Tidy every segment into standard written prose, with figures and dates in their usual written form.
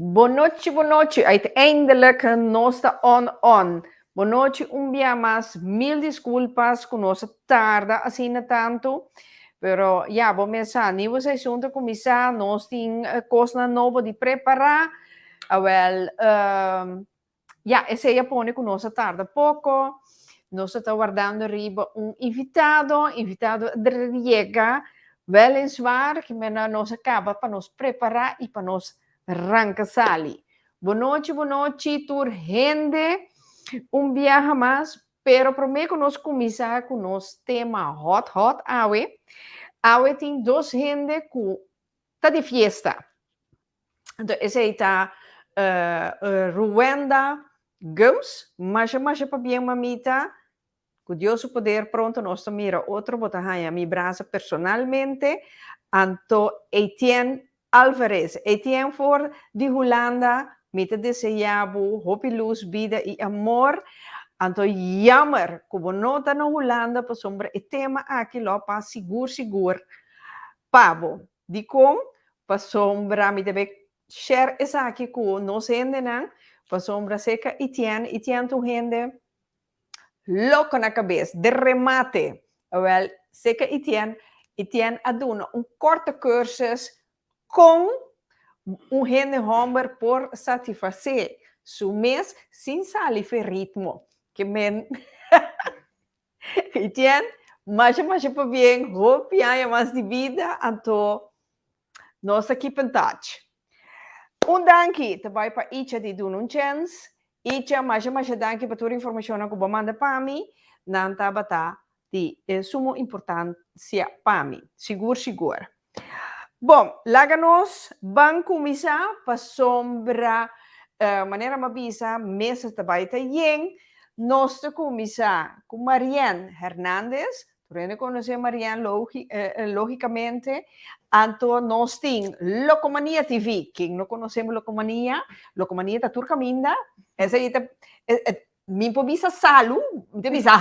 Bonochi, bonochi. Uiteindelijk nos ta on on. Bonochi un bia mas. Mil disculpas ku nos a tarda asina tantu. Pero ya, bo mes sa, nieuwe seizoen ta kuminsá, nos tin kosnan nobo di prepará. Awel, ya, esei a pone ku nos a tarda poko. Nos ta wardando riba un invitado, invitado a yega weliswaar, ke mena nos a kaba pa nos prepará i pa nos ranka sali. Bonochi, bonochi tur hende, un biaha mas, pero promé ku nos kuminsá ku nos tema hot hot awe, awe tin dos hende ku ta di fiesta. Anto esei ta Ruwenda Gumbs, masha masha pabien mamita, ku Dios su poder pronto nos ta mira otro, bo ta haña mi brasa personalmente. Anto Etienne Alvarez, Etienne for di Hulanda, mi ta desea bo hopi lus, bida i amor. Anto jammer ku bo no ta na Hulanda pasobra e tema aki lo a pas sigur sigur pa bo. Dikon? Pasobra mi debe share esaki ku nos hendenan, pasobra serka Etienne, Etienne ta un hende loko na kabes, de remate. Awel, serka Etienne, Etienne a duna un korte cursus kon un hende hòmber por satisfasé su mes sin sali fe ritmo. Ke men Etienne, masha masha pabien, hopi aña mas di bida, anto nos ta keep in touch. Un danki ta bai pa Icha di duna un chens. Icha, masha masha danki pa tur informashonnan ku bo a manda pa mi, nan tabata di sumo importansia pa mi, sigur sigur. Bon, laga nos ban kuminsá pasobra manera mi a bisa mesa ta bai ta yen. Nos ta kuminsá ku Marianne Hernandez. Tur hende konosé Marianne lógikamente. Anto nos tin Locomania TV. Ken no konosé Locomania? Locomania ta tur kaminda. Esei ta Mi por bisa salu, mi ta bisa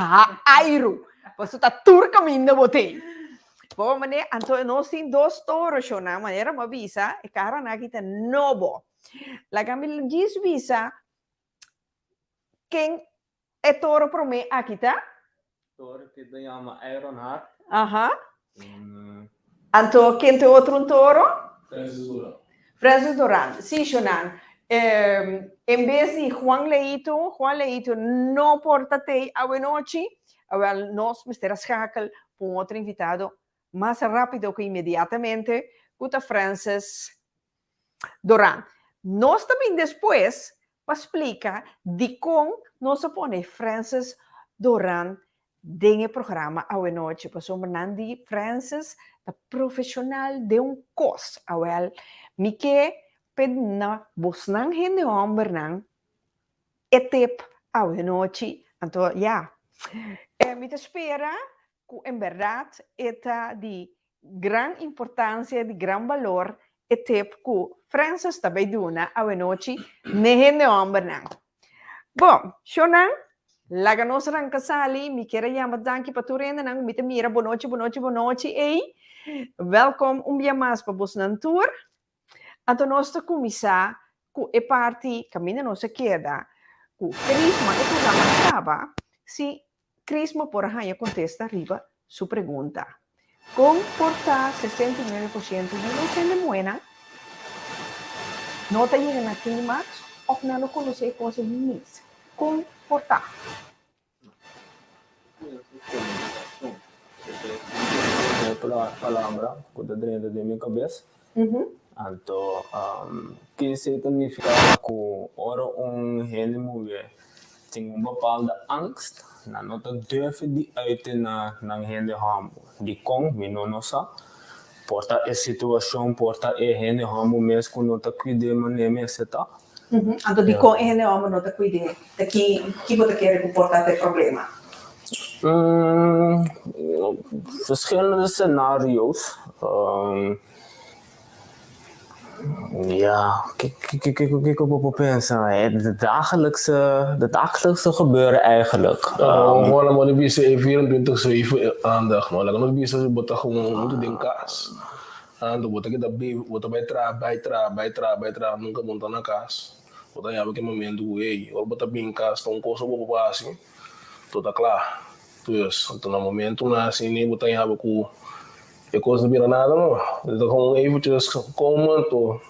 airu, pasobra ta tur kaminda bo tin. Bo manera, anto nos tin dos toro shona, manera bo a bisa, e karanan aki ta nobo. Laga mi djis bisa ken e toro promé aki ta. Toro ki ta yama Iron Heart. Aha. Anto ken ta e otro un toro? Francis Duran. Francis Duran. Sí, Shonan. En bes di Juan Leito, Juan Leito no por ta tei awenochi, awel nos mester a schakel pa un otro invitado mas rápido ku inmediatamente ku ta Francis Duran. Nos ta bin despues pa splika dikon nos a pone Francis Doran den e programa awenochi, pasobra nan di Francis ta profesional den un kos. Awel, mi ke p'e duna bosnan hende hòmbernan e tip awenochi. Anto ya, mi ta spera ku en bèrdat e ta di gran importancia, di gran balor e tip cu Francis ta bay duna awenochi n'e hende hombernan. Bon, shownan, laga nos ranca sali, mi kier a yama danki pa tur hendenan cu mi ta mira bonochi, bonochi, bonochi ey. Welkom un bia mas pa bosnan tur. Anto nos ta cuminsa cu e parti caminda nos a keda cu Crisma, e programa a caba, si Crisma por a haña kontesta riba su pregunta, Kon por ta 69% di nos hende muhénan no ta yega na klimaks òf nan no konosé e kos ei mes? Kon por ta? Palabra ku ta drenta den mi kabes. Anto kese ta nifiká ku ora un hende muhé tin un bepaalde angst, nan no ta durf di uiten na nan hende hòmber. Dikon? Mi no no sa. Por ta e situashon, por ta e hende hòmber mes ku no ta kuid'é manera mester ta. Anto dikon e hende hòmber no ta kuid'é? Ta ki ki bo ta kere ku por ta e problema? Verschillende scenario's. Ja, kiko kiko bo por pensa? E dagelijkse, de dagelijkse gebeuren eigenlijk. Gewoon laat me bisa e 24/7 aandacht, no. Laga nos bisa si bo ta gewoon huntu den kas. Anto bo ta keda biba, bo ta bai traha, bai traha, bai traha, bai traha, nunka bo no ta na kas. Bo ta yaba ki momento ku ey, ora bo ta bin kas ta un kos ku bo por hasi, to ta kla. Dus, anto na momentonan asina bo ta yaba ku e kos no bira nada no. E ta kon eventjes komen anto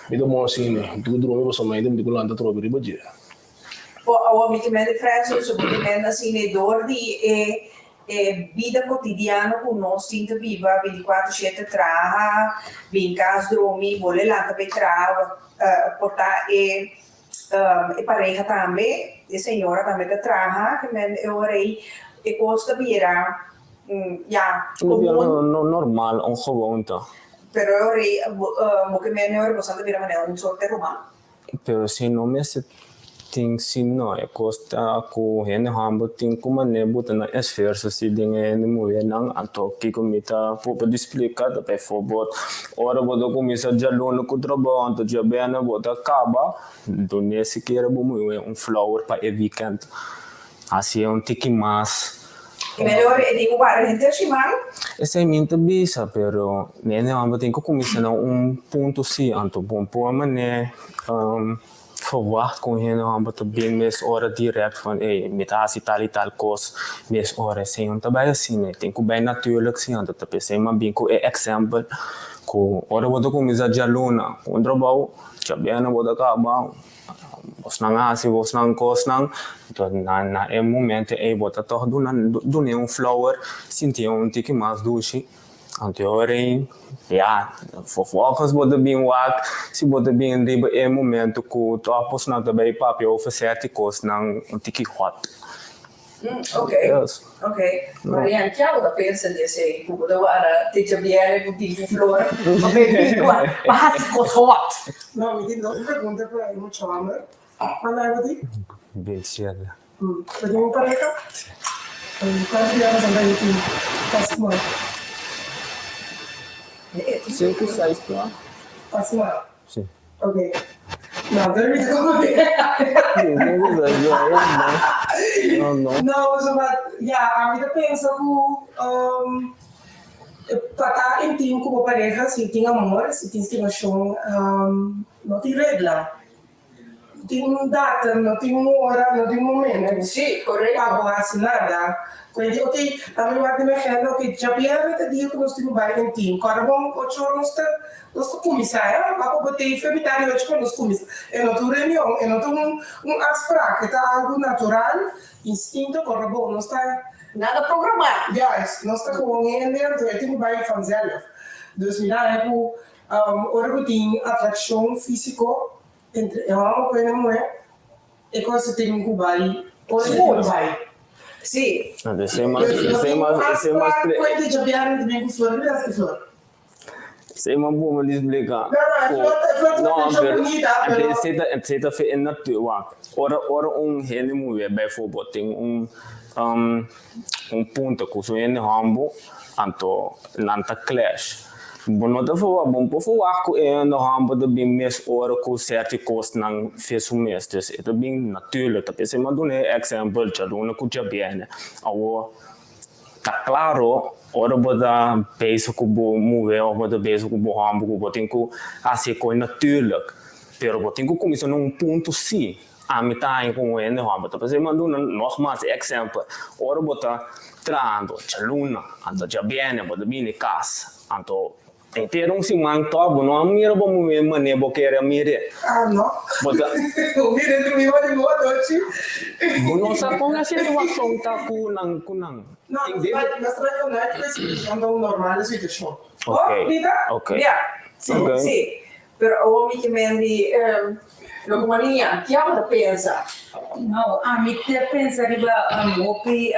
mi ta bon asina. Mi tin ku drumi pasobra mañana mi tin ku lanta atrobe riba dje. Bo awor mi ta mende Francis, bo ta mende asina dor di e E bida kotidiano ku nos tin ta biba bintikuater shete traha, bin kas drumi, bolbe lanta bay traha, por ta e e pareha tambe, e señora tambe ta traha, ke men e ora ei e kos ta bira ya komun. Normal, un gewoonte. Pero e ora ei bo ke men e ora boso ta bira manera un sorte ruman. Pero si no mester tin si no, e kos ta ku hende hòmber tin ku manera buta nan esfuerso si den e hende muhernan. Anto kiko mi ta proba di splika ta bijvoorbeeld ora bo ta kuminsá djaluna ku trabou anto djabièrnè bo ta kaba, anto ni sikiera bo muhé un flower pa e weekend. Hasié un tiki mas. E melhor e tin ku para henter siman. Esei mi ta bisa, pero nene homber tin ku kuminsá na un punto si, anto bon por manera verwacht ku un hende homber ta bin mes ora direct van ey mi ta hasi tal i tal kos mes ora, esei no ta bai asina, e tin ku bai natuurlijk si, anto ta p'esei mi a bin ku e example ku ora bo ta kuminsá djaluna ku un trabou, djabièrnè bo ta kaba. Bosnan a hasi bosnan kosnan, enton na e momento ei bo ta tòg duna dun'é un flower, sintié un tiki mas dushi. Anto e ora ei, ya, vervolgens bo ta bin wak si bo ta bin riba e momento ku tòg bosnan ta bai papia over sèrti kosnan un tiki hòt. Ok, ok. Marianne, kia bo ta pensa di esei ku bo ta wara te djabièrnè ku tin ku flor pa bebe kua pa hasi kos hòt? No, mi tin dos pregunta pa e mucha hòmber. Cuánto aña bo tin? Bintishete. Bo tin un pareha? Si. Cuánto dia boso ta tin pa siman? Sinku, seis pia. Pa siman? Si. Ok. No, pero mi ta como que. No, no. No, pasobra, ya, ami ta pensa ku pa ta intim ku bo pareha, si tin amor, si tin stimashon, no tin regla. No tin un datum, no tin un ora, no tin un momento. Sí, correcto. Pa bo hasi nada. Kuenti, ok, ami wak di mi agenda, ok, djabièrnè ta dia ku nos tin ku bai intim. Kòrda bon, ocho ora nos ta Nos ta kuminsá, e pa bo tei fe mitad di ocho pa nos kuminsá. E no ta un reunion, e no ta un un afsprak, e ta algu natural, instinto, kòrda bon, nos ta. Nada programá. Juist, nos ta gewoon hende, anto e tin ku bai vanzelf. Dus mi ta haña ku ora ku tin atrakshon físiko entre e hòmber ku e muhé, e kos tin ku bai ora e tin ku bai. Sí. Anto esei mas, esei mas, esei mas. Afsprak ku e di djabièrnè ta bin ku flor, mi ta hasi ku flor. Esei mas bon di splika. No, pero esei ta esei ta fe e natuur wak. Ora ora un hende muhé bijvoorbeeld tin un un punto ku su hende hòmber anto nan ta clash. Bo no ta verwagt bo no por verwagt ku e hende hòmber ta bin mes ora ku sèrti kosnan fe su mes. Dus e ta bin natuurlik. Ta p'esei mi a duna e èksempel djaluna ku djabièrnè. Awor Ta claro, ora bo ta bezig cu bo muher of bo ta bezig cu bo homber cu bo tin cu haci e coy natuurlijk, pero bo tin cu cuminsa na un punto si. Ami ta haña cu un hende homber ta p'esey mi a duna nogmaals e exempel, ora bo ta trahando djaluna, anto djabierne bo ta bini cas, anto Henter un siman tòg bo no a mira bo muhé manera bo kere a mir'é. Ah, no. Bo ta. Bo mira entre mi ora i bo anochi. Bo no sa kon e situashon ta ku nan, ku nan. No, nos ta bai, nos ta bai vanuit ku e situashon ta un normal situashon. Ok, Oh, Rita? ok. Ya, Si. Ok. si. Pero awor mi ke men di loke Maria, kia bo ta pensa? No, ami ta pensa riba hopi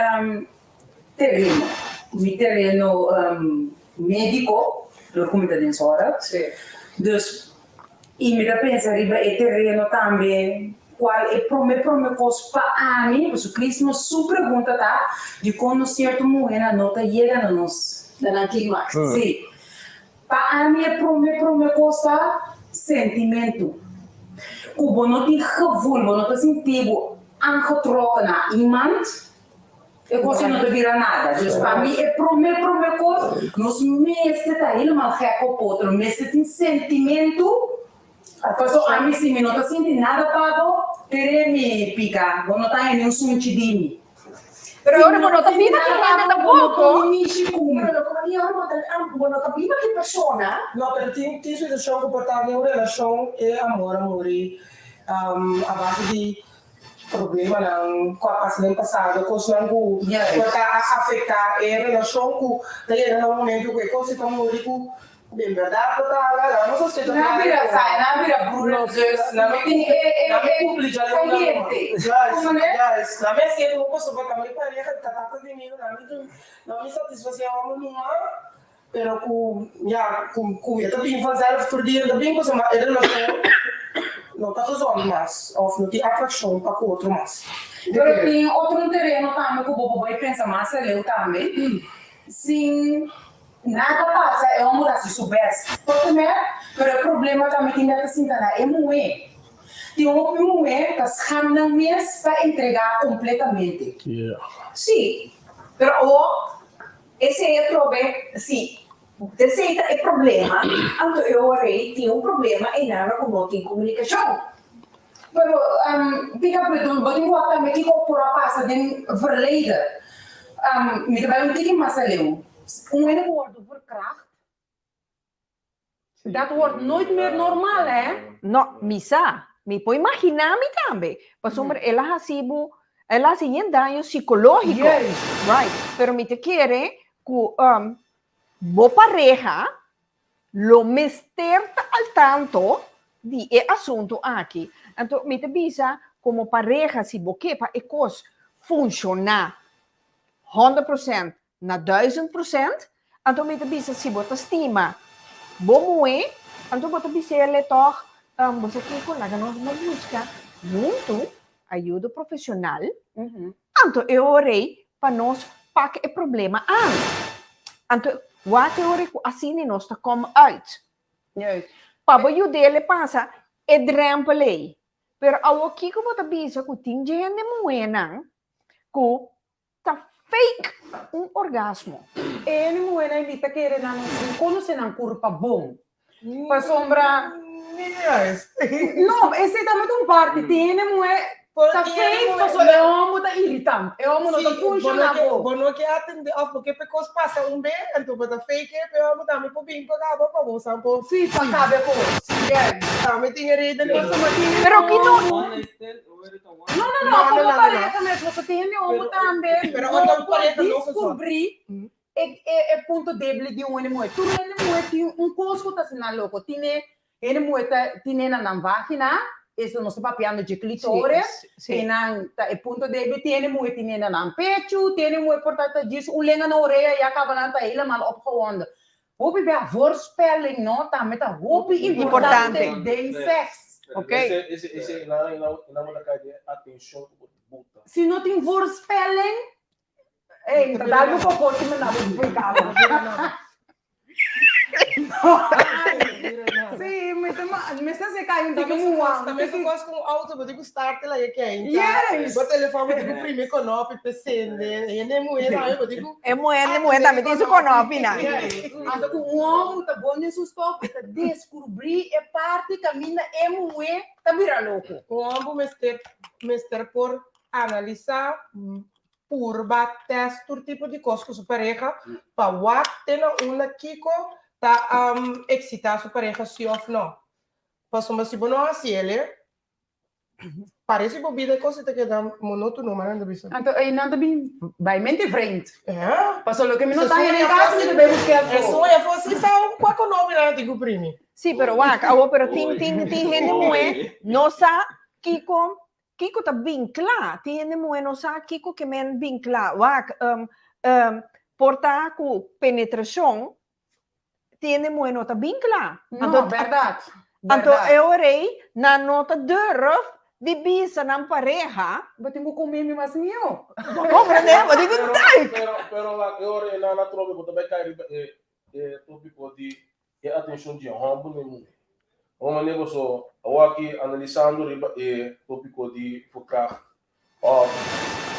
Tereno, mi tereno medico, dor cu mi ta den zorg. Dus, y mi ta pensa riba e tereno tambe cual e prome prome cos pa ami, pasobra Crisma su pregunta ta dicon nos cierto muhernan no ta yega na nos. Na nan climax. Si. Pa ami e prome prome cos ta sentimento. Cu bo no tin gevoel, bo no ta sinti bo aangetrokken na iemand. E kos ei no ta bira nada. Dus pa mi e promé promé kos, nos mester ta helemaal gek op otro, mester tin sentimentu, paso ami si mi no ta sinti nada pa bo, tere mi pika, bo no ta haña ni un sunchi di mi. Pero Si ora mi bo no no ta ta sinti biba ki nada pa hende bo, bo no tampoco. pone mishi ku mi. Pero loke bo ora bo no ta biba ki persona. No, pero tin tin situashon ku por ta den un relashon e amor a muri a base di Problemanan ku a pasa den pasado, kosnan ku por ta a afektá e relashon ku ta yega na un momento ku e kos ta muri ku den bèrdat bo ta laga nos a seta Nan a bira sai, nan a bira broer en zus, Nan mi kumpli dja den un kayente. Juist, nan mi a siente un pasobra ta mi pareha ta tata di mi, nan mi satisfasé ora mi numa, pero ku ya ku e ta bin vanzelf tur dia ta bin pasobra e relashon no ta gezond mas of no tin atrakshon pa ku otro mas. Pero tin otro un tereno tambe ku bo por bai pensa mas aleu tambe sin nada pasa e homber ta hasi su best tot en met pero e problema tambe tin ta sinta na e muhé. Tin hopi muhé ta scham nan mes pa entrega completamente. Sí, pero awor Esei atrobe, si esei ta e problema, anto e ora ei tin un problema einana ku no tin komunikashon. Pero, pika perdon, bo tin ku wak tambe kiko por a pasa den verleden. Mi ta bai un tiki mas aleu. Un hende ku wòrdu verkracht, Dat wordt nooit meer normal, hè? No, mi sa. Mi por imaginá mi tambe. Pasobra el a hasi bo, el a hasi yen daño sikológiko. Juist. Right. Pero mi ta kere ku um, bo pareha lo mester ta al tanto di e asuntu aki. Anto mi ta bisa komo pareha si bo ke pa e kos funshoná 100% Na 1000%, anto mi ta bisa si bo ta stima bo muhé, anto bo ta bis'ele tòg, bo sa kiko, laga nos no buska huntu ayudo profeshonal, anto e ora ei pa nos pak e problema aan. Anto wak e ora ei ku asina nos ta kòm uit. Pa bo yud'ele pasa e drèmpel ei. Pero awor kiko bo ta bisa ku tin dje hende muhénan ku Ta fake un orgasmo. E hende muhénan ei ta kere nan no konosé nan kurpa bon. Pasobra. No, esei tambe ta un parti. Tin hende muhé ta fake pasobra e hòmber ta iritant. E hòmber no ta funshoná bon. Bo no ke atendé òf bo ke pa e kos pasa un be, anto bo ta fake e, pa e hòmber tambe por bin pa kaba pa bo sa por. Sí, pa kaba e kos. Tambe tin e reden. Pero kiko. No, no, no, como pareja mes, boso tin hende homo tambe, no por descubrí e, e, e punto débil di un hende muhé. Tur hende muhé tin un kos ku ta hasi nan loko. Tin e hende muhé ta tine na nan vagina, eso nos ta papiando dje clitoris, e nan ta e punto débil. Tin hende muhé tine na nan pechu, tin hende muhé por ta ta djis un lenga na orea ya kaba nan ta helemaal opgewonden. Hopi bia voorspelling no tambe ta hopi importante den seks. Ok. Ese ese ina ina ina bo ta kai den atencion ku bo buta. Si no tin voorspelling, ey mi ta dal bo popó si mi na bo splika bo. Si, mi ta mi ta se kai un tiki muan. Ta mesun kos ku un auto, bo tin ku start la e keinta. Yes. Bo telefòn bo tin ku primi konopi p'e sende. Hende muhé tambe bo tin ku. E muhé muhé tambe tin su konopi nan. Anto ku un hòmber ta bon den su stof, e ta deskubrí e parti kaminda e muhé ta bira loko. Un hòmber mester mester por analisá, purba, tèst tur tipo di kos ku su pareha pa wak te na unda kiko ta eksitá su pareha si òf nò. Pasobra si bo no hasi el e, parece bo bida e kos ta keda monótono, manera nan ta bisa. Anto einan ta bin bai mente vreemd. Ja. Pasobra loke mi no ta haña den kas mi ta bai buska afó. E soña afó si sa kua konopi nan a tin ku primi. Sí, pero wak, awor pero tin tin tin hende muhé no sa kiko kiko ta bin kla. Tin hende muhé no sa kiko ke men bin kla. Wak, por ta ku penetrashon Tin hende muhé no ta bin kla. No, bèrdat. Anto e ora ei nan no ta durf di bisa nan pareha. Bo tin ku kome mi mas mihó. Bo komprendé? Bo tin ku duik. Pero, pero wak, e ora ei nan a trobe bo ta bai kai riba e e tópiko di e atenshon di e hòmber na e muhé. Un manera boso awor aki analisando riba e tópiko di verkracht òf.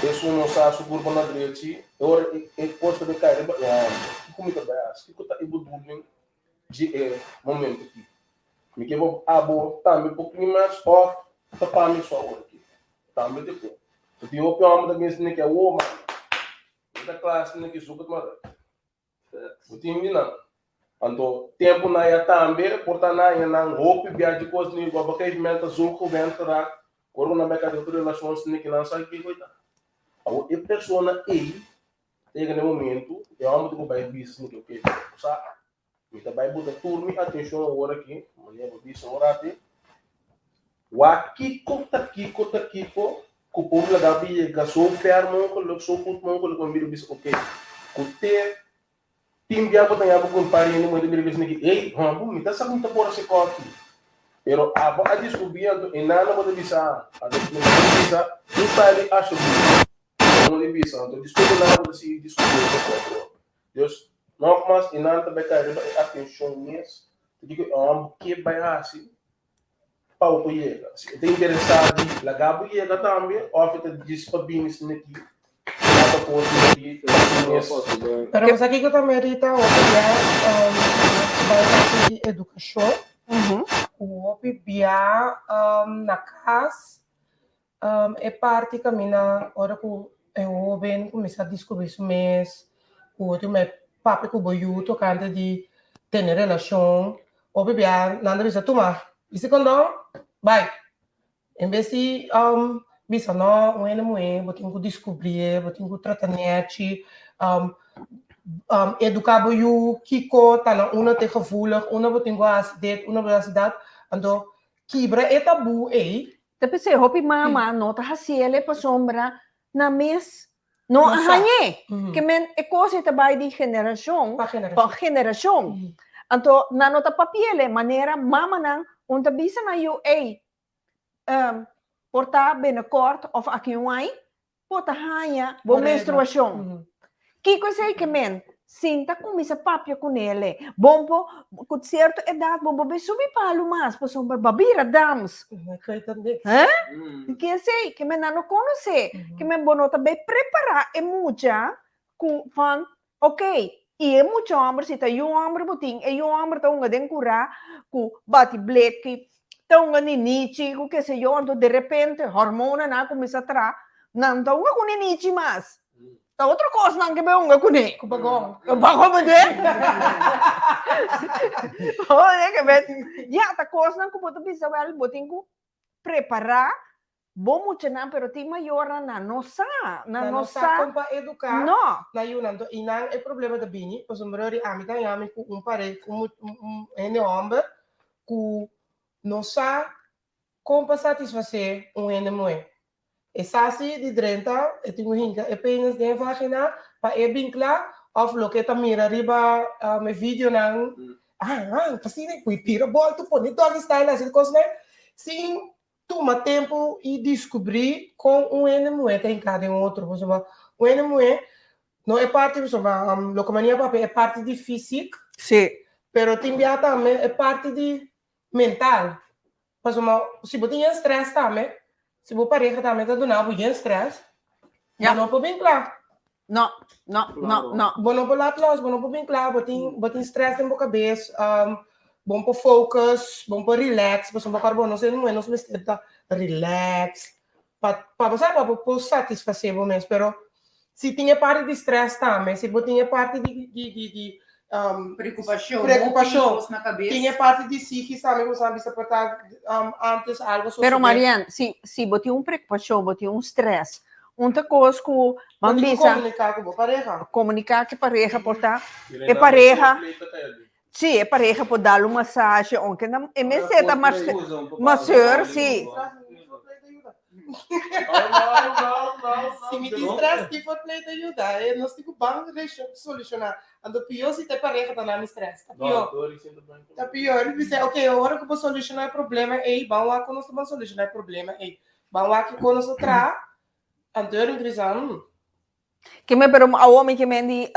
Esun no sa su kurpa na drechi, e ora e kos ta bin kai riba e hòmber. Kiko mi ta bai hasi? Kiko ta e bedoeling di e momento aki? Mi ke bo abo tambe por klimaks òf ta pa mi so awor aki? Tambe te por. So tin hopi hòmber ta bin esaki awor, mami. Mi ta kla esaki zoek het maar uit. Bo tin di nan. Anto tempunan ya tambe por ta na haña nan hopi bia di kos ni op een gegeven moment ta zo gewend geraakt ora ku nan bai kaba otro relashon esaki nan sa kiko e ta. Awor e persona ei ta yega na e momento e hòmber tin ku bai bisa esaki oke bo sa mi ta bai buta tur mi atenshon awor aki manera bo bisa un rati wak kiko ta kiko ta kiko Ku por laga bo yega so ver mogelijk, so goed mogelijk, pa mira bisa oké, ku te tin bia bo ta ña bo ku un pariente moe ta mira bisa niki, ey, hombo, mi ta sa ku mi ta por hasi kòfi. Pero abo a diskubrí anto e nana bo ta bisa, anto mi ta bisa, un tali ashoblief, bo no di bisa, anto despues e nana bo ta sigui diskubrí otro kòfi. Dus, nògmas, e nana ta bai kai riba e atenshon mes, ta kiko e hòmber ke bai hasi pa bo por yega. Si e ta interesá di laga bo yega tambe òf e ta djis pa bini asina aki, lata kos aki pa su mes. Pero bo sa kiko ta merita hopi bia bai parti di edukashon ku hopi bia na kas e parti kaminda ora ku e hoben kuminsá diskubrí su mes ku otro mei papia ku bo yu tokante di tene relashon hopi bia nan ta bisa tuma bisti kondon bai en bes di bisa no un hende muhé bo tin ku diskubrié bo tin ku trata nèchi eduká bo yu kiko ta na unda ta e gevoelig unda bo tin ku hasi dit unda bo tin ku hasi dat anto kibra e tabú ei. Ta p'esei hopi mama no ta hasiel e pasobra nan mes no a hañ'é. Ke men e kos ei ta bai di generashon pa generashon. Anto nan no ta papiel e manera mamanan un ta bisa nan yu ei por ta binnenkort òf aki un ai Bo ta haña bo menstruashon. Kiko esei ke men? Sinta kuminsá papia ku nele. Bon por, ku sierto edat bo por bai subi palu mas pasobra bo a bira dams. He? Ke esei? Ke men nan no konosé. Ke men bo no ta bai prepará e mucha ku van Ok, i e mucha hòmber, si ta yu hòmber bo tin, e yu hòmber ta hunga den kurá ku bati bleki, ta hunga ninichi ku keseyo, anto derepente hormonanan a kuminsá traha, nan ta hunga ku ninichi mas. Ta otro kos nan ke bai hunga kuné. Ku bagòn. Bagòn bo den? Ya, ta kosnan ku bo ta bisa wèl bo tin ku prepará Bo muchanan pero tin mayornan nan no sa, nan Nan no no sa sa. kon pa eduká No. nan yunan. Anto i nan e problema ta bini pasobra di ami ta haña mi ku un pare un mu un un hende hòmber ku no sa kon pa satisfasé un hende muhé. E sa si di drenta e tin ku hinka e penis den e vagina pa e bin kla òf loke e ta mira riba e videonan, ah ah asina e pui tira bòltu pone doggy style hasi kosnan sin Tuma tempu i diskubrí kon un hende muhé ta hinká den otro. Pasobra un hende muhé no e parti pasobra loke mania papia e parti di físik. Sí. Pero tin bia tambe e parti di mental. Pasobra si bo tin yen strès tambe, si bo pareha tambe ta duna bo yen strès, bo no por bin kla. No, no, no, no. Bo no por laat los, bo no por bin kla, bo tin, bo tin stress den bo kabes, bo no por focus, bo no por relax, pasobra bo kòrda bo nos hende muhé nos mester ta relax, pa, pa bo sa, pa bo por satisfasé bo mes, pero si tin e parti di stress tambe, si bo tin e parti di, di, di, di Preokupashon, preokupashon, hopi kos na kabes. tin e parti di psikis tambe ku sa bisa por ta antes algo sosodé. Pero Marianne, si, si bo tin un preokupashon, bo tin un stress, un ta kos ku Bo ban tin ku bisa. komuniká ku bo pareha. Komuniká ku e pareha por ta, e pareha, si, e pareha por dal un masahe, ounke nan e mester ta maseur, si. Si mi tin stress, ki for play ta yuda? E nos tin ku ban solushoná. Anto pió si ta e pareha ta na mi stress. Ta pió. Ta pió. Mi bisa, ok, ora ku bo solushoná e problema ei, ban wak kon nos ta ban solushoná e problema ei. Ban wak kiko nos ta traha. Anto mi ta bisa, hmm. Ke men pero awor mi ke men di,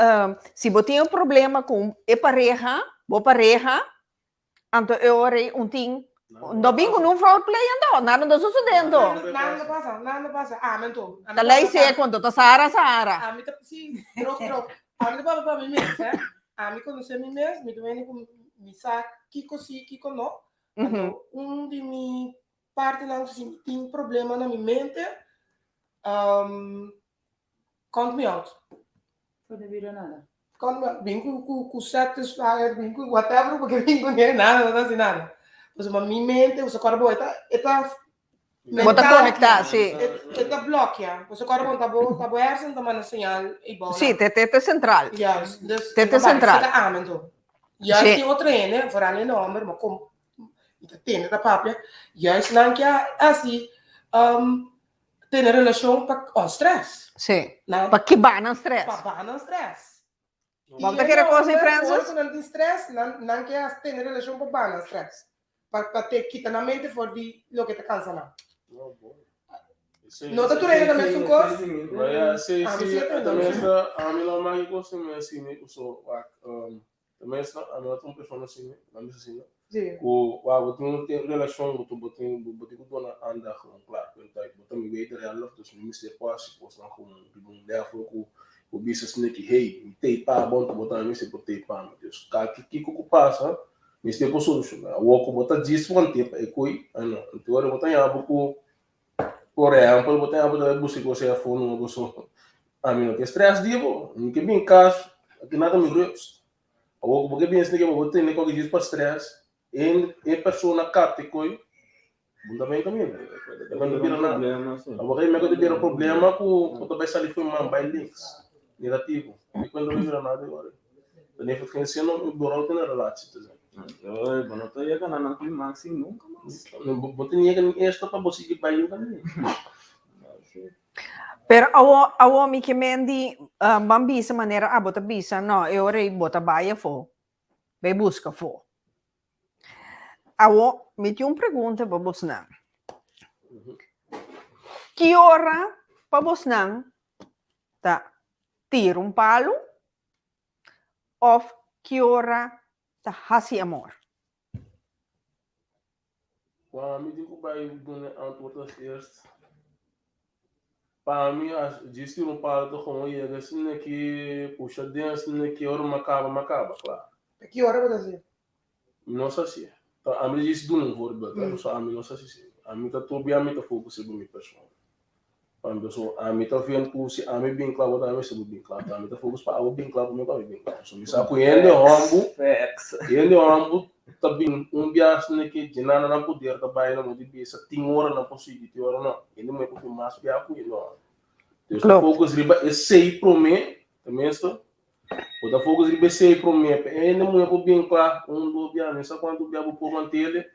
si bo tin un problema ku e pareha, bo pareha, anto e ora ei un tin. No bin ku nun foul play anto, nada no ta sosodé anto. Nada no pasa, nada no pasa. Ami anto. Ta lei seco anto, ta Sara Sara. Ami ta, si, drog drog. Ami ta papia pa mi mes, hè. Ami konosé mi mes, mi ta wende ku mi sa kiko si, kiko no. Anto un di mi partinan si mi tin problema na mi mente, count me out. No ta bira nada. Count me out. Bin ku ku ku satisfier, bin ku whatever bo ke bin kuné, nada no ta hasi nada. Pasobra mi mente, bo sa kòrda bo, e ta e ta Bo ta konektá, si. E ta blòkia. Bo sa kòrda bo, ta bo ta bo hersen ta manda señal ei bou. Si, te te te sentral. Juist. Dus Te te sentral. Esei ta ami anto. Juist tin otro hende, vooral hende hòmber, ma kom mi ta tende ta papia, juist nan ke a hasi tene relashon pa on stress. Si, pa kiba nan stress. Pa baha nan stress. Bo ta kere kos ei, Francis? Ora ku nan tin stress, nan nan ke hasi tene relashon pa baha nan stress. Pa pa te kita nan mente for di loke ta kansa nan. No ta tur hende ta mesun kos. Si, si, tenminste, ami no maki kos asina, so wak. Tenminste, ami no ta un persona asina, no a bisa asina. Sí. Ku wak bo tin un relashon bo ta bo tin bo tin ku duna aandacht gewoon klaar. Punt uit. Bo ta mi wederhelft, dus mi mester por hasi kosnan gewoon riba un level ku bo bisa asina ki hey, mi tei pa bo, anto bo tambe mester por tei pa mi. Dus kalke kiko ku pasa, mester por solushoná. Awor ku bo ta djis want'é pa e koi, ah no. Anto ora bo ta haña bo ku, por ehèmpel, bo ta haña bo ta buska kos ei afó numa bo so. Ami no ke stress di bo, mi ke bin kas, aki nan ta mi rust. Awor ku bo ke bin esaki bo tene koke djis pa stress, e e persona kapta e koi, bo no ta bai kaminda. E no ta bira nada. Awor ei meko ta bira problema ku bo ta bai sali for man bai links, negativo. E koi no ta bai bira nada ora. Dan heeft het geen zin om überhaupt in een relatie te zijn. Bo no ta yega na nan climax nunka mas. Bo ta yega ni eerste pa bo sigui bai nunka ni. Pero awo, awo mi ke men di ban bisa manera abo ta bisa, no, e ora ei bo ta bai afó, bai buska afó. Awo, mi tin un pregunta pa bosnan. Ki ora pa bosnan ta tira un palu òf ki ora ta hasi amor? Kwa mi tin ku bai duna e antwoord as eerst. Pa mi as djis tira un palo ta gewoon yega asina ki pusha den asina ki ora mi a kaba mi a kaba kla. Pa ki ora bo ta hasi? Mi no sa hasi. Ta ami djis duna un voorbeeld hè, pasobra ami no sa hasi. Ami ta tur bia mi ta focus riba mi persona. Pabia so ami ta ven ku si ami bin kla bo tambe mester bo bin kla. Ami ta focus pa abo bin kla prome ku ami bin kla. So mi sa ku hende hombu, hende hombu ta bin un bias na ke djenana nan poder ta bai na moti bisa tin ora nan por sigui tin ora no. Hende muhé por tin mas bia ku hende hombu. Dus ta focus riba esei prome, tenminste bo ta focus riba esei prome pa hende muhé por bin kla un dos bia mi sa kuantu bia bo por mantele.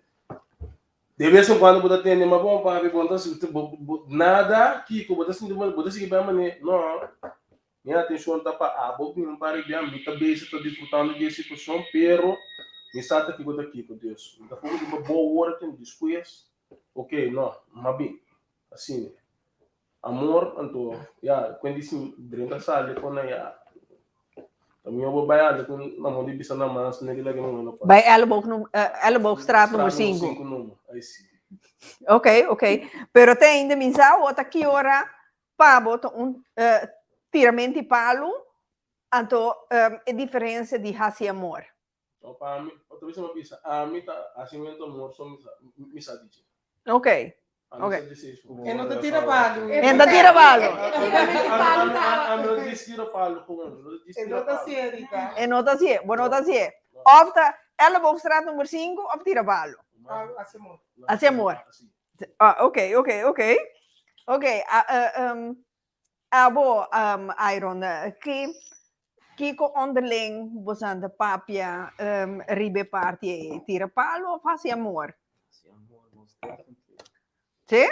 De bes en cuando bo ta tende, ma bon papi, bo no ta sinti bo bo nada, kiko, bo ta sinti bo ta sigui bai manera, no, mi atencion ta pa abo bin pa riba, mi ta bezig ta disfrutando di e situacion, pero mi sa ta kiko ta kiko, dus mi ta focus riba bo awor aki, despues, ok, no, m'a bin, asina. Amor, anto, ya, kuen di si drenta sali kon na ya. Ta mihó bo bai anda ku na mon di bisa na mas negi lagi muhé no pa. Bai Elleboog num Elleboogstraat nummer sinku. Sinku nummer, ai si. Ok, ok. Pero te ainda mi sa awor ta ki ora pa bo ta un tiramenti palu, anto e diferensia di hasi amor. No, pa ami, otro bes mi a bisa, ami ta hasimentu amor so mi sa, mi sa dice. Ok, Ami ok. sa dice eso. E no ta tira palu. E no ta tira palu. Ami, ami no ta djis tira palu gewoon, mi no ta djis E tira no ta palu. hasié, Rita. E no ta hasié, bo no ta hasié. Of ta Elleboogstraat nummer sinku of tira palu. Ah, hasi amor. Hasi amor. Ah, ok, ok, ok. Ok, ah, eh, um, Abo, Iron, ki kiko onderling bosan ta papia riba e parti ei? Tira palo of hasi amor? Hasi amor, most definitely. Sí?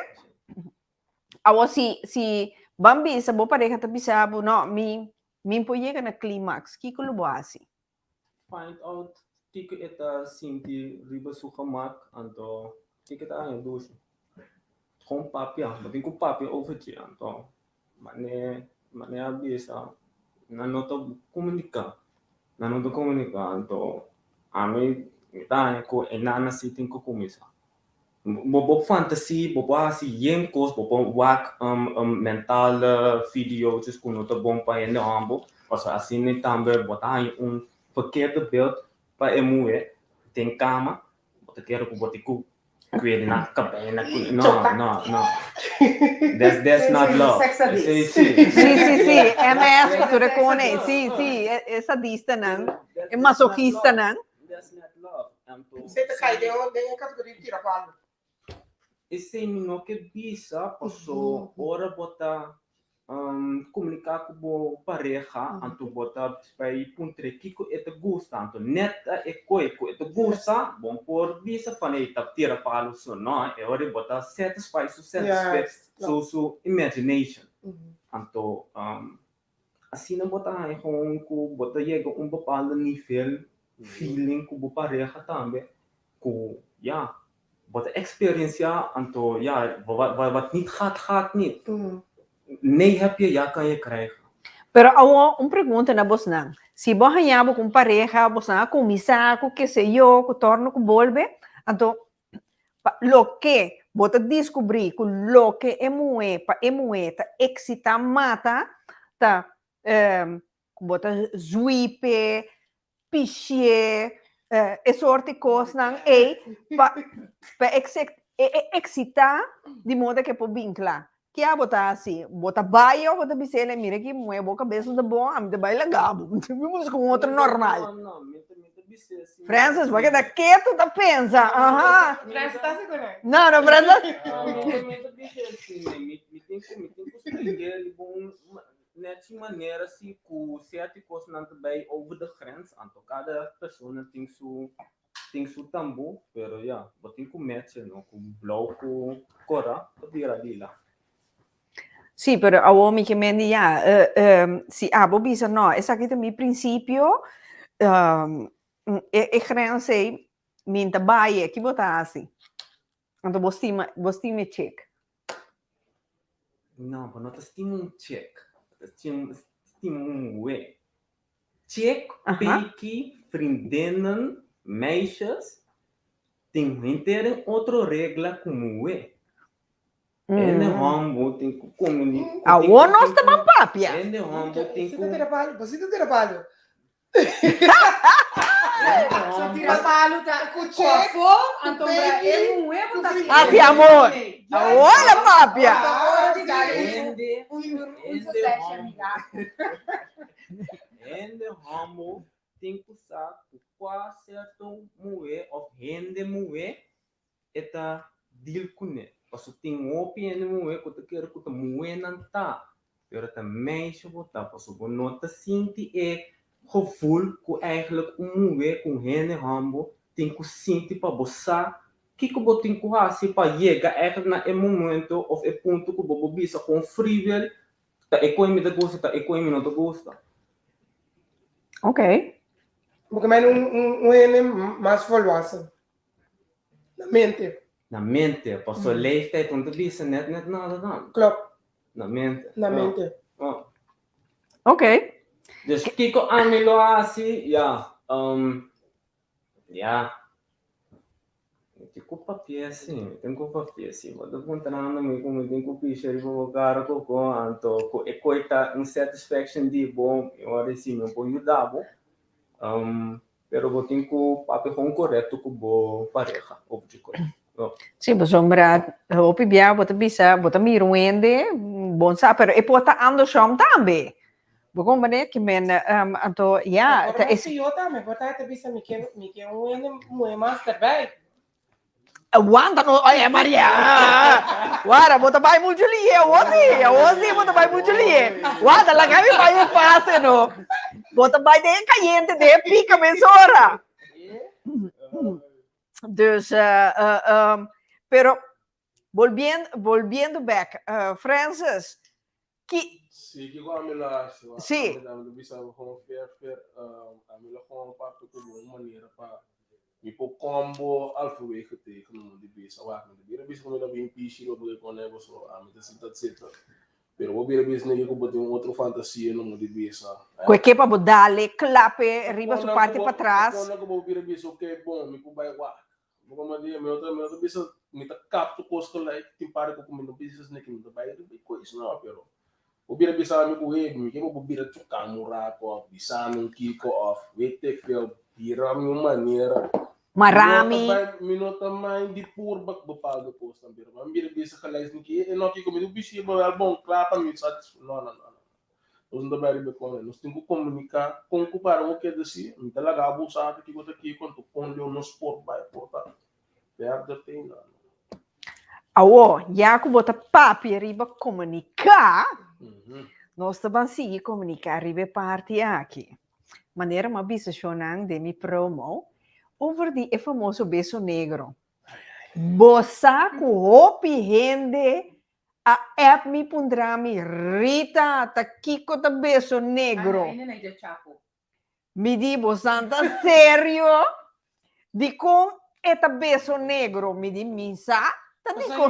Awor si si ban bisa bo pareha ta bisa bo no mi mi por yega na climax, kiko lo bo hasi? Find out kiko e ta sinti riba su gemak, anto kiko e ta haña dushi. Gewoon papia, bo tin ku papia over dje, anto mane mane a bisa nan no ta komuniká, nan no ta komuniká, anto ami mi ta haña ku e nana si tin ku kuminsá. Bo bo fantasy, bo por hasi yen kos, bo por wak mentale video's ku no ta bon pa hende hòmber, pasobra asina tambe bo ta haña un verkeerde beeld pa e muhé den kama, bo ta kere ku bo tin ku kuida na kabei, na ku, no, no, no, that's that's not love. Sí, sí, sí, MS ku tur e kone, sí, sí, e sadistanan, e masochistanan. That's not love. Anto, Esei ta kai den den e kategoria di tira palu. Esei mi no ke bisa paso ora bo ta komuniká ku bo pareha anto bo ta bai puntr'é kiko e ta gusta anto nèt ta e koi ku e ta gusta bo por bisa van ey ta tira palu so no e ora bo ta satisfy su satisfy su su imagination anto Asina bo ta haña gewoon ku bo ta yega un bepaalde nivel feeling ku bo pareha tambe ku ya bo ta eksperensiá anto ya wat niet gaat gaat niet. Nee heb je ja kan je krijgen. Pero awor un pregunta na bosnan, si bo haña bo ku un pareha bosnan a kuminsá ku keseyo ku torno ku bolbe anto Pa loke bo ta diskubrí ku loke e muhé, pa e muhé ta eksitá mata, ta ku bo ta zuip'e, pishi'é, e sorti kosnan ei pa pa e eksitá di moda ku e por bin kla. Kia bo ta hasi? Bo ta bai of bo ta bis'é le mira ki muhé bo kabes no ta bon, ami ta bai laga bo. Mi buska un otro normal. Francis, bo a keda ketu ta pensa, aha. Francis ta hasi kuné? No, no, Francis. Mi ta bis'é si, mi tin ku mi tin ku splike riba un nèchi manera si ku sierto kosnan ta bai over de grens, anto kada persona tin su Tin su tambú, pero ya, bo tin cu meche, no cu blou cu cora ta bira lila. Sí, pero awor mi ke mende ya, si abo bisa no, esaki ta mi principio, e grens ei mi ta bai e, ki bo ta hasi? Anto bo stima, bo stima e chick. No, bo no ta stima un chick, bo ta stima un muhé. Chick, piki, vriendinnen, meisjes, tin henter un otro regla ku muhé. Hende hòmber tin ku komuni. Awor nos ta ban papia. Hende hòmber tin ku. Bo si ta tira palu, bo si ta tira palu. Tira palu ta Ku chick, kofo, ku anto bra piki, e muhé ku bo ta vriendin. Hasi amor. Awor la papia. Ora di dal Hende, un hende soseshe hòmber. amiga. Hende hòmber tin ku sa ku kua sierto muhé òf hende muhé e ta deal kuné. Pasobra tin hopi hende muhé ku ta kere ku ta muhénan ta, pero ta meisje bo ta pasobra bo no ta sinti e gevoel ku eigenlijk un muhé ku un hende hòmber tin ku sinti pa bo sa kiko bo tin ku hasi pa yega eigenlijk na e momento òf e punto ku bo por bisa kon free will Ta e koe mi ta gusta, ta e koe mi no ta gusta. Ok. Bo ke manda un un hende mas volwassen. Na mente. Na mente, paso leeftijd no ta bisa net net nada dan. Klopt. Na mente. Na mente. Ja. Ok. Dus kiko ami lo hasi? Ja, um, Ja. Mi tin ku papia si, mi tin ku papia si. Bo ta puntrando mi ku mi tin ku pisha riba bo kara koko, anto ku e koi ta un satisfaction di bo, mi ora si mi por yuda bo. Pero bo tin ku papia kon korekto ku bo pareha over di koi. Si, pasobra hopi bia bo ta bisa, bo ta mira un hende, bon sa, pero e por ta andersom tambe. Bo comprende? Ke men, anto, ja, ta es. Yo tambe, por ta bisa mi ke, mi ke un hende muhe mas erbij. Wanta no, oye Maria. Wara, bo ta bai mucho lihe, awor si, awor si bo ta bai mucho lihe. Wanta, laga mi bai e fase no. Bo ta bai den e cayente, den e pica mesora. Dus, pero, volviendo, volviendo back, Francis, Ki. Si, kiko ami lo hasi? Wa, Si. Ami ta bisa bo gewoon fair, fair, ami lo gewoon papia ku bo un manera pa mi por kom bo halverwege tegen mi di bisa, wak, mi ta bira bisa ku mi ta bin pishi lo porque kone bo so ami ta sinta etcetera. Pero bo bira bisa negi ku bo tin un otro fantasia no mo di bisa. Ku e ke pa bo dale klape riba su parti patras. Kone ku bo bira bisa, ok, bon, mi por bai wak. Bo como di, mi no ta, mi no ta bisa, mi ta capto cos gelijk, tin par di cu mi no bisa esaki, mi ta bay riba e cos no, pero bo bira bisa mi cu hey, mi ke bo bira choca mi un rato of bisa mi un kico of weet ik veel, bira mi un manera. Mara mi. Mi no ta mind di purba bepaalde cosnan, pero mi bira bisa gelijk esaki, e no kico, mi no bisa bo wel bon cla pa mi satisfa, no, no, no, no. Nos no ta bai riba e kòne. Nos tin ku komuniká kon ku para bo keda si. Mi ta laga bo sa kiko ta kiko, anto kon leu nos por bai por ta verder te einan. Awor, ya ku bo ta papia riba komuniká, nos ta ban sigui komuniká riba e parti aki. Manera mi a bisa shownan den mi promo over di e famoso beso negro. Bo sa ku hopi hende A app mi puntra mi, Rita, ta kiko ta beso negro? Mi di, bosan ta serio? Dikon e ta beso negro? Mi di, mi sa ta dikon.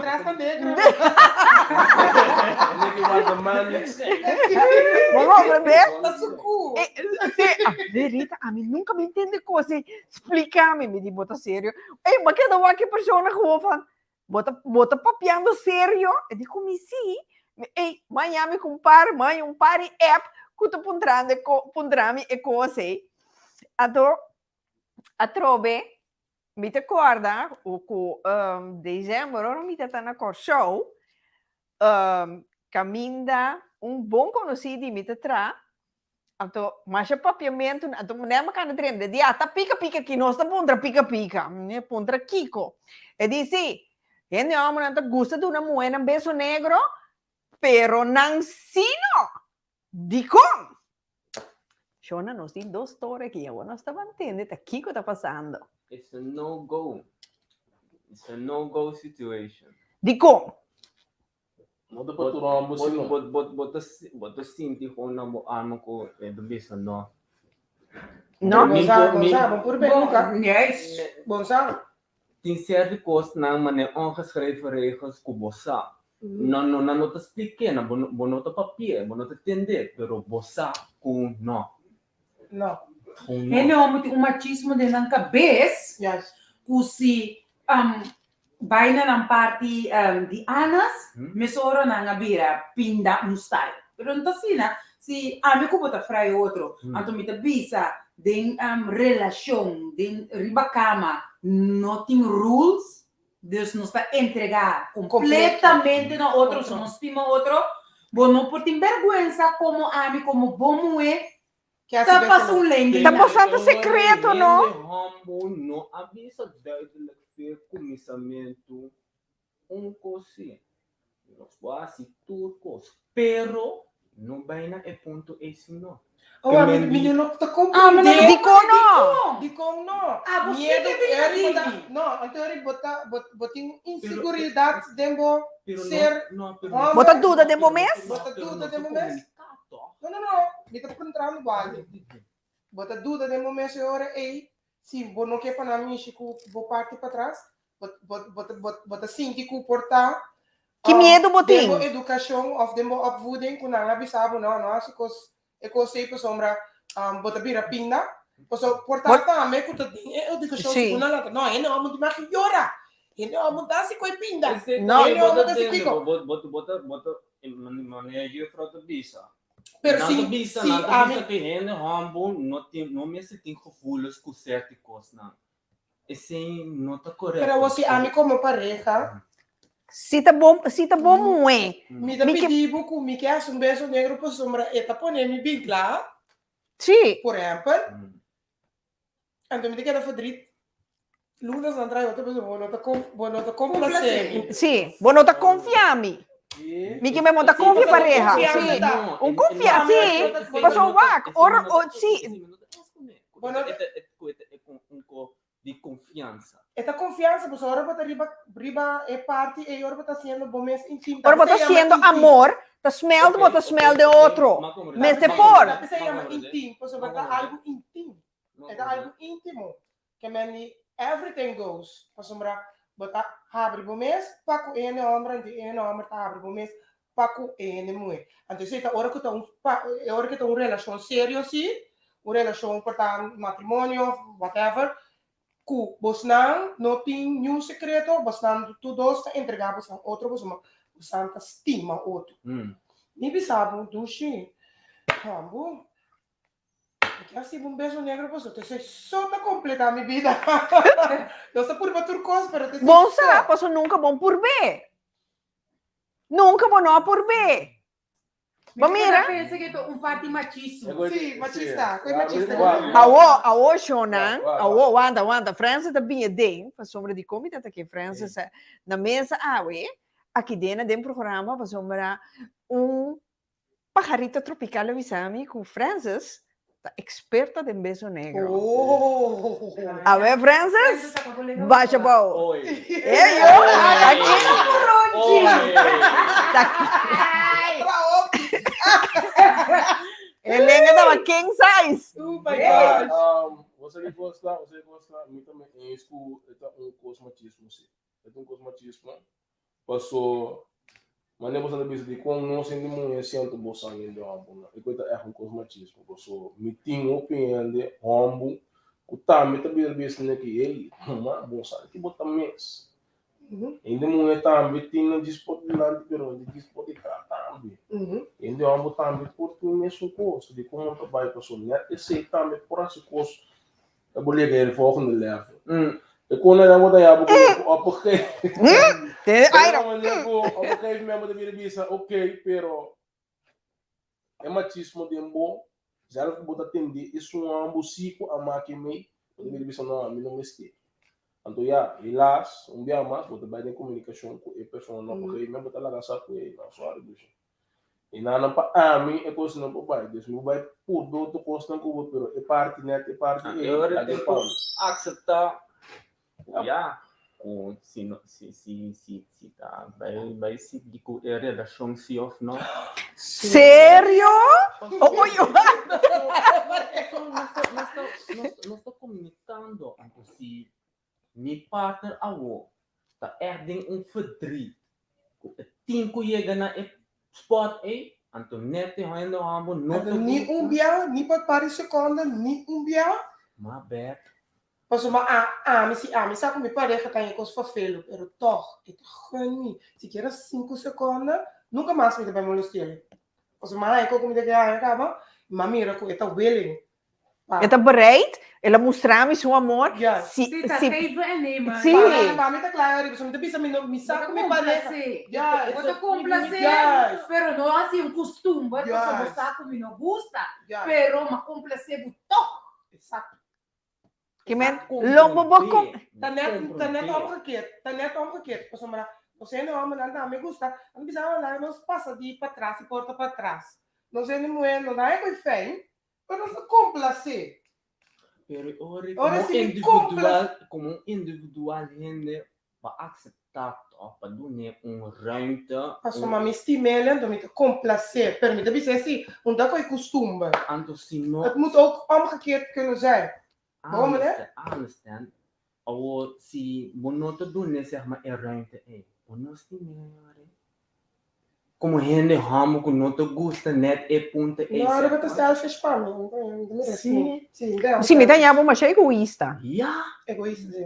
Bo comprende? Sí, Rita, ami nunca mi intende kos ei. Splika mi. Mi di, bo ta serio? Ey, bo a keda wak e persona gewoon van, Bo ta, bo ta papiando serio? E di ku mi sí. Ey, maña mi ku un par, maña un par di app ku ta puntrando e ko, puntra mi e kos ei. Anto, atrobe, mi ta kòrda ku december ora mi ta na Kòrsou, kaminda un bon konosí di mi ta traha, Anto, masha papiamentu, anto manera mi kanda drenta, e di, ah, ta pika pika ki nos ta puntra pika pika. Mi puntra kiko. E di, si, hende hòmbernan ta gusta duna muhénan beso negro, pero nan si no. Dikon? Shona, nos tin dos tore aki, awor nos ta ban tende ta kiko ta pasando. It's a no go. It's a no go situation. Dikon? No ta pa tur homber si no. Bo ta sinti gewoon na bo alma ku e ta bisa no. No. Bon sa, bon sa, bon puru ben luka. Bon sa. Tin sierto kosnan manera ongeschreven regels ku bo sa. No, no, nan no ta splik'é, nan bo no ta papi'é, bo no ta tend'é, pero bo sa ku no. No. Gewoon no. Hende homber tin un machismo den nan kabes ku si Bai na nan parti di anas, mesora nan a bira pinda un style. Pero no ta asina, si ami ku bo ta frai otro, anto mi ta bisa den relashon, den riba kama no tin rules, dus nos ta entrega kompletamente na otro, so nos stima otro, bo no por tin bèrgwensa komo ami, komo bo muhé, Ta pasa un lengua. Ta bastante secreto, no? Hende humble no a bisa duidelijk fe kuminsamentu un kos si. Nos por hasi tur kos, pero no bai na e punto ei si no. Oh, mi, mi no ta comprende. Dikon no? Dikon no? Miedo, Eric, bo ta, no, anto Eric, bo ta, bo, bo tin inseguridat den bo ser homber. Bo ta duda den bo mes? Bo ta duda den bo mes? No, no, no, mi ta puntrando bo algo. Bo ta duda den bo mes e ora ei, si bo no ke pa nan mishi ku bo parti patras, bo, bo, bo, bo, bo ta sinti ku por ta Ki miedu bo den tin? bo edukashon òf den bo opvoeding ku nan a bisa bo no, no hasi kos e kos ei pasobra bo ta bira pinda. Pasobra por ta tambe ku ta den e edukashon Sí. si ku nan lanta, no, hende hòmber tin mag yora, hende hòmber ta hasi ku e pinda, No. hende hòmber ta hasi kiko. Bo, bo, bo ta, bo ta Manera juffrouw ta bisa. Pero Nan si, ta bisa, si nan ta ami bisa ku hende hòmber no tin, no mester tin gevoelens ku sèrti kosnan. Esei no ta korekto. Pero awor si ami komo pareha. Si ta bo, si ta bo muhé. Mi ta Mi ke. pidi bo ku mi ke hasi un beso negro pasobra e ta pone mi bin kla. Sí. Por ehèmpel. Anto mi ta keda verdriet. Lunas nan trae otro persona, bo no ta con, bo no ta complace mi. Sí, bo no ta confia mi. Mi ke men bo ta confia pareha. Sí, un confia, sí. Pasobra wak, ora, o, sí. Bo no ta. Di confiansa. E ta confiansa, pasobra ora bo ta riba, riba e parti ei, ora bo ta haciendo bo mes intim. Ora bo ta haciendo amor, ta smell bo ta smell den otro. Mester por. Ta p'esei yama intim, pasobra ta algo intim. E ta algo intimo. Ke men di everything goes. Pasobra bo ta habri bo mes pa ku e hende homber, anto e hende homber ta habri bo mes pa ku e hende muhe. Anto esei ta ora ku ta un pa e ora ku ta un relashon serio si, un relashon por ta matrimonio of whatever, Ku bosnan no tin niun sekreto, bosnan tur dos ta entregá bosnan otro boso ma bosnan ta stima otro. Mi bisa bo, dushi, hambu, mi ke hasi bo un beso negro pasobra ta esei so ta kompletá mi bida. Nos ta purba tur kos pero ta esei Bon so. sa, pasobra nunka bon purb'é. Nunka bo no a purb'é. Bo mira? Mi pensa ku ta un parti machismo. Sí, machista. Koe machista. Awo, awo shownan, awo, wanta, wanta. Francis ta biña den, pasobra di kon mi ta ke Francis na mesa awe, aki den den programa, pasobra un pajarito tropical a bisa mi ku Francis ta experto den beso negro. Oh. Awe Francis, basha bou. Oi. Ey yo, aki. Oi. Taki. E lenga taba king size. Oh my gosh. Você que gosta, você que gosta, mi tambe eens ku e ta un kos machismo si. E ta un kos machismo. Paso, manera boso ta bisa di kon nos hende muhé siento boso hende hòmber, e kos ta ègt un kos machismo. Paso, mi tin hopi hende hòmber ku tambe ta bira bisa mi ki, ey, ma bo sa ki bo ta mes. Hende muhé tambe tin nan djis por dilanti pero hende djis por detrás tambe. Hende hòmber tambe por tin mesun kos, di kon nan ta bai paso nèt esei tambe por hasi kos Ta bo llega e volgende level. E kon nan bo ta ya bo ku op een gegeven op een gegeven moment bo ta bira bisa ok pero e machismo den bo zelf ku bo ta tende esun ambo si ku a maki mei bo ta bira bisa no ami no mester. Anto ya helaas un bia mas bo ta bai den komunikashon ku e persona op een gegeven moment bo ta laga sa ku ey no sorry dushi. E nan pa ami e kosnan por bai. Dus mi por bai purba otro kosnan ku bo, pero e parti nèt e parti Ah, ei, e ora laga tin e ku pa mi. akseptá ku ya, ku si no si si si si ta bai bai sigui ku e relashon si òf no. Serio? Oh, yo. Nos ta nos ta nos nos ta komunikando anto si Mi partner awo ta ègt den un verdriet ku e tin ku yega na e spòt ei, anto nèt e hende hòmber no ta Anto ni gusta. un bia, ni pa par di sekonda, ni un bia. Ma bèk. Pasobra a ami si ami sa ku mi pareha ta haña kos fafelu, pero tòg e ta gun mi sikiera sinku sekonda, nunka mas mi ta bai molesti'el. Pasobra mi a haña kos ku mi ta ke haña kaba, mi a mira ku e ta willing. E ta bereid, el a mustra mi su amor. Yes. Si, Sí, ta si, geven en nemen. Sí. Pa mi, pa mi ta klaar ariba, so mi ta bisa mi no, mi sa ku mi pareha. Yes. Bo ta complacer, Yes. pero no hasi un costumber, Yes. pasobra bo sa ku mi no gusta, Yes. pero m'a complacer bo toch. Exacto. Ke men, lo bo bo com- Ta net, ta net omgekeerd, ta net omgekeerd. Pasobra nos hende hombernan tambe gusta, nan bisa, oh, laga nos pasa di patras, di porta patras. Nos hende muher no ta e fijn, Pero nos ta complacé. Pero ora Ora como si mi individual, como un individual hende pa acepta toch, pa dun'é un ruimte, Pasobra un mi stim'el anto mi ta complacé. Pero mi ta bisa esei, un ta koe costumber. Anto si no. Het moet ook omgekeerd kunnen zijn. Bon, meneer? I understand. Awor si bo no ta dun'é zeg maar e ruimte ei, bo no stim'é ora. Como hende hòmber ku no ta gusta nèt e punto ei No, zeg riba ta maar. selfish pa mi. Mi ta mira Sí. Sí, mi ta Sí, mi ta haña bo masha egoista. Ya. Egoista, sí.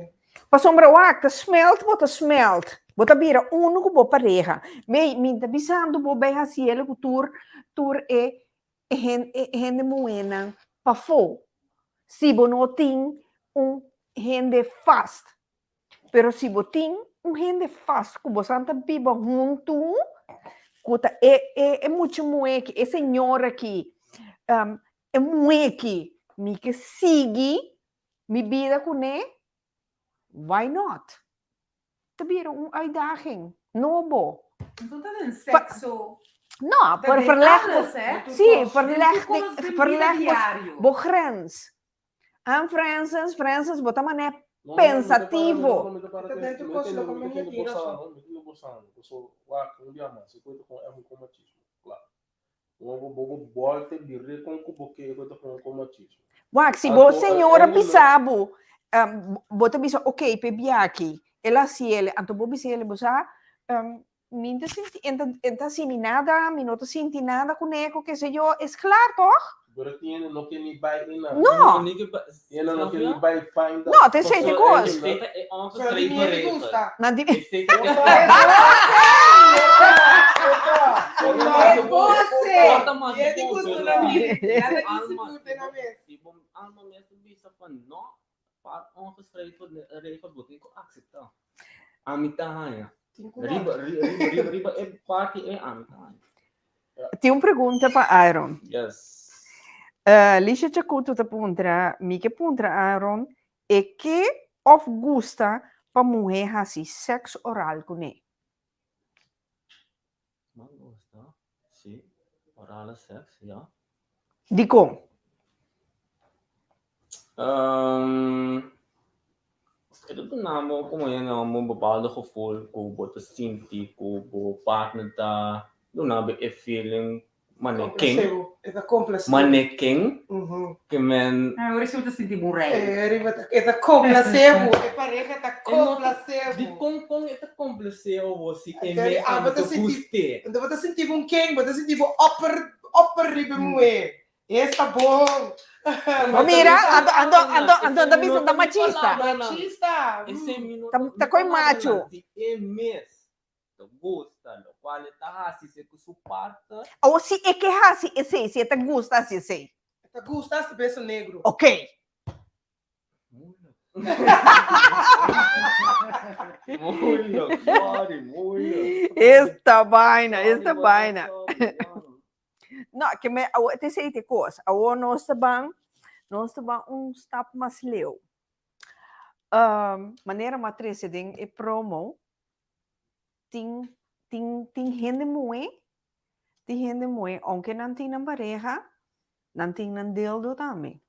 Pasobra wak, ta smelt bo ta smelt. Bo ta bira unu ku bo pareha. Mi, mi ta bisando bo bai hasi el ku tur, tur e e hen, e hende muhénan pafó. Si bo no tin un hende vast. Pero si bo tin un hende vast ku bosan ta biba huntu, ku ta e e e mucha muhé aki, e señora aki, e muhé aki, mi ke sigui mi bida kuné, why not? Ta bira un uitdaging nobo. Anto ta den sekso. No, Ta pero den verleg bo, alles, hè? sí, Den verleg tur kos den verleg bida bo, diario. bo grens. Aan Francis, Francis, bo ta manera pensativo. Ta den tur kos loke mi a tin rason. Wak, si bo señora bisa bo, bo ta bisa ok p'e biaha aki, el a hasi el, anto bo bisa el, bo sa, mi no ta sinti, e ta hasi mi nada, mi no ta sinti nada kuné, ku ke se yo, es klar tòg? Pero tin hende no ke ni bai einan. No. Tin hende no ke ni bai find out. No, ta esei te kos. Esei ta e Pero ongeschreven di mi regel. gusta. Nan di Esei ta e E pose! Porta mas E di bom, gusto pero na mi. Nada di Alma, sigur na mes. si bo alma mes ta bisa pa no, pa ongeschreven regel bo tin ku akseptá. Ami ta haña. Riba, riba, riba, riba e parti e ami ta haña. Tin un pregunta pa Aaron. Yes. Lisha Chacuto ta puntra, mi ke puntra Aaron, e ke of gusta pa muhé hasi sèks oral kuné? Mi gusta, si, orale sèks, ya. Dikon? E ta duna bo komo hende un bepaaldo gevoel ku bo ta sinti ku bo partner ta duna bo e feeling mane ken, E ta komplaser. mane ken, ke men. Ora si bo ta sinti bo rei. E ta komplaser bo, e pareha ta komplaser bo. Dikon kon e ta komplaser bo si e Anto, mes ah, bo ta ta sinti- gust'é? Anto bo ta sinti bo un ken, bo ta sinti bo opper, opper riba e muhé. Esta bon. Bo mira, anto, anto, anto, anto ta bisa ta machista. Machista. Esei mi no Ta- ta koi macho. Si e mes ta gusta lokual e ta hasi se ku su parte. Awor si e ke hasi esei, si e ta gusta hasi esei. Ta gusta hasi beso negro. Ok. Moeilijk. Moeilijk, sorry, moeilijk. Esta vaina, esta Sorry, vaina. sorry, sorry. No, ke me awor te sei te kos. Awor nos ta ban, nos ta ban un stap mas leu. Manera m'a trese den e promo, tin tin tin hende muhé, tin hende muhé, ounke nan tin nan pareha, nan tin nan dildo tambe.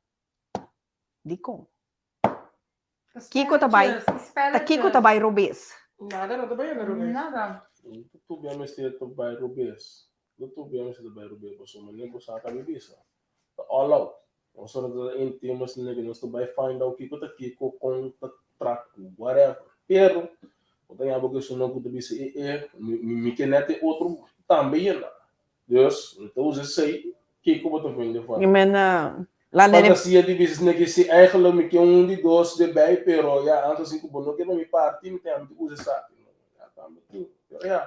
Dikon? Kiko ta bai, ta kiko ta bai robes? Nada no ta bai yendo robes. Nada. No ta mester ta bai robes. No ta mester ta bai robes pasobra manera bo sa ta mi bisa. Ta all out. Nos ora ta intimo asina ke nos ta bai find out kiko ta kiko, kon ta track, whatever. Pero bo ta yama ku esun ku ta bisa e e mi ke net e otro tambe yena. Dus mi ta usa esei kiko bo ta vende for. I men la nene. Fantasia di bisa asina ke si eigenlijk mi ke un di dos debei pero ya antes asina ku bo no ke na mi parti mi ta yama mi ta usa esaki. Ya tambe tin pero ya.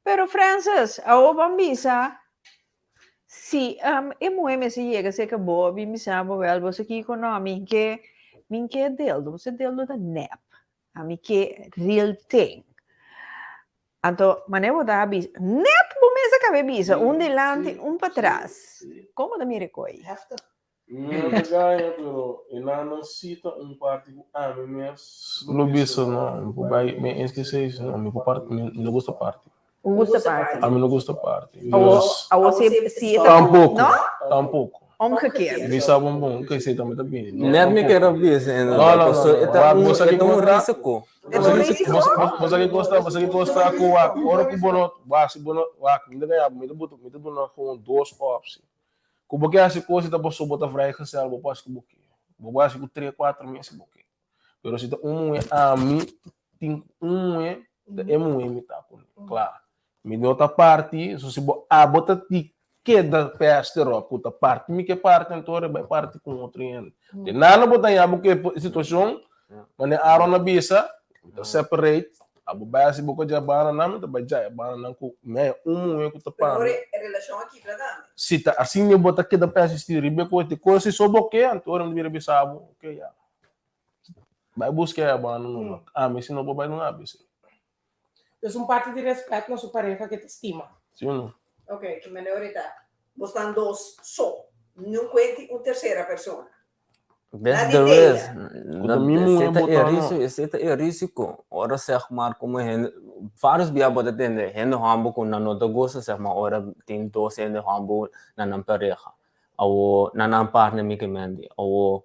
Pero Francis, awor ban bisa, si e muhé mester yega serka bo, bin bisa bo, wèl, bo sa kiko? No, mi ke, mi ke dildo, bo sa dildo ta nèp, ami ke real thing. Anto, manera bo ta bisa, nèt bo mes a kaba e bisa, un dilanti, un patras. Kon bo ta mira e koi? Heftig. Mi no ta gaña, pero e nan sí ta un parti ku ami mes lo bisa, no, mi por bai, mi eens ke esei, no, mi por parti, mi no gusta parti. Un gusta parti. Ami no gusta parti. Awor, Dus, awor si, si e ta, Tampoco, no? tampoco. Omgekeerd. Mi sa bon bon, ku esei tambe ta bini. No, Net mi tampoco. ker a bisa, No, no, no, paso no. e ta Wak, un, bo sa e ki ta un kontra? risiko. E ta un risiko? Bo sa ki kosta, bo sa ki kosta ku wak, ora ku bo no, wak, si bo no, wak, mi ta gaña bo, mi ta buta, mi ta duna gewoon dos optie. Ku bo ke hasi kos si ta paso bo ta vrijgezel, bo por hasi ku bo ke. Bo por hasi ku tres, kuater mes si bo ke. Pero si ta un muhé ami tin ku un muhé, ta e muhé mi ta kuné. Kla. Mi no ta parti, so si bo abo ta di keda pèste ròp ku ta parti mi ke parti anto ora bai parti ku un otro hende. Di nada bo ta haña bo ku e situashon, manera Aaron a bisa, mi ta separate, Abo bai hasi bo ku dja bana nan, mi ta bai djaya bana nan ku mi haña un muhé ku ta Pero pa mi. e relashon a kibra tambe. Si ta asina bo ta keda persistí riba e kos, di kos si so bo ke, anto ora mi ta bira bisa bo, ok ya, bai buska e bana numa. Ami si no por bai duna abc. Dus un parti di rèspèt na su pareha ke ta stima. Si o no? Ok, ki manera ora ta? Bo stan dos so, no kuenti un tersera persona. That's Nadie the teia. risk. Ku ta mi muhé Esei ta e botá risiko, no. esei ta e risiko. Ora zeg maar komo hende, varios bia bo ta tende hende hòmber ku nan no ta gusta zeg maar ora tin dos hende hòmber na nan pareha awo na nan partner mi ke mende. Awo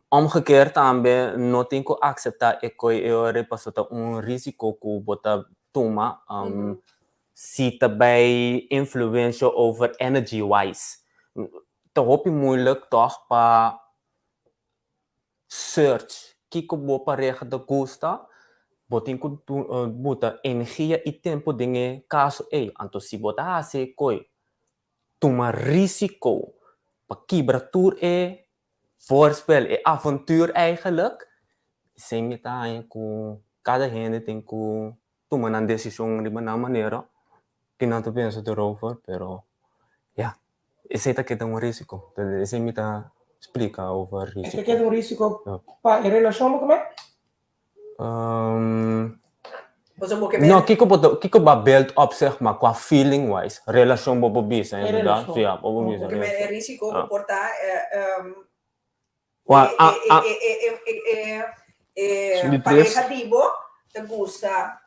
omgekeerd tambe no tin ku akseptá e koi e ora pasobra ta un risiko ku bo ta tuma si ta bai influensha over energy wise. Ta hopi moeilijk tòg pa search kiko bo pareha ta gusta, bo tin ku buta energia i tempu den e kaso ei. Anto si bo ta hasi e koi, tuma risiko. Pa kibra tur e voorspel, e avontuur eigenlijk, esei mi ta haña ku kada hende tin ku tuma nan desishon riba nan manera ki nan ta pensa erover, pero ya, esei ta keda un risiko. Esei mi ta splika over E ta risiko. keda un risiko pa e relashon bo ku me? No, kiko bo ta, kiko bo a build up zeg maar qua feeling wise? Relashon bo por bisa E inderdaad, relashon. si ya, bo por bisa Porque men e relashon. risiko ku por ta Wa a a e Su di tres. pareha di bo ta gusta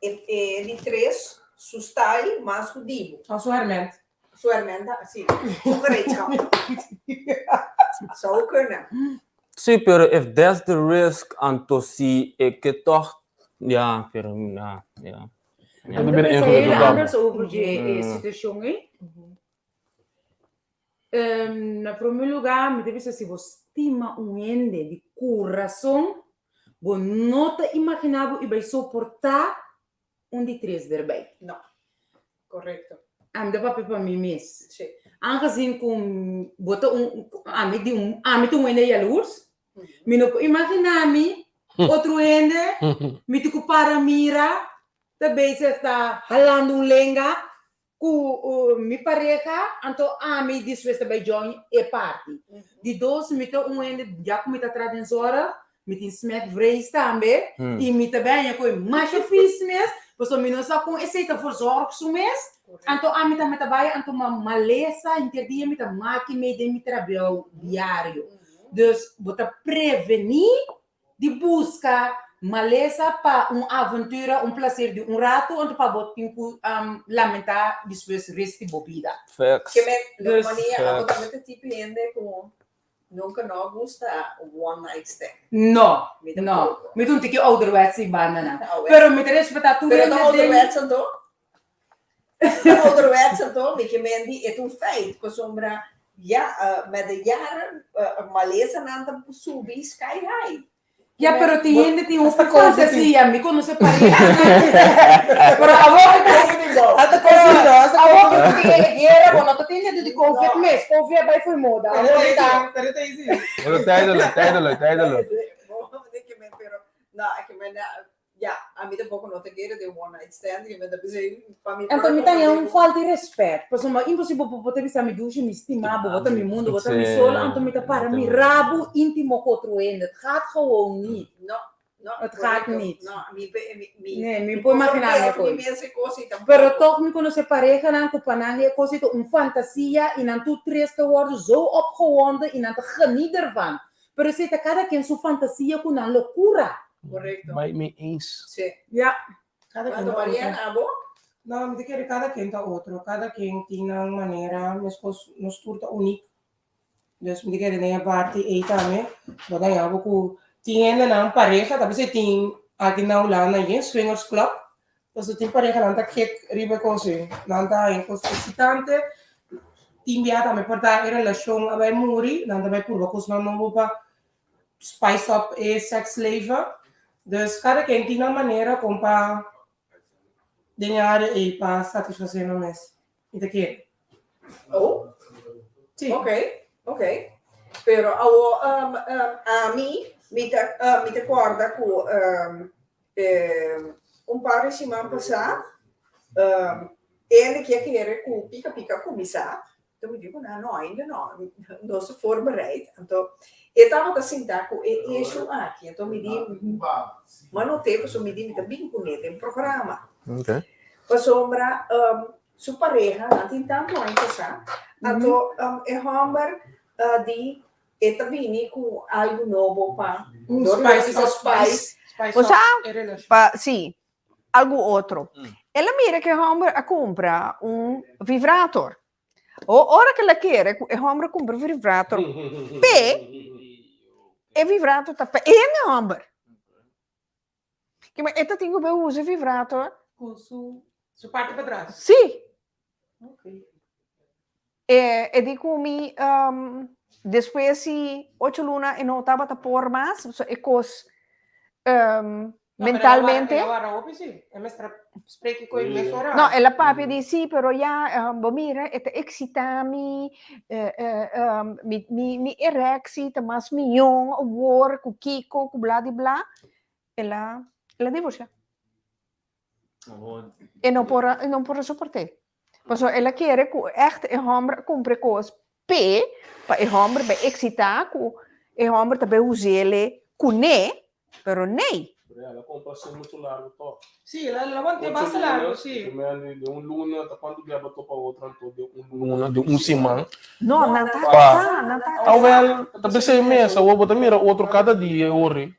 e e di tres su style mas ku di bo. Oh, su herment. Su herment, si. Su gereedschap. Zou kunnen. Sí, pero if that's the risk, anto si e ke toch, ja, pero ja, ja. E ta Mi ta bira pensa heel ingewikkeld dan. anders over dje e situashon ei. Na prome lugar mi ta bisa si bo stima un hende di kurason, bo no ta imagina bo i bai soporta un di tres derbij. No. Correcto. Ami ta papia pa mi mes. Sí. Aangezien ku bo ta un, ami di un, ami ta un hende jaloers, mi no por imagina mi otro hende, mi tin ku para mira, ta bezig ta halando un lenga ku mi pareha, anto ami despues ta bai join e party. Di dos, mi ta un hende, ya ku mi ta traha den zorg, Mi tin smetvrees tambe i mi ta bèña ku e masha fis mes, pasobra mi no sa kon esei ta verzorg su mes. Anto ami tambe ta bai anto ma malesa henter dia mi ta maki mei den mi trabou diario. Dus bo ta prevení di buska malesa pa un aventura, un placer di un ratu, anto pa bo tin ku lamentá despues rest di bo bida. Facts. Ke men, Dus. Maria, abo Facts. tambe ta tipo hende ku Nunca no gusta one night stand. No, Mi no. tampoco. Mi ta un tiki ouderwets y banda nan. Ouderwets. Pero mi ta respeta tur Pero hende ta den. ouderwets anto? Ta ouderwets anto? Mi ke men di e ta un feit pasobra ya met de jaren malesanan ta subi sky high. Ya, pero tin hende tin hopi Hasta COVID tin. fantasia. Mi conoce parehanan. Pero awor cu Hasta COVID no, hasta awor COVID. cu tin e guera, bo no ta tin hende di COVID mes. COVID a bai fo'i moda. Pero Awor ta ta. easy, pero ta easy. Pero tijdelijk, tijdelijk, tijdelijk. Pero no, ke men Ya, ami tampoco no ta kere den one night stand, mi ta bisa pa mi Anto mi ta haña un falta di respet, pasobra imposibel pa bo ta bisa mi dushi, mi stima bo, bo ta mi mundo, bo ta mi sol, anto mi ta para mi rabu intimo ku otro hende. Het gaat gewoon niet. No, no, Het gaat correcto. niet. No, mi, mi, mi, Nee, mi por imagina mi mi koi. mes e cos y tampoco. Pero toch mi conoce parehanan ku pa nan e cos ta un fantasia y nan tur tres ta wordo zo opgewonden y nan ta geniet ervan. Pero esei ta kada ken su fantasia ku nan lokura. Correcto. Bai mee eens. Sí. Ja. Cada ken Anto ta Marian, otro. abo? No, mi ta kere cada ken ta otro. Cada ken tin nan manera, meskos nos tur ta uniek. Dus mi ta kere den e parti ei tambe, bo ta haña bo ku tin hendenan pareha, ta bisa tin aki na Hulanda yen swingers club, pasobra tin parehanan ta gek riba e kos ei. Nan ta haña kos eksitante, tin bia tambe por ta e relashon a bai muri, nan ta bai purba kosnan nobo pa spice up e sex leven. Dus kada ken tin nan manera kon pa den e área ei pa satisfasé nan mes. Mi ta kere. Oh, Sí. ok, ok. Pero awo um, um, ami mi ta, uh, mi ta korda ku um, eh, un par di siman pasá um, ene ke a kere ku pika pika kuminsá. Toen mi di ku nan, no, ainda no, nos ta voorbereid. Anto e tabata sinta ku e issue aki. Anto mi di, ma no te, pasobra mi di mi ta bin kuné den programa. Okay. Pasobra um, su pareha, nan tin tantu aña pasá, anto um, e hòmber uh, di e ta bini ku algu nobo pa Un dor spice bisa up, spice. spice O up sa, e relashon. pa, sí, algu otro. El a mira ku e hòmber a kumpra un vibrator. O ora ku el a kere ku e hòmber a kumpra un vibrator p'e, e vibrator ta pa e hòmber. Ke e ta tin ku bai usa e vibrator. Ku su su parti patras. Sí. Ok. E e di ku mi despues di ocho luna e no tabata por mas, so e kos. Mentalmente. No, No, el a papia di sí, pero ya, bo mira, e ta eksitá mi, mi, mi, mi erectie ta mas mion awor ku kiko, ku bla di bla. El a, el a divorciá. E no por a, e no por a soport'é. Pasobra el a kere ku ègt e hòmber a kumpra e kos p'e, pa e hòmber bai eksitá ku e hòmber ta bai us'é kuné, pero nee. Pero el a compra así mucho largo toch. Sí, el a want'é basta largo, sí. Ocho luna, de un luna, ta cuanto bia bo topa otro anto de un luna, de un siman. No, nan ta casá, nan ta casá. Awel, ta p'esei mes, awor bo ta mira otro cada dia e ori.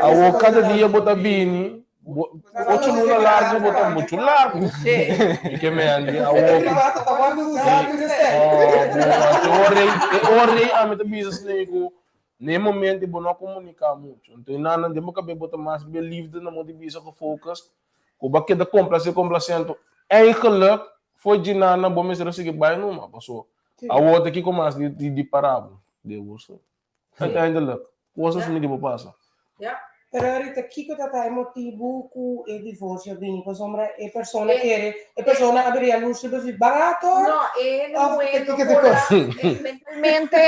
Awor cada dia bo ta bini, Ocho luna largu bo ta muchu largu. Mi ke mendi awor ku e ora ei ami ta bisa asina ku na e momento bo no a komuniká muchu. Anto e nan den bo kabes bo ta mas be liefde na modo di bisa gefocust ku bo a keda komplase komplase anto eigenlijk for dje nan bo mester a sigui bai numa paso awor ta kiko mas di para bo den bo. Uiteindelijk, cosas mi di bo pasa. Ja. Pero ahorita kiko ta ta e motibu ku e divorsio a bini? Pasobra e persona kere, e persona a bira luz riba vibrator? No, e no Of muhe no kiko ta por a, kos? mentalmente,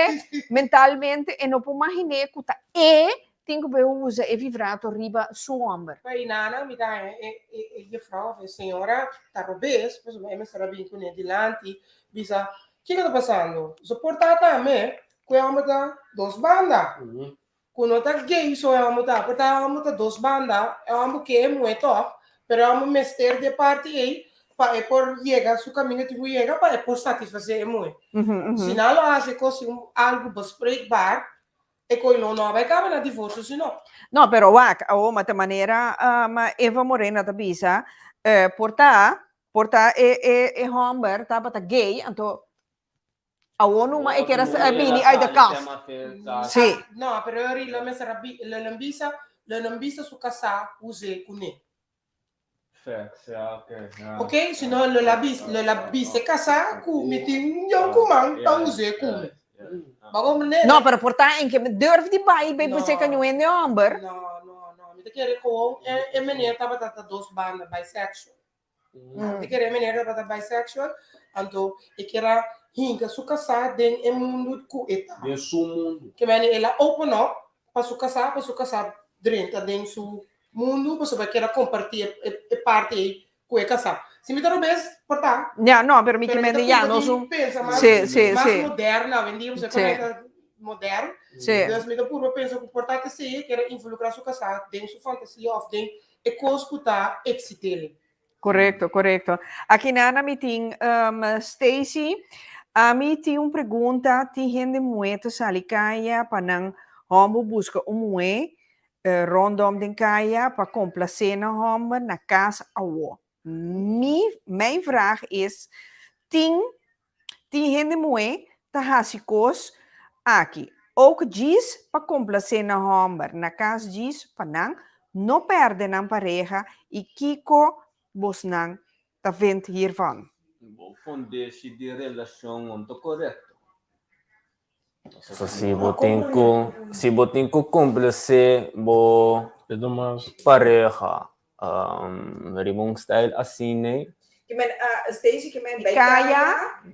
mentalmente e no por maginé ku ta e tin ku bai usa e vibrator riba su hòmber. Pa e nana mi ta haña e e e juffrouw of e señora ta robes, pasobra e mester a bini kuné dilanti bisa kiko ta pasando? So por ta tambe Ku e hòmber ta dos banda. Ku no ta gay so e hòmber ta, por ta e hòmber ta dos banda, e hòmber ke e muhé tòg, pero e hòmber mester di e parti ei pa e por yega su kaminda tin ku yega pa e por satisfasé e muhé. Si nan lo hasi e kos sin algu bespreekbaar, e koi lo no a bai kaba na divorsio si no. No, pero wak, awor ma ta manera Eva Morena ta bisa, por ta, por ta e e e hòmber tabata gay, anto Awor numa e kier a bini uit de kast. Sí. No, pero ori lo mester a bi, lo nan bisa, lo nan bisa su kasá us'é kuné. Facts, ja, oké. Ja. Oké, si no lo la bis, lo la bisa e kasá ku mi tin un yonkuman pa us'é ku mi. Ba komprendé? No, pero por ta en ke durf di bai bai bus'é ka ñuen de hòmber. No, no, no. Mi ta kere gewoon e meneer tabata ta dos banda, bisexual. E kere meneer tabata bisexual, anto e kier a hinka su kasá den e mundu ku e ta. Den su mundu. Ke meni el a open up pa su kasá, pa su kasá drenta den su mundu, pasobra e kier a kompartí e parti ei ku e kasá. Si mi ta robes, por ta. Ja, no, pero mi Pero ke mi ta mende ya purba nos di un pensa mas, Sí, sí, mas sí. moderno awendia, pasobra Sí. e ta moderno. Sí. Dus mi ta purba pensa ku por ta ke si e kier a involukrá su kasá den su fantasia òf den E kos ku ta eksitele. Korekto, korekto. Aki nana mi tin Stacy, ami tin un pregunta, tin hende muhé ta sali kaya pa nan hòmber buska un muhé rondom den kaya pa komplasé nan hòmber na kas awó. Mi, mijn vraag is, tin Tin hende muhé ta hasi kos aki, ook djis pa komplasé nan hòmber, na kas djis pa nan no pèrdè nan pareha i kiko bosnan ta vind hiervan? Bo fundeshi di relashon no ta korekto. So si bo tin ku si bo tin ku komplasé bo pareha riba un stijl asina. Ke men Stacy ke men bai Kaya,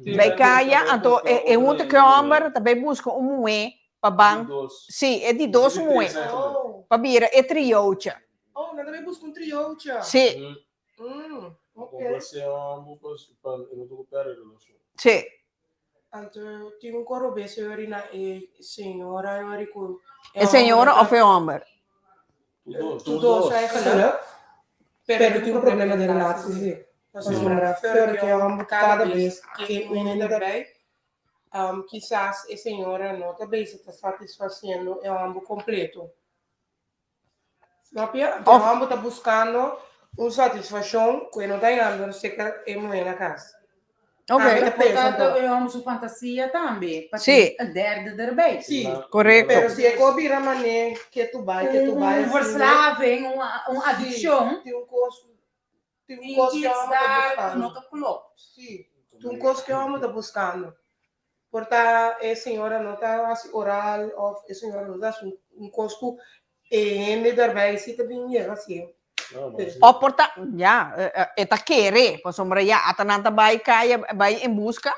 kaya. bai kaya, anto e e hunta ku e hòmber ta bai buska un muhé pa ban, sí, e di dos muhé, pa bira e triootje. Oh, nan ta bai buska un triootje. Sí. Mm, ok. Komplasé hòmber pa e no ta ku pèrdè relashon. Sí. Anto tin un coro bes yori na e señora yori cu E señora of e homber? Tur dos eigenlijk. Pero tin un problema den relatie si. Pasobra fleur ke homber cada bes ke un hende erbij, kisas e señora no ta bezig ta satisfaciendo e homber completo. Snap je? Anto e homber ta buscando un satisfaccion cu e no ta hallando cerca e muher na cas. Ok. Ami ta pensa Por tanto, anto. e homber su fantasia tambe pa Sí. tin un derde erbij. Sí. Correcto. Pero si e ko bira mané ke tu bai, ke tu bai. Un verslaving, un adiccion. Tin un kos, tin un Tin kos ke iets homber ta daar ku buscando. no ta klopt. Sí, tin un kos ke homber ta buscando. Por ta e señora no ta hasi oral of e señora no ta hasi un kos ku. E hende daarbij si ta bin yega si. O por ta, ya, e ta kere, pasobra ya ata nan ta bai kaya bai en buska.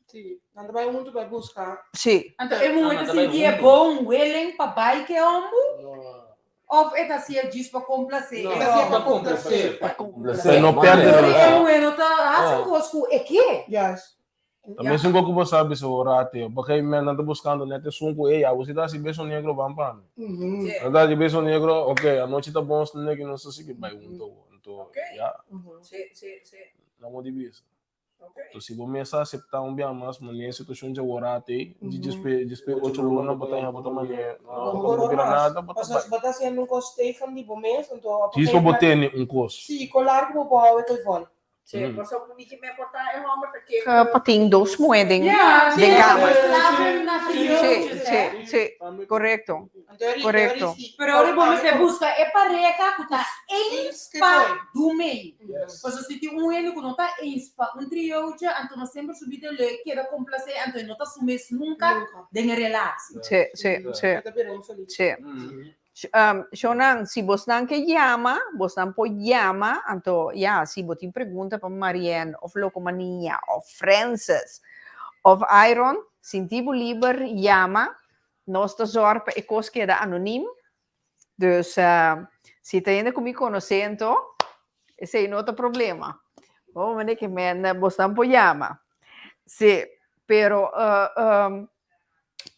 Si, nan ta bai huntu bai buska. Si. Anto e muhé ta sinti e bon willing pa bai ku e hòmber? Òf e ta hasié djis pa komplasé e E ta hasié pa hòmber? komplasé. Pa komplasé. Pa no pèrdè Pero e relashon. muhé no ta hasi un kos ku e ke. Juist. Ta mesun kos ku bo sa bisa ora ateo. Paske men nan ta buskando net esun ku ey abo si ta hasi beso negro ban pa mi. Nan ta hasi beso negro, ok, anochi ta bon snake i nos ta sigui bai hunto awo. Anto, ya. Nan mo di bisa. Anto si bo mes a aseptá un bia mas manera e situashon dje ora atei, di djespe djespe ocho luna bo ta haña bo ta manera no bo ta bira nada bo ta bai. Bo ta hasiendo un kos tegen di bo mes, anto Djis pa bo tene un kos. Si, kon largu bo por hou e telefòn? Sí, pasobra mi ke me porta e homber ta ke. Pa tin dos muhé den den kama. Sí, sí, sí, korekto, korekto. Pero ora bo mester buska e pareha ku ta eens pa dumei. Pasobra si tin un hende ku no ta eens pa un triootje, anto no semper su bida lo e keda komplasé, anto e no ta su mes nunka den e relatie. Sí, sí, sí. Sí. Shownan, si bosnan ke yama, bosnan por yama, anto ya, si bo tin pregunta pa Marianne of Locomania of Francis of Iron, sinti bo liber yama, nos ta zorg pa e kos keda anonim, dus si ta hende ku mi konosé anto, esei no ta problema. Bo manda ke men bosnan por yama. Si, pero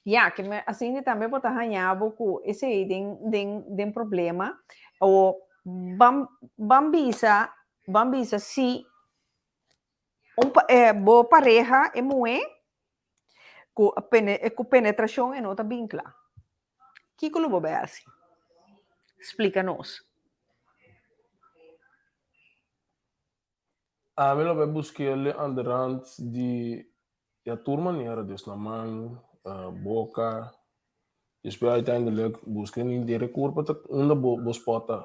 Ya, ke me asina tambe bo ta haña bo ku esei den den den problema o ban ban bisa ban bisa si un pa bo pareha e muhé ku pene ku penetrashon e no ta bin kla. Kiko lo bo bai hasi? Splika nos. Ami lo bai busk'el aan de rand di ya tur manera, dus na man, boka, despues uiteindelijk buska ni den rekur pa ta unda bo bo spot ta.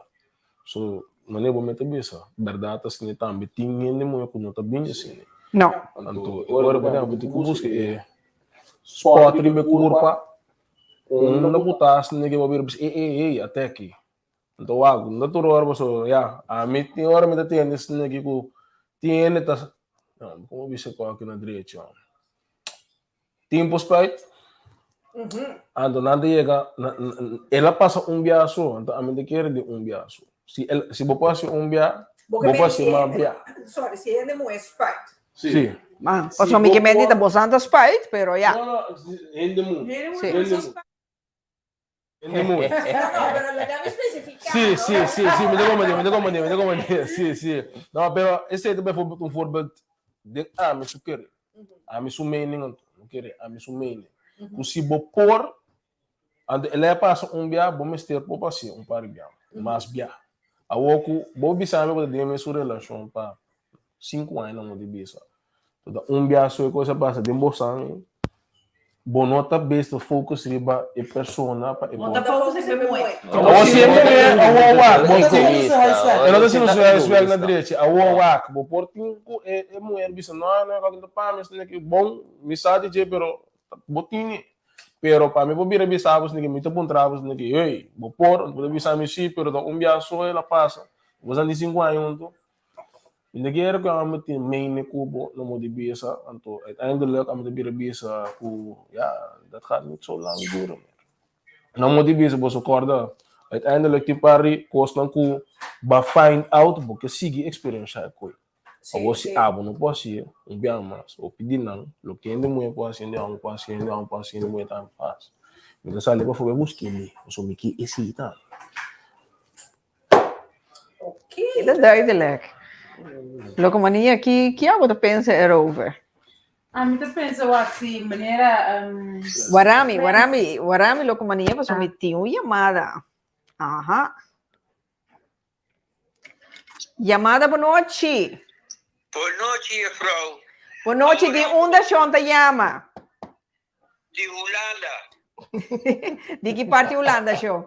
So, manera bo mester bisa, bèrdat asina tambe tin hende muhé ku no ta bini asina. No. Anto e ora por ehempel tin ku buska e spot riba e kurpa unda ku ta asina ke bo bira bisa, ey ey ey ate aki. Nta wak, nta tur ora pasobra ya, ami tin ora mi ta tende esnan aki ku tin hende ta, no, komo bisa ku aki na drechi ho, tin por spuit, anto nan ta yega, el a pasa un bia so, anto ami ta kere di un bia so. Si el, si bo por hasi un bia, bo por hasi mas bia. Sorry, si hende muhé spuit. Si. Ma, pasobra mi ke menti ta bosan ta spuit, pero ya. No, no, hende muhé. Hende muhé Si. no sa spuit. Hende muhé. No, no, pero laga mi specifica, Sí, no? sí, sí, sí, mi ta comprende, mi ta comprende, mi ta comprende. Sí, sí. No, pero esei ta bijvoorbeeld un voorbeeld den ami su kere. Ami su mening anto, no kere, ami su mening. Ku si bo por, anto el a pasa un bia, bo mester por pas'é un par di bia, mas bia. Awor ku bo bisa mi bo ta den mesun relashon pa sinku aña nan bo ta bisa. Ta un bia so e kos a pasa den bo san, bo no ta bes ta focus riba e persona pa e No ta focus riba e muhé. Awor si e muhé awor wak bo E no ta haciendo su huiswerk. E no ta haciendo su huiswerk na drechi. Awor wak bo por tin ku e e muher bisa no no kòke ta pa mi esaki aki bon mi sa di dje pero bo tini. Pero pa mi por bira bisa bo esaki mi ta puntra bo esaki hey bo por bo ta bisa mi si pero ta un bia so el a pasa bo sa di sinku aña huntu. Mi ta kere ku ami tin mene ku bo no mo di bisa, anto uiteindelijk ami ta bira bisa ku ya, dat gaat niet zo lang duren meer. No mo di bisa, boso kòrda, uiteindelijk tin par di kosnan ku bo a find out bo ke sigui eksperensha e koi. Awor si abo no por hasié, un biaha mas, hopi di nan, loke hende muhé por hasi, hende hòmber por hasi, hende hòmber por hasi, hende muhé tambe por hasi. Mi ta sali pafó bai buska mi, pasobra mi ke esei tambe. Oké. Dat is duidelijk. Loke mania ki ki abo ta pensa erover? Ami ta pensa wak si manera um, Warami, warami, warami loko mania pasobra mi tin un yamada. Aha. Yamada bonochi. Bonochi, juffrouw. Bonochi, di unda shon ta yama? Di Hulanda. Di ki parti Hulanda, shon?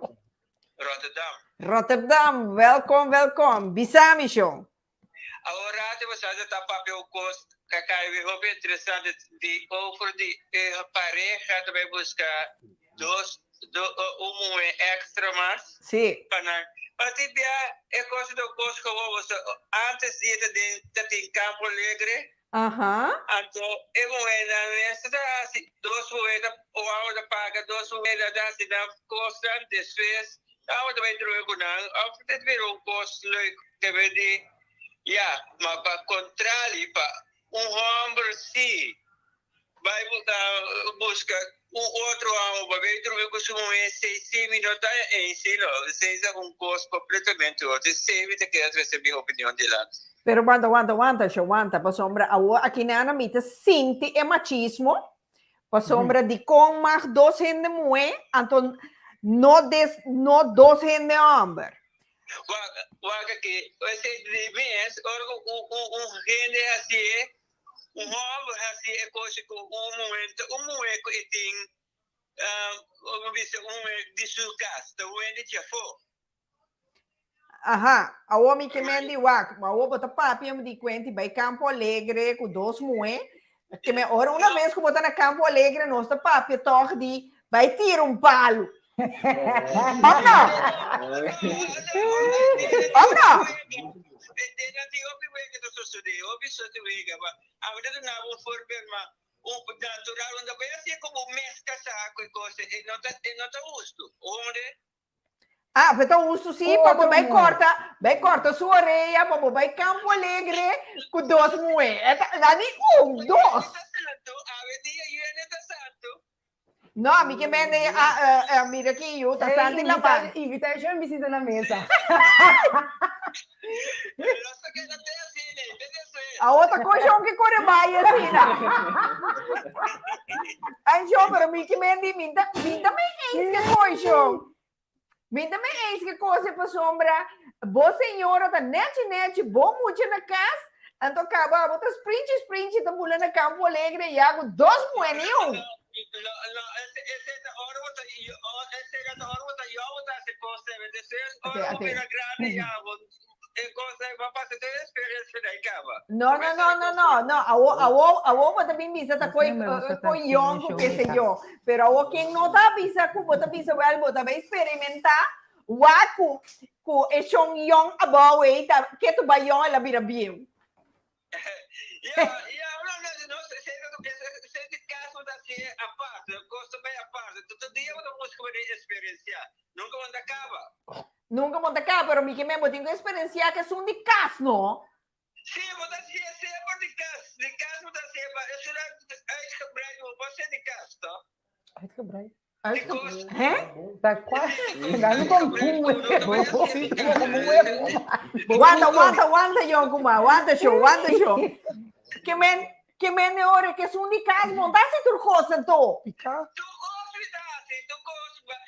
Rotterdam. Rotterdam, welkom, welkom. Bisa mi, shon. Awor rato boso ta papia un kos kakai hopi interesante di over di eh, pareha ta bai buska dos. un muhé extra mas. Sí. Pa nan. Pa tin bia e kos ta un kos gewoon boso antes di e ta den ta tin Campo Alegre. Anto e muhénan mes ta hasi dos muhé ta wou ta paga dos muhé ta hasi nan kosnan despues nan ta bai drumi ku nan òf ta bira un kos leuk te bira di ya ma pa kontrali pa un hòmber si bai buska un otro hòmber pa bai drumi ku su muhé esei si mi no ta eens no esei ta un kos kompletamente otro esei mi ta kere trese mi opinion dilanti. Pero wanta wanta wanta sho wanta pasobra awor aki nana mi ta sinti e machismo pasobra dikon mag dos hende muhé anto no des no dos hende hòmber. Wak wak aki esei di mes ora ku un hende hasié Un hòmber hasi e kos ku un muhé, ta un muhé ku e tin, bo bisa un muhé di su kas, ta un hende djafó. Aha, awor mi ke men di wak, ma awor bo ta papia di kuenti bai Campo Alegre ku dos muhé, ke men ora una bes ku bo ta na Campo Alegre nos ta papia tòg di bai tira un palu. Òf no? Òf no? Ah, pero ta hustu sí, pa bo bai corta, bai corta su orea, pa bo bai Campo Alegre ku dos muhé. Na ni un, dos. No, mi ke mende a a mira ki yu ta santi la man. Invitation bisita na mesa. Awo ta koshon ke kore bai asina. Ay sho, pero mi ke mende mi ta mi ta me eens ke koshon. Mi ta me eens ke kose pasobra bo señora ta nechi nechi bo mucha na kas anto kaba abo ta sprinchi sprinchi ta bula na Campo Alegre ya ku dos muhé ni un. Ate, ate. No, no, no, no, no, no. Awo, awo, awo bo ta bin bisa ta koi, koi yong ku ke se yo. Pero awo ken no ta bisa ku bo ta bisa wel bo ta bai experimenta wa ku ku e shon yong abou ei ta ke tu bai yong el a bira bieu. Ja, ja, no, no, no, se se se caso ta si aparte, cosa bai aparte. Todo dia bo ta busca bo experiencia. Nunca bo ta caba. Nunca bo ta caba, pero mi ke men bo tin ku experiencia ke esun di cas no. Si, bo ta siña semper di cas. Di cas bo ta siña, maar esun uitgebreid bo por siña di cas, toch? Uitgebreid? Uitgebreid? Hè? Ta kwa? Dame con un huevo. Sí, como un huevo. Wanta, wanta, wanta, Jonkuma. Wanta, show, wanta, show. Ke men, ke men e ora ke esun di cas bo ta hasi tur cos anto. Pica. Tur cos mi ta hasi, tur cos. Maar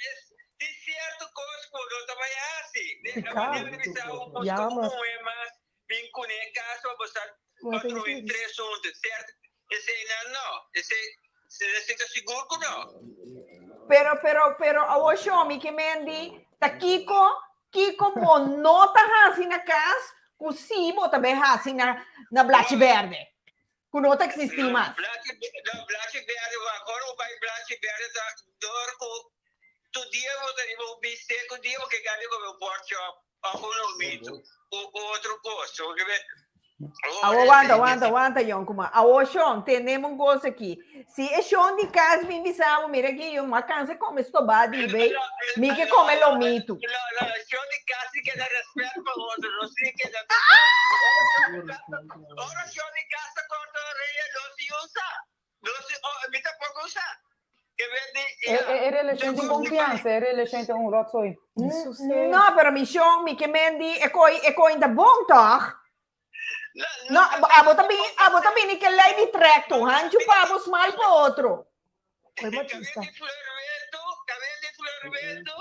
Tin cierto cos cu no ta bay haci. Pica. Jammer. Pero, pero, pero, awor Shomi ke men di, ta kiko, kiko bo no ta hasi na kas ku si bo ta bay hasi na, na Blachi Berde? Ku no ta existi mas. Blachi, no, Blachi Berde, wak, ora bo bay Blachi Berde ta dor ku tur dia bo ta riba un bistec, un dia bo ke gana di come un pork chop of un lomito, u otro cos, bo ke Awor wanta, wanta, wanta, yonkuma. Awor shon, tenemos un cos aki. Si e shon di cas bin bisa bo, mira aki, yo m'a cansa come stobá di bay, mi ke come lomito. No, no, shon di cas si keda respet pa otro, no si keda Ora shon di cas ta corta orea, no si usa. No si, oh, mi tampoco usa. Ke ber di, E, e, e relacion tin confianza, e relacion ta un rotzooi. No, pero mi shon, mi ke men di, e koi, e koi ta bon toch? No, abo ta bini, abo ta bini ke lei di trek tu, hanchu pa abo, smal pa otro. Koi machista. Cabel di florwento, cabel di florwento,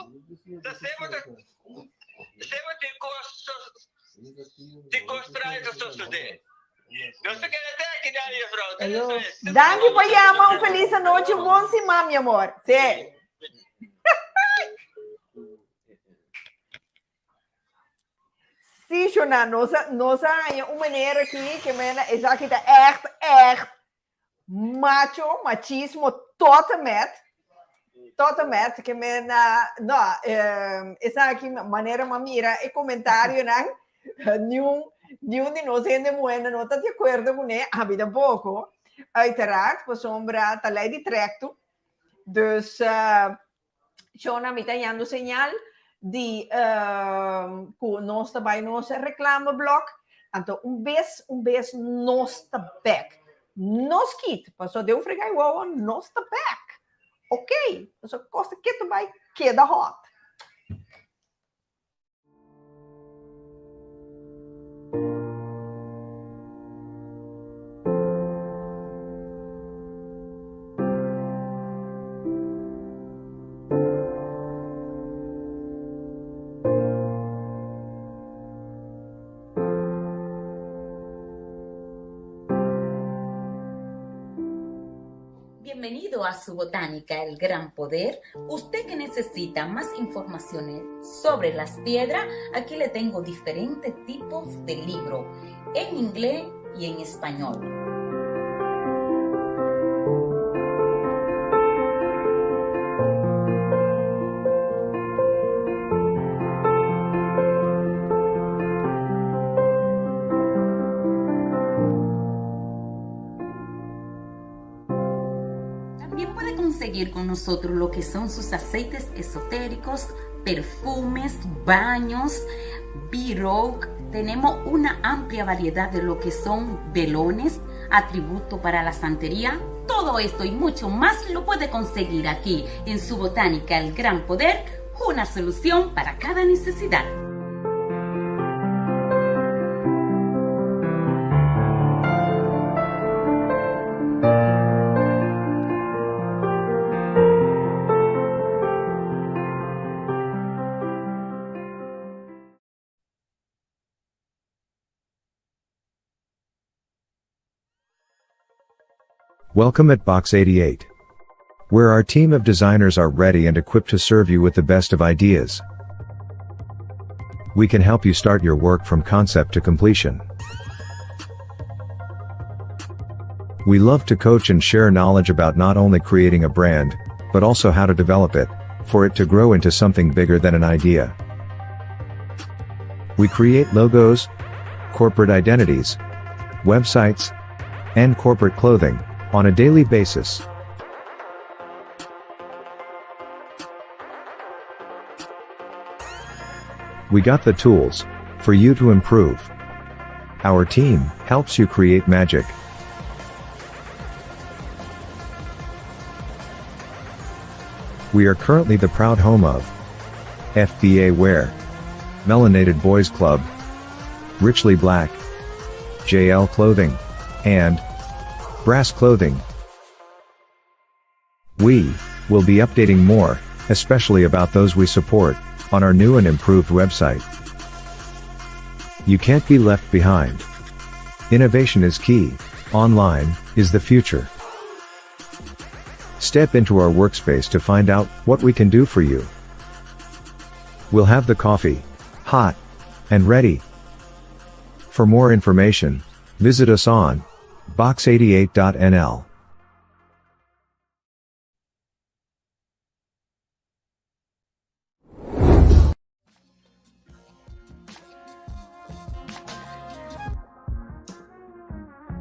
ta sebo ta, sebo tin cos, tin cos trae ta sosode. No se keda te aki dan, juffrouw. Te despues. Danki pa yama, un feliz anochi, un bon siman, mi amor. Sí. Sí, Shona, nos a, nos a haña un manera aki ke mena esaki ta echt, echt macho, machismo tot en met. Tot en met, ke men, no, esaki manera m'a mira e comentarionan, niun, niun di nos hende muhé no ta di akuerdo kuné, ami tampoko, uiteraard, pasobra ta lei di trèk tu. Dus, Shona, mi ta hañando señal di ku nos ta bai nos reclameblok, anto un bes, un bes nos ta bèk. No skit, pasobra den un fregá i wowo nos ta bèk. Ok, pasobra kos ta ketu bai keda hòt. Bienvenido a su botánica El Gran Poder. Usted que necesita más informaciones sobre las piedras, aquí le tengo diferentes tipos de libro en inglés y en español. También puede conseguir con nosotros lo que son sus aceites esotéricos, perfumes, baños, b Tenemos una amplia variedad de lo que son velones, atributo para la santería. Todo esto y mucho más lo puede conseguir aquí en su botánica El Gran Poder, una solución para cada necesidad. Welcome at Box 88. Where our team of designers are ready and equipped to serve you with the best of ideas. We can help you start your work from concept to completion. We love to coach and share knowledge about not only creating a brand, but also how to develop it, for it to grow into something bigger than an idea. We create logos, corporate identities, websites, and corporate clothing on a daily basis. We got the tools for you to improve. Our team helps you create magic. We are currently the proud home of FBA Wear, Melanated Boys Club, Richly Black, JL Clothing, and Brass Clothing. We will be updating more, especially about those we support, on our new and improved website. You can't be left behind. Innovation is key, online is the future. Step into our workspace to find out what we can do for you. We'll have the coffee, hot, and ready. For more information, visit us on box88.nl.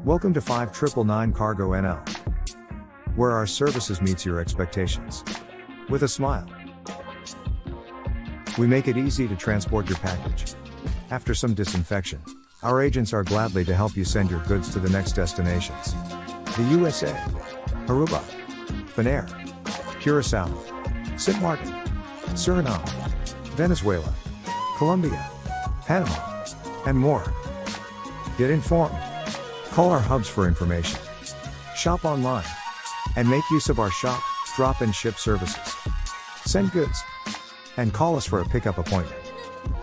Welcome to 5999 Cargo NL, where our services meets your expectations. With a smile. We make it easy to transport your package. After some disinfection, our agents are gladly to help you send your goods to the next destinations. The USA, Aruba, Bonaire, Curacao, St. Martin, Suriname, Venezuela, Colombia, Panama, and more. Get informed. Call our hubs for information. Shop online. And make use of our shop, drop and ship services. Send goods. And call us for a pickup appointment.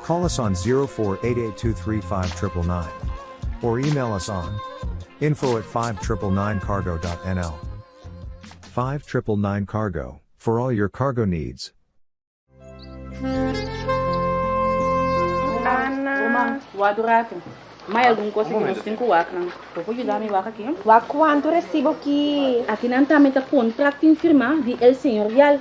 Call us on 0488235999. Or email us on info at 5999cargo.nl. 5999 Cargo, for all your cargo needs. Ana. Ruman, wak ratu. Mai algun kos ku nos tin ku wak nan. Bo por yuda mi wak aki? Wak kuantu resibo ki. Aki nan tambe ta kontrakt tin firmá di El Señorial.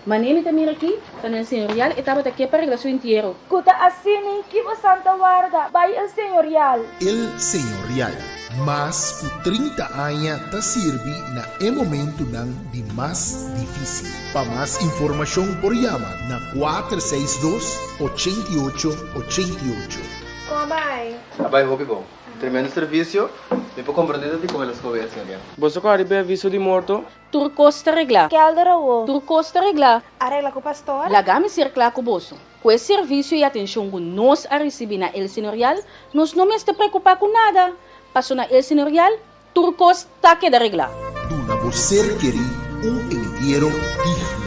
Manera mi ta mira aki, ta na El Señorial e tabata ke pa regla su entiero. Ku ta asina ki bosan ta warda bai El Señorial? El Señorial, mas ku 30 aña ta sirbi na e momentunan di mas difísil. Pa mas informashon por yama na 462 88 88. Kon a bai? A bai hopi bon. Tremendo servicio. Mi por comprende ta dikon el a scoge e señor. Boso ku a riba e aviso di morto? Tur kos ta reglá. Kelder awo. Tur kos ta reglá. A regla ku pastor? Laga mi ser kla ku boso. Ku e servisio i atenshon ku nos a risibí na El Señorial, nos no mester preokupá ku nada. Paso na El Señorial, tur kos ta keda reglá. Duna bo ser kerí un entiero digno.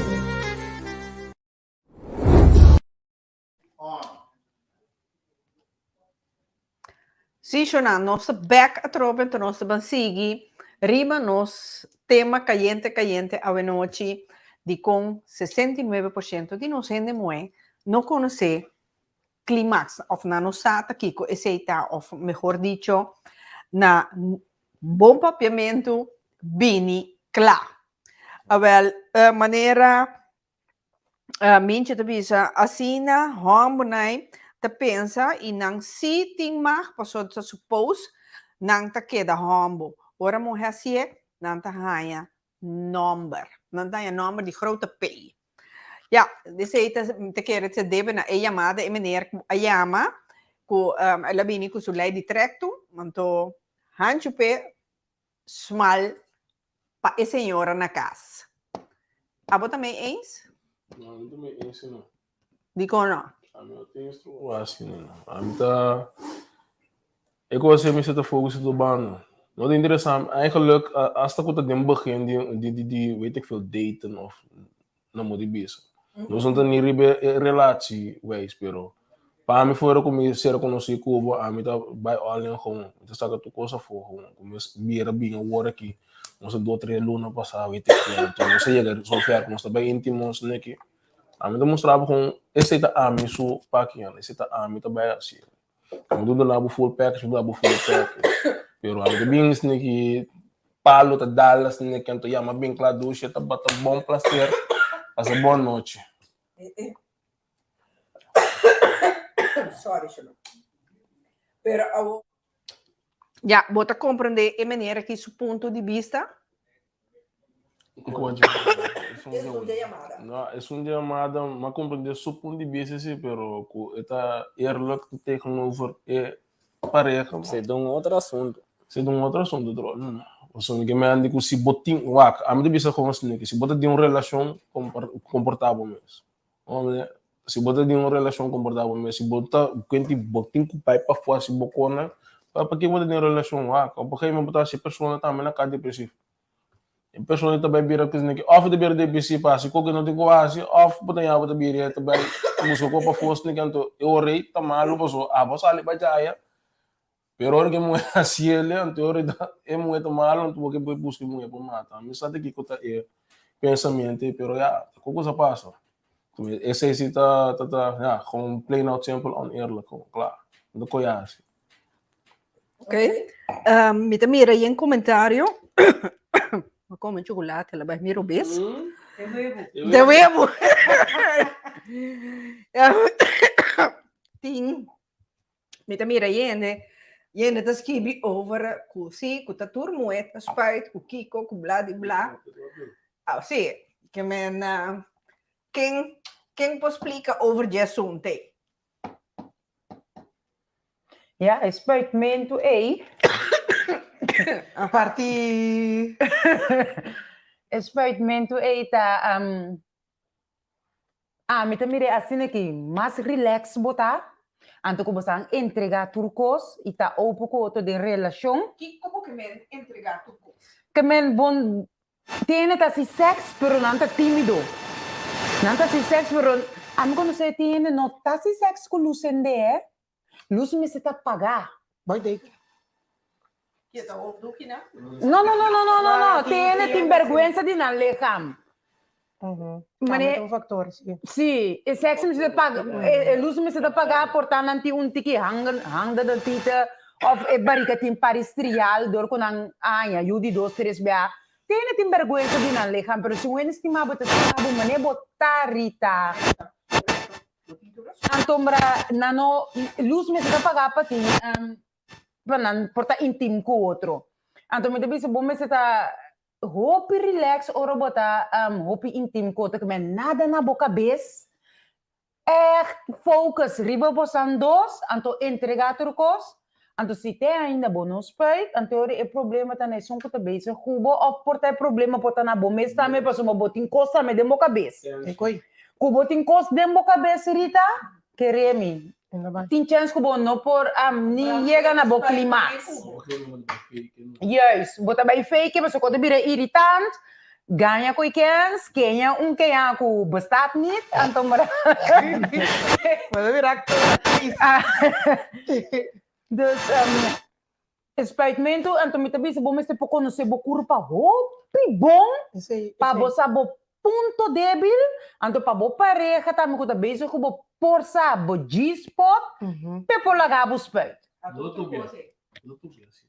Sí, Shona, nos ta bek atrobe, enton nos ta ban sigui riba nos tema kayente kayente awenochi di kon 69% di nos hende muhé no konosé klimaks òf nan no sa ta kiko esei ta òf mehor dicho na bon papiamentu bini kla. Awèl, manera Mintje ta bisa, asina hòmbernan ta pensa i nan sí tin mag pasobra ta suppose nan ta keda hòmber. Ora muhé hasié, nan ta haña nòmber. Nan ta haña nòmber di grote P. Ya, esei ta ta kere ta debe na e yamada e meneer ku a yama ku el a bini ku su lei di trèktu, anto hanchu p'e smal pa e señora na cas. Abo ta mee eens? No, mi ta mee eens no. Dikon no? Ami no tin instructie no. Ami ta e cosa mi ta focus op banda. No ta interesante. Eigenlijk hasta ku ta den begin di di di di weet ik veel daten of na mo di bisa. Nos no ta ni riba e relatie wijs, pero pa mi fuera ku mi ser konosí ku bo, ami ta bai all in gewoon. Mi ta saka tur kos afó gewoon. Ku mi bira bin awor aki, nos a dos tres luna pasá, weet ik veel. Anto nos a yega zover ku nos ta bai íntimo esaki. Ami ta mustra bo gewoon, esei ta ami su pakinan, esei ta ami ta bai hasi. Mi ta duna bo full package, mi ta duna bo full package. Pero ami ta bin esaki palo ta dal esaki, anto yama bin kla dusha ta bata bon placer, pasa bon nochi. Sorry, Shalom. Pero awo. Ya, bo ta comprende e meneer aki su punto di bista? Esun di yamada. No, esun di yamada, m'a comprende su punt di bista si, pero cu e ta eerlijk tegenover e pareha. Esei ta un otro asunto. Esei ta un otro asunto tro. Pasobra mi ke mende cu si bo tin, wak, ami ta bisa con esaki, si bo ta den un relacion, comporta bo mes. Si bo ta den un relashon komportá bo mes, si bo ta kenti bo tin ku bai pafua si bo kona, pa ke bo ta den un relashon wak? Op un gegeven momento bo ta hasi e persona tambe na kar depresivo. E persona ta bai bira kusineki òf e ta bira depresivo pa hasi koke no tin ku hasi òf bo ta yaha bo ta bira e ta bai buska koe pafua esaki anto e ora ei ta malu pasobra abo a sali bai djaya pero ora ku e muhé hasi el anto e ora e muhé ta malu anto bo ke bai buska e muhé pa mata. Mi sa ta kiko ta e pensamiento ei pero ya ta koko sa pasa. Esei si ta ta ta ya gewoon plain out simpel oneerlijk gewoon klaar. No ta koe hasi. Ok. Mi ta mira yen comentario. Mi come chocolate, la bai mi robes. De huevo. Tin Mi ta mira yende, yende ta skibi over ku si, ku ta tur muhe ta spuit, ku kiko, ku bla di bla. Ah, si, ke men, ken, ken por splika over dje asuntu ei? Ja, e spuitmentu ei. Parti. E spuitmentu ei ta, Ami ta mir'é asina ki mas relax bo ta, anto ku bo sa entregá tur kos i ta open ku otro den relashon. Kiko bo ke men entregá tur kos? Ke men bon tene ta hasi sèks pero nan ta tímido. Nan ta hasi sèks pero ami konosé tin hende no ta hasi sèks ku lus sendé eh. Lus mester ta pagá. Bai date. Ke ta hoofddoekje na? No, no, no, no, no, no, no. Tin hende tin bergwensa di nan lichaam. Tambe ta un factor, si. Si, e seks mester ta paga, e lus mester ta pagá, por ta nan tin un tiki hang, hang den tite, of e barika tin pari strial dor ku nan a haña yu di dos, tres bia. Tene tin bergwensa di nan lichaam, pero si un hende stima bo, ta stima bo manera bo ta, Rita. Antombra nan no, luz mester ta paga pa tin, pa nan por ta intim ku otro. Anto mi ta bisa bo mester ta hopi relax ora bo ta hopi intim ku otro, kimen nada na bo kabes, Echt focus riba bosan dos, anto entrega tur cos, anto si te ainda bo no spuit, anto ora e problema ta na esun cu ta bezig cu bo of por ta e problema por ta na bo mes tambe pasobra bo tin cos tambe den bo cabes. Cu bo tin cos den bo cabes Rita, kere mi, tin chens cu bo no por ni yega na bo climax. Juist, bo ta bay fake pasobra cu ta bira irritant, Gaña ku i kens, kenya un keña ku bestaat niet, anto mara. Bo ta bira actor actriz. Dus e spuitmentu, anto mi ta bisa bo mester por konosé bo kurpa hopi bon pa bo sa bo punto debil, anto pa bo pareha tambe ku ta bezig ku bo por sa bo G-spot p'e por laga bo spuit. Lo ta bien, lo ta bien si.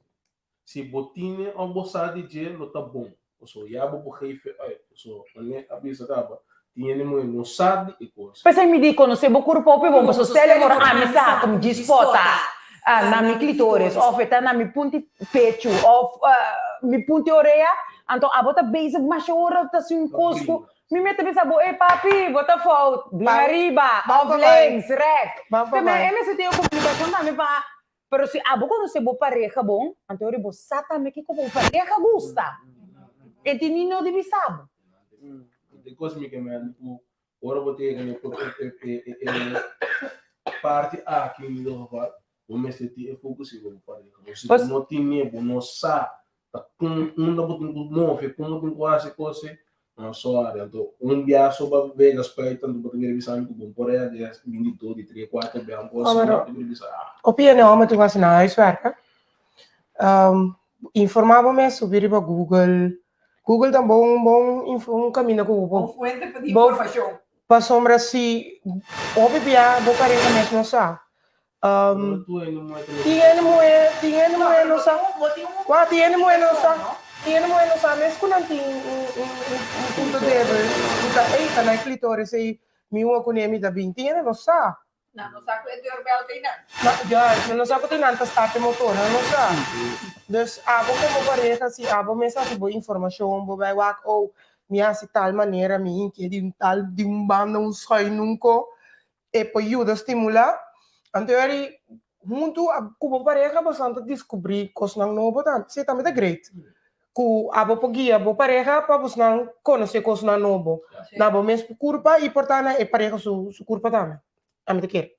Si bo tine of bo sa di dje lo ta bon, pasobra ya bo por geef e uit. Pasobra manera a bisa kaba, tin hende muhé no sa di e kos. P'esei mi di konosé bo kurpo hopi bon, pasobra stel ora ami sa ku mi G-spot ta na mi klitoris of e ta na mi punti pechu of mi punti orea, anto abo ta bezig masha ora ta hasi un kos ku mi mester bisa bo, ey papi bo ta fout, bin ariba of links, rechts. E mester tin e komunikashon tambe pa Pero si abo conoce bo pareha bon, anto ora bo sa tambe kico bo pareha gusta. E tin ni no di bisa bo. De cos mi ke mende ku ora bo ta yega na e parti aki in ieder geval, bo mester tin e focus riba bo pareha. Bo si bo no tine, bo no sa ta kon unda bo tin ku move, kon bo tin ku hasi kos ei, no sorry. Anto un bia so bo vega spuit anto bo ta bira bisa mi ku bo por a des bini dos di tres kuater bia un kos asina bo ta bira bisa ah. Hopi hende homber tin ku hasi nan huiswerk hè. Informa bo mes subi riba Google, Google ta un bon bon un kaminda ku bo por. Un fuente pa di informashon. Pasobra si hopi bia bo pareha mes no sa. Tin hende muhé, tin hende muhé no sa, wak, tin hende muhé no sa, tin hende muhé no sa mes ku nan tin un un un punto débil ku ta ey ta na e klitoris ey mi wak kuné mi ta bin, tin hende no sa. Nan no sa ku e deurbel ta einan. Juist, nan no sa ku ta einan ta start e motor, nan no sa. Dus abo komo pareha si abo mes hasi bo informashon, bo bai wak oh mi hasi tal manera mi hinkié di un tal di un banda un schuin nunko, E por yuda stimulá. Anto eri huntu ku bo pareha boso ta diskubrí kosnan nobo tambe. Esei tambe ta great. Ku abo por guia bo pareha pa bosnan konosé kosnan nobo na bo mes kurpa i por ta na e pareha su kurpa tambe. Ami ta kere.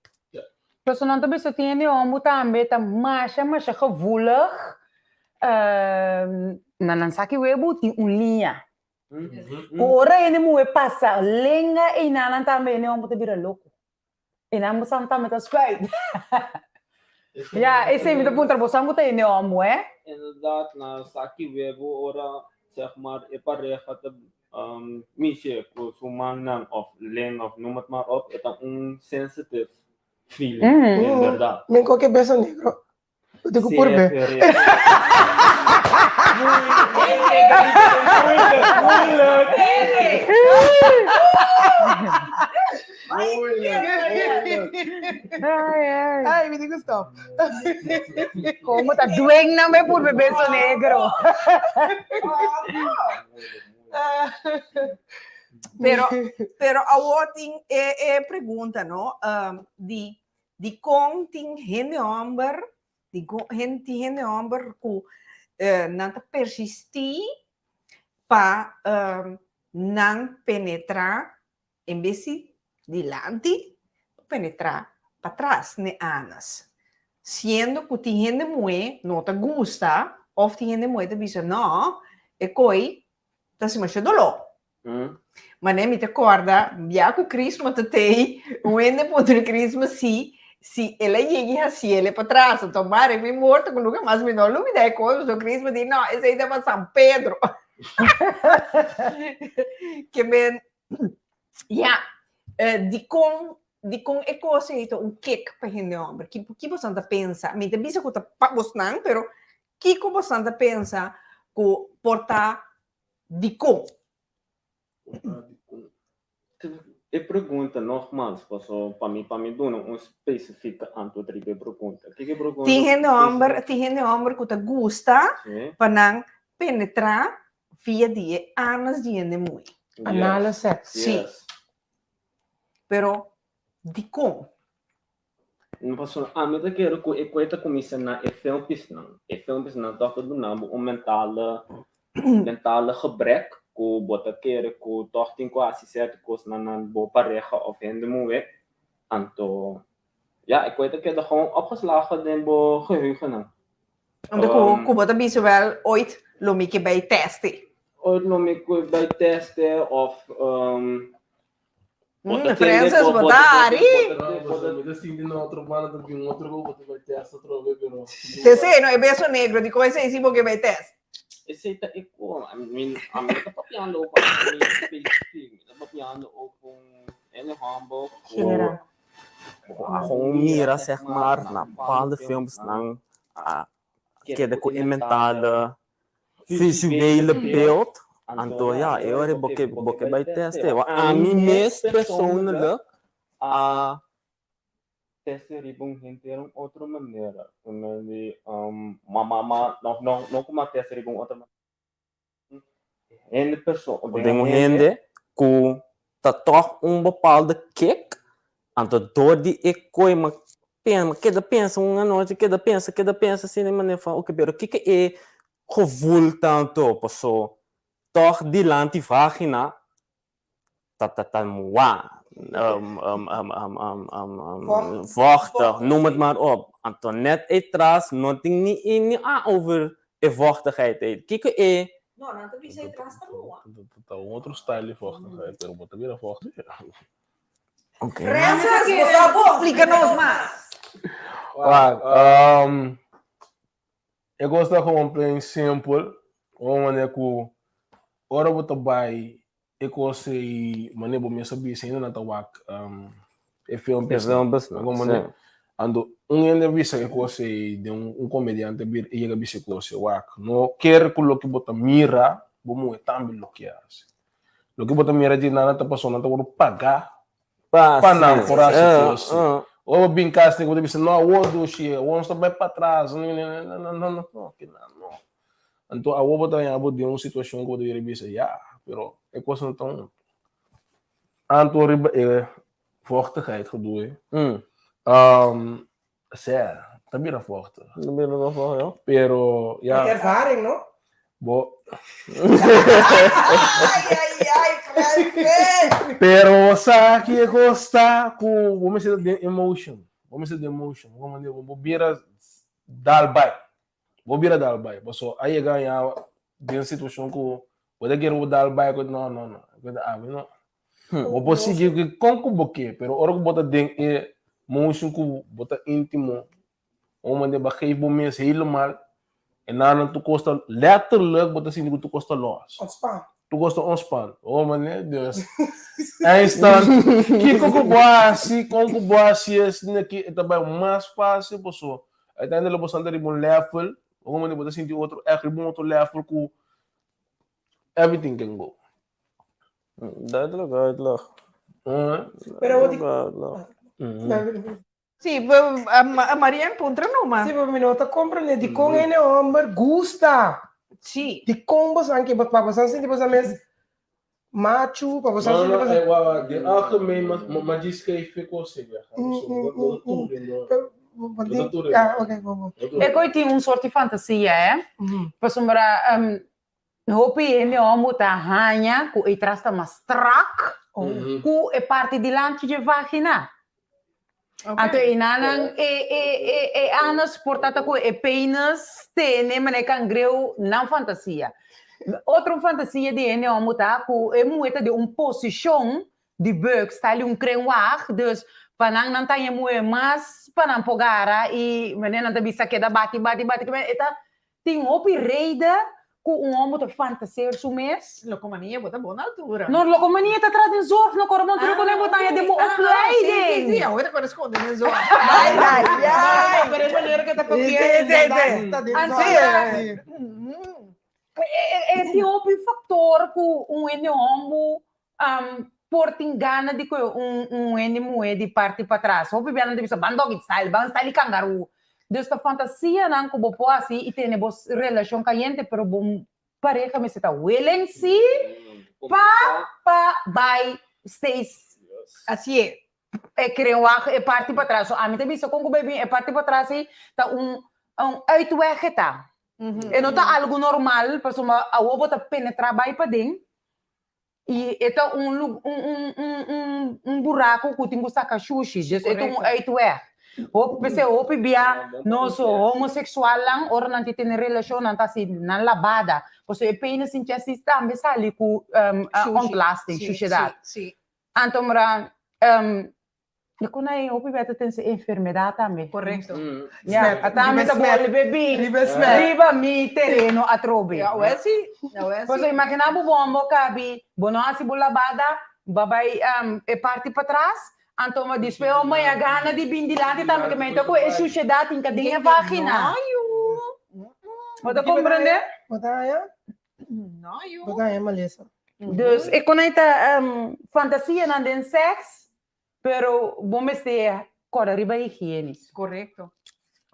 Personan ta bisa tin hende homber tambe ta masha masha gevoelig na nan saki webu tin un liña. Ku ora hende muhé pasa lenga einanan tambe hende homber ta bira loko. Einan bo san tambe ta spuit. Ya, esei mi ta puntra bo san ku ta hende homber eh. Inderdaad, na saki webo ora zeg maar e pareha ta mishi ku su mannan of lenga of noem het maar op, e ta un sensitive feeling, inderdaad. Mi koke beso negro. Bo tin ku purbe. Ai, mi tin ku stop. Como ta dweng nan be purbe beso negro. Pero, pero awor tin e, e pregunta, no? Um, di Dikon tin hende hòmber, dikon tin hende hòmber ku nan ta persistí pa nan penetrá en bes di dilanti, penetrá patras n'e anas? Siendo ku tin hende muhé no ta gusta òf tin hende muhé ta bisa nò, e koi ta hasi masha doló. Mane mi ta kòrda bia ku Chrisma ta tei, un hende puntra Chrisma si si el a yega i hasi el e patras. Anto mare mi morto ku nunka mas mi no lubida e kos, pasobra Chrisma di no, esei ta pa San Pedro. Ke men, ya, dikon dikon e kos ei ta un kick pa hende hòmber? Ki ki boso ta pensa? Mi ta bisa ku ta pa bosnan, pero kiko boso ta pensa ku por ta. Dikon? E pregunta nogmaals, paso pa mi pa mi duna un specifieke antwoord riba e pregunta. Kiko e pregunta? Tin hende homber, tin hende homber ku ta gusta pa nan penetrá via di e anus di hende muhé. Anale seks. Sí. Pero dikon? No pasobra ami ta kere ku e koe ta kuminsá na e filmpjesnan. E filmpjesnan tòg ta duna bo un mentale mentale gebrek ku bo ta kere ku tòg tin ku hasi sierto kosnan na bo pareha òf hende muhé. Anto ya e koe ta keda gewoon opgeslagen den bo geheugennan. Anto ku ku bo ta bisa wèl ooit lo mi ke bai tèste. Ooit lo mi ke bai tèste òf Francis, bo ta ari. Mi ta sinti na otro banda ta bin otro ku bo ta bai test atrobe pero. Te esei no e beso negro di kon esei si bo ke bai test. Esei ta e kon I mean ami no ta papiando over ami specifiek mi ta papiando over un hende hòmber ku General. Bo a gewoon mira zeg maar na bepaalde filmsnan a keda ku e mentale visuele beeld, anto ya e ora bo ke bo ke bai teste. Wa ami mes persoonlijk a teste riba un henter un otro manera. Ma ma ma no no no ku mi a teste riba un otro manera. Hende perso den un hende ku ta tòg un bepaalde kick, anto dor di e koi mi a keda pensa un anochi, keda pensa, keda pensa asina di manera fa oke pero kiko e gevoel ta anto? Paso tòg dilanti vagina ta ta ta muá, vochtig, noem het maar op. Anto net e tras no tin ni ni a over e vochtigheid ei. Kiko e. No, nan ta bisa e tras ta muá. Ta un otro style di vochtigheid, pero bo ta bira vochtig. Oké. Francis, bo sa bo explica nos mas. Wak, e kos ta gewoon plain simpel, un manera ku ora bo ta bai E kos ei manera bo mes a bisa ainda nan ta wak e filmpjes. E filmpjes nan, si. Anto un hende a bisa e kos ei den un komediante a yega bisa e kos ei wak no kere ku loke bo ta mira bo muhe tambe loke hasi. Loke bo ta mira dje nan ta pasobra nan ta wòrdu pagá pa nan por hasi e kos ei. Ora bo bin kas bo ta bisa no awor dushi awor nos ta bai patras no no no no no. Anto awor bo ta haña bo den un situashon ku bo ta bira bisa, ya, pero e kos no ta un. Anto riba e vochtigheid gedoe, sè, ta bira vochtig. Ta bira vochtig, ja. Pero, ya. Met ervaring, no? Bo. Ai, ai, ai, Francis! Pero sa ki e kos ta ku bo mester ta den emotion. Bo mester den emotion. Bo bira dal bai. Bo bira dal bai, paso a yega ya den situashon ku bo ta kere bo dal bai ku no no no, ku ta ami no. Bo por sigui ku kon ku bo ke, pero ora ku bo ta den e motion ku bo ta intimo, un manera bo a geef bo mes helemaal en nan tur kos ta letterlijk bo ta sinti ku tur kos ta los. Ontspan. Tur kos ta ontspan. Oh manera dus eindstand kiko ku bo hasi, kon ku bo hasi esaki e ta bai mas fásil paso Uiteindelijk bo santa riba un level, un momento bo ta sinti otro echt riba un otro level ku everything can go. Duidelijk, duidelijk. Pero wat ik... Sí, Marian puntra numa. Sí, pero mi no ta comprende dikon hende homber gusta. Sí. Dikon bosan ke pa bosan sinti bosan mes machu, pa bosan No, sinti no, bosan eh, wa, wa, den algemeen, ma, ma, ma djis geef ik kos in, ja. So, no, no tur in, no. No tur in. Ja, oké, bon, bon. No tur E in. koi tin un soort di fantasia, eh? Pasobra um, hopi hende homo ta haña ku e tras ta mas strak ku e parti dilanti dje vagina. Anto e nanan e e e e anus por ta ta ku e penis tene manera kangreu nan fantasia. Otro fantasia di hende homo ta ku e muhe ta den un posishon di buik style di un krenwag, dus pa nan nan ta haña e muhe mas pa nan por gara i manera nan ta bisa keda bati bati bati e ta Tin hopi reden ku un hòmber ta fantaseer su mes. Lokomania bo ta bon na altura. No, lokomania ta tras den zorg no kòrda bon tur ku bo ta haña den bo opleiding. Sí, sí, sí, awor ta koresponde den zorg. Ai, ai, ai. Pero e manera ku e ta papia, ta den zorg. Sí. E tin hopi factor ku un hende homber por tin gana di koe un hende muhe di parti patras. Hopi bianan ta bisa ban doggy style, ban style di kangaroo. Dus ta fantasianan ku bo por hasi i tene bo relashon kayente pero bo pareha mester ta willing si pa pa bai steeds. Asi e. E krenwag e parti patras. So ami ta bisa kon ku bai bin e parti patras ei ta un un uitweg e ta. E no ta algu normal pasobra awor bo ta penetra bai paden i e ta un un un un un buraku ku tin ku saka shushi. Dus e ta un uitweg. Hopi p'esei hopi bia nos homoseksualnan ora nan tin tene relashon nan ta hasi nan labada pasobra e penis sin chestis tambe sali ku ontlasting, shushedat. Anto mira di kon ai hopi bia ta ten su enfermedat tambe. Korekto. Ya, ata mi ta bolbe bin riba mi tereno atrobe. Ya, awel si, awel si. Pasobra imagina bo bombo kabi, bo no hasi bo labada, bo bai e parti patras, anto ma despues bo maya gana di bin dilanti tambe, ke mei ta ku e shushedat tin ka den e vagina. No yu. Bo ta komprende? Bo ta haña? No yu. Bo ta haña malesa. Dus e kon ei ta fantasianan den sèks, pero bo mester kòrda riba higienis. Korekto.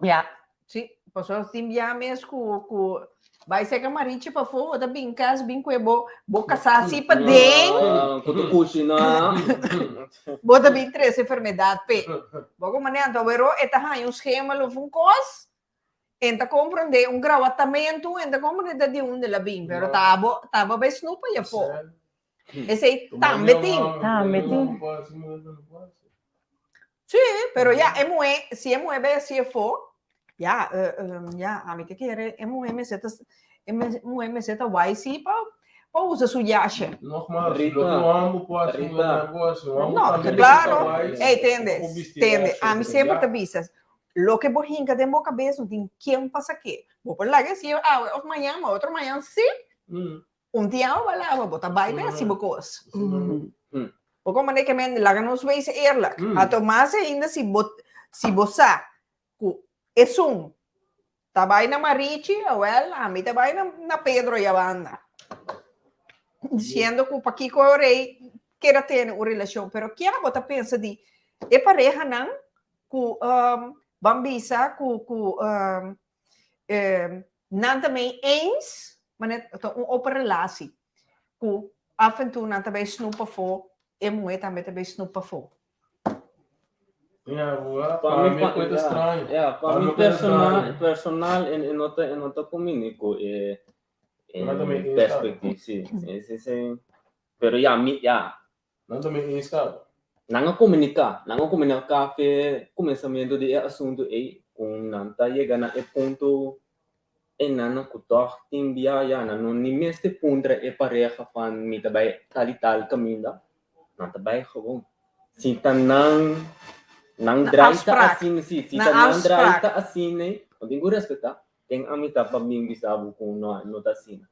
Ya. Sí, pasobra tin bia mes ku ku bai seka marichi pafó, bo ta bin kas bin ku e bo bo kasá así paden. Ku ta kushiná. Bo ta bin trese enfermedat p'e. Bo ku manera anto awero e ta haña un schema of un kos, En ta comprende un grawatamentu, en ta comprende ta di unda el a bin, pero ta abo, ta abo bai snoep allá afó. Esei tambe tin. Tambe tin. Sí, pero ya, e muhé, si e muhé bai hasi afó, ya, ya, ami ta kere e muhé mester ta, e muhé mester ta wise sí pa, pa usa su yashe. Nogmaals, lo ke un homber por hasi, un muhé por hasi. Un homber No, tambe mester ta claro. wise Ey, tende, pa bisti tende, yashe, ami pero semper ya. ta bisa, Loke bo hinka den bo kabes no tin ken pa sak'é. Bo por laga esei awe òf mañan, ma otro mañan sí. Un tin awe bo a laba, bo ta bai bai hasi bo kos. Bo komprendé ke men laga nos wees eerlijk. Anto mas ainda si bo si bo sa ku esun ta bai na Marichi, awèl ami ta bai na na Pedro ayabanda. Disiendo ku pakiko e rei keda tene un relashon, pero kia bo ta pensa di e parehanan ku ban bisa ku ku nan ta mei eens, ma net ta un open relatie, ku af en toe nan ta bai snoep pafó, e muhé tambe ta bai snoep pafó. Ja, boa. Pa mi e ta straño. Ja, pa mi personal, personal e no ta e no ta kombiní ku e perspectief, si. Si, si. Pero ya mi ya. Nan ta mei eens kaba. Nan a komuniká, nan a komuniká fe kuminsamentu di e asuntu ei ku nan ta yega na e punto einan ku tòg tin bia ya nan no ni mester puntra e pareha van mi ta bai tal i tal kaminda, nan ta bai gewoon. Si ta nan nan Na drai ta afsprak. asina, si, si Na ta nan drai afsprak. ta asina, no tin ku respetá. Ken ami ta pa bin bisa bo ku no no ta asina.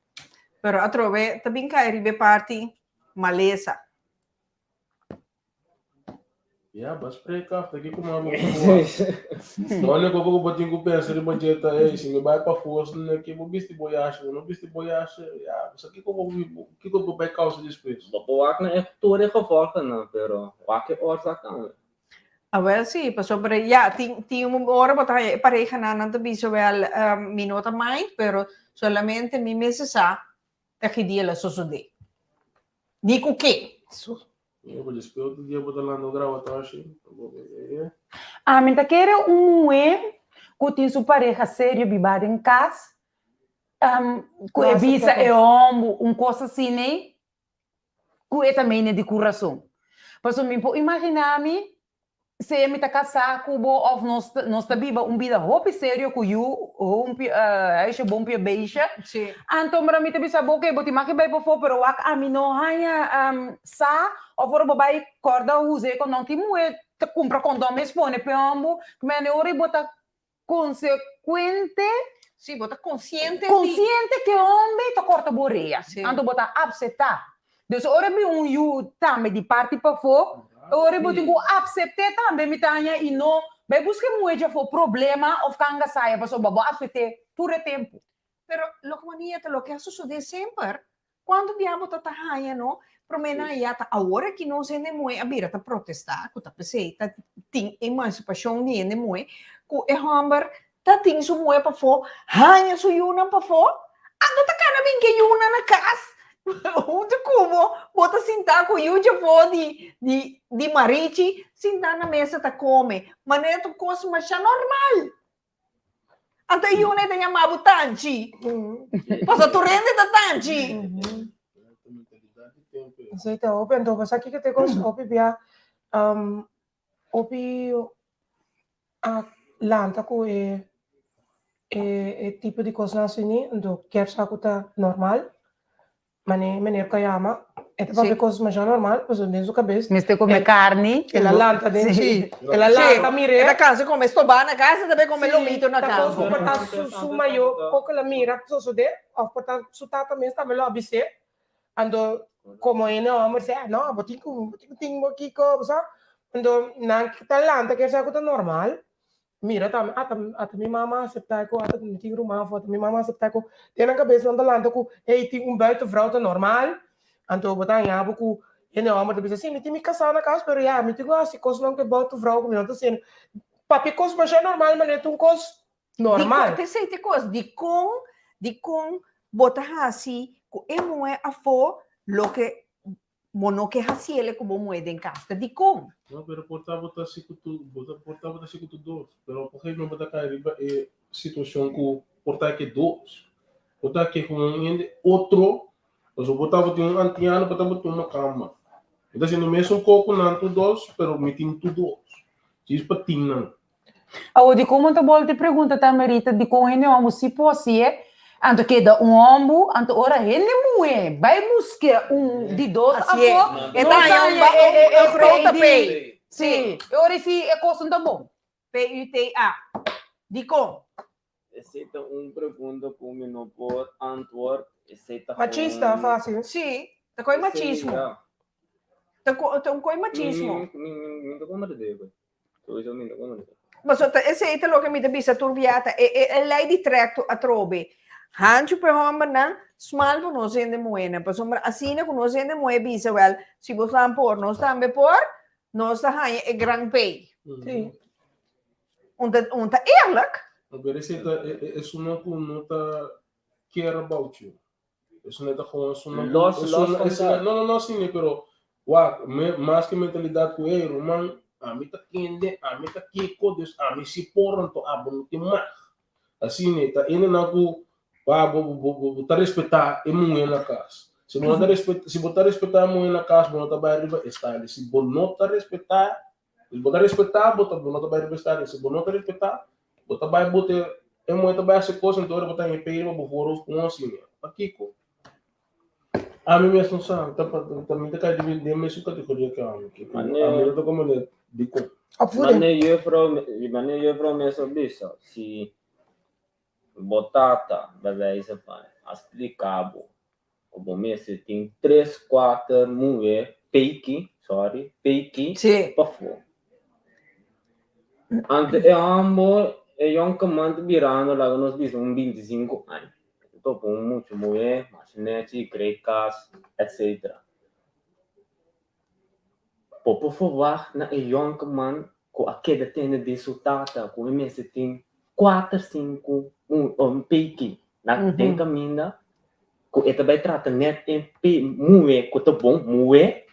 Pero atrobe ta bin kai riba e parti malesa. Ya, bo spreek af, ta kiko mas bo por wak. Lo único ku bo tin ku pensa riba dje ta, hey, si mi bai pafó, na ke bo bisti bo yasha, bo no bisti bo yasha, ya, bo sa kiko bo, kiko bo bai kousa despues. Bo por wak na e tur e gevolgennan, pero wak e oorzaak tambe. Awel si, pasobra ya, tin tin un ora bo ta haña e parehanan nan ta bisa wel, mi no ta mind, pero solamente mi mester sa ta ki dia lo sosodé. Ni ku ke. Ami ta kere un muhé ku tin su pareha serio bibá den kas, ku e bisa e hòmber un kos asin'ei, ku e ta mene di kurason. Pasobra mi por imaginá mi Sea mi ta kasá ku bo òf nos nos ta biba un bida hopi serio ku yu hopi huisje bompia beisje. Anto mira mi ta bisa bo oke bo tin mag bai pafó pero wak ami no haña sa òf ora bo bai kòrda usa e kondòn tin muhé ta kumpra kondòn mes pone p'e hòmber mene ora bo ta konsekuente. Sí, bo ta konsiente di. Konsiente ke hòmber ta kòrta bo orea. Anto bo ta apseptá. Dus ora bin un yu tambe di parti pafó, ora bo tin ku apsept'é tambe mi ta haña i no bai buska e muhé djafó problema òf kanga saya pasobra bo apsept'é tur e tempu. Pero loke. hegemonia ta loke a sosodé semper. Kuantu bia bo ta ta haña no? Promé nan ya ta awor aki nos hende muhé a bira ta protestá ku ta p'esei ta tin emansipashon di hende muhé ku e hòmber ta tin su muhé pafó, haña su yunan pafó, anto ta kana bin ke yunan na kas huntu ku bo, bo ta sintá ku yu djafó di di di marichi sintá na mesa ta kome manera ta un kos masha normal. Anto e yuna e ta yama bo tanchi. Pasobra tur hende ta tanchi. Esei ta hopi. Anto bo sa kiko ta e kos? Hopi bia hopi a lanta ku e e tipo di kosnan asini, anto kier sa ku ta normal. Mane meneer Koyama, e ta papia cosas masha normal, pasobra den su cabes. Mester come carni. El a lanta den si. El a lanta mir'é. E ta cansa come stobá na casa, ta bay come lomito na Ta cos campo. cu por ta su su mayor cu el a mira sosode, of por ta su tata mes tambe lo a bis'é. Anto como hende homber si, ah no, bo tin cu bo tin cu tin bo kico, bo sa. Anto nan ta lanta kier sa cu ta normal. Mira tambe, ata ata mi mama a acepta cu ata mi tin ruman afo, ata mi mama a acepta cu den nan cabeza nan ta lanta cu hey tin un buitenvrouw ta normal, anto bo ta haña bo cu hende homber ta bisa si mi tin mi casa na cas pero ya mi tin cu haci cosnan cu e buitenvrouw cu mi no ta haciendo, papia cos masha normal manera ta un cos normal. Dicon, esey ta e cos, dicon, dicon bo ta haci cu e muhe afo loke Bo no ke hasiele ku bo muhé den kas. Ta dikon? No, pero por ta bo ta hasi ku tur, bo ta por ta bo ta hasi ku tur dos. Pero op un gegeven moment bo ta kai riba e situashon ku por ta ke dos. Bo ta ke ku un hende otro, pasobra bo tabatin un antiano, bo tabatin un makamba. Mi ta hasiendo mesun kos ku nan tur dos, pero mi tin tur dos. Djis pa tin nan. Awor dikon bo ta bolta e pregunta tambe Rita, dikon hende homber si por hasié, anto keda un homber, anto ora hende muhé bai busk'é un di dos Hasié. afó, E no ta haña un haña ba e e un e grote P P. di, sí, e ora si e kos no ta bon. PUTA. Dikon? Esei ta un pregunta ku mi no por antwoord. Esei ta Machista, gewoon. fácil. Sí, ta koe Esei, machismo. ja. Ta ko ta un koe Mi machismo. mi mi mi ta komprendé koe. Sowieso mi ta komprendé. Pasobra ta esei ta loke mi ta bisa tur bia ta e e e lei di trèk tu atrobe. Hanchu pa e hòmbernan, smal pa nos hende muhénan. Pasobra asina ku nos hende muhé bisa wèl, si bosnan por, nos tambe por, nos ta haña e gran pei. Sí. Un ta un ta eerlijk. No, pero esei ta e e esunnan ku no ta care about you. Esunnan ta gewoon esunnan ku Los, los esunnan van esunnan dat. no no no asina pero wak me mas ke mentalidat ku ey ruman ami ta kende ami ta kiko dus ami si por anto abo no tin mag. Asina ta hendenan ku pa bo bo bo bo ta respetá e muhé na kas. Si bo no ta respetá si bo ta respetá e muhé na kas bo no ta bai riba e style. Si bo no ta respetá Si bo ta respetá, bo ta bo no ta bai riba e stadion. Si bo no ta respetá, bo ta bai bote e muhé ta bai hasi kos anto ora bo ta haña pei riba bo voorhoofd ku un asina. Pakiko? Ami mes no sa, ta ta mi ta kai den den mesun kategoria ke ami. Ke ku ami no ta komprende dikon. Opvoeding. Mane juffrouw, mane juffrouw mes a bisa, si bo tata bij wijze van a splika bo ku bo mester tin tres kuater muhé peiki, sorry, peiki pafó. Anto e hòmber, e yònkeman ta birando laga nos bisa un bintisinku aña, e topa un mucha muhé, masha nèchi, krei kas, etcetera. Bo por ferwagt na e yònkeman ku a keda tende di su tata ku e mester tin kuater sinku peiki na den kaminda ku e ta bai trata nèt e muhé ku ta bon muhé,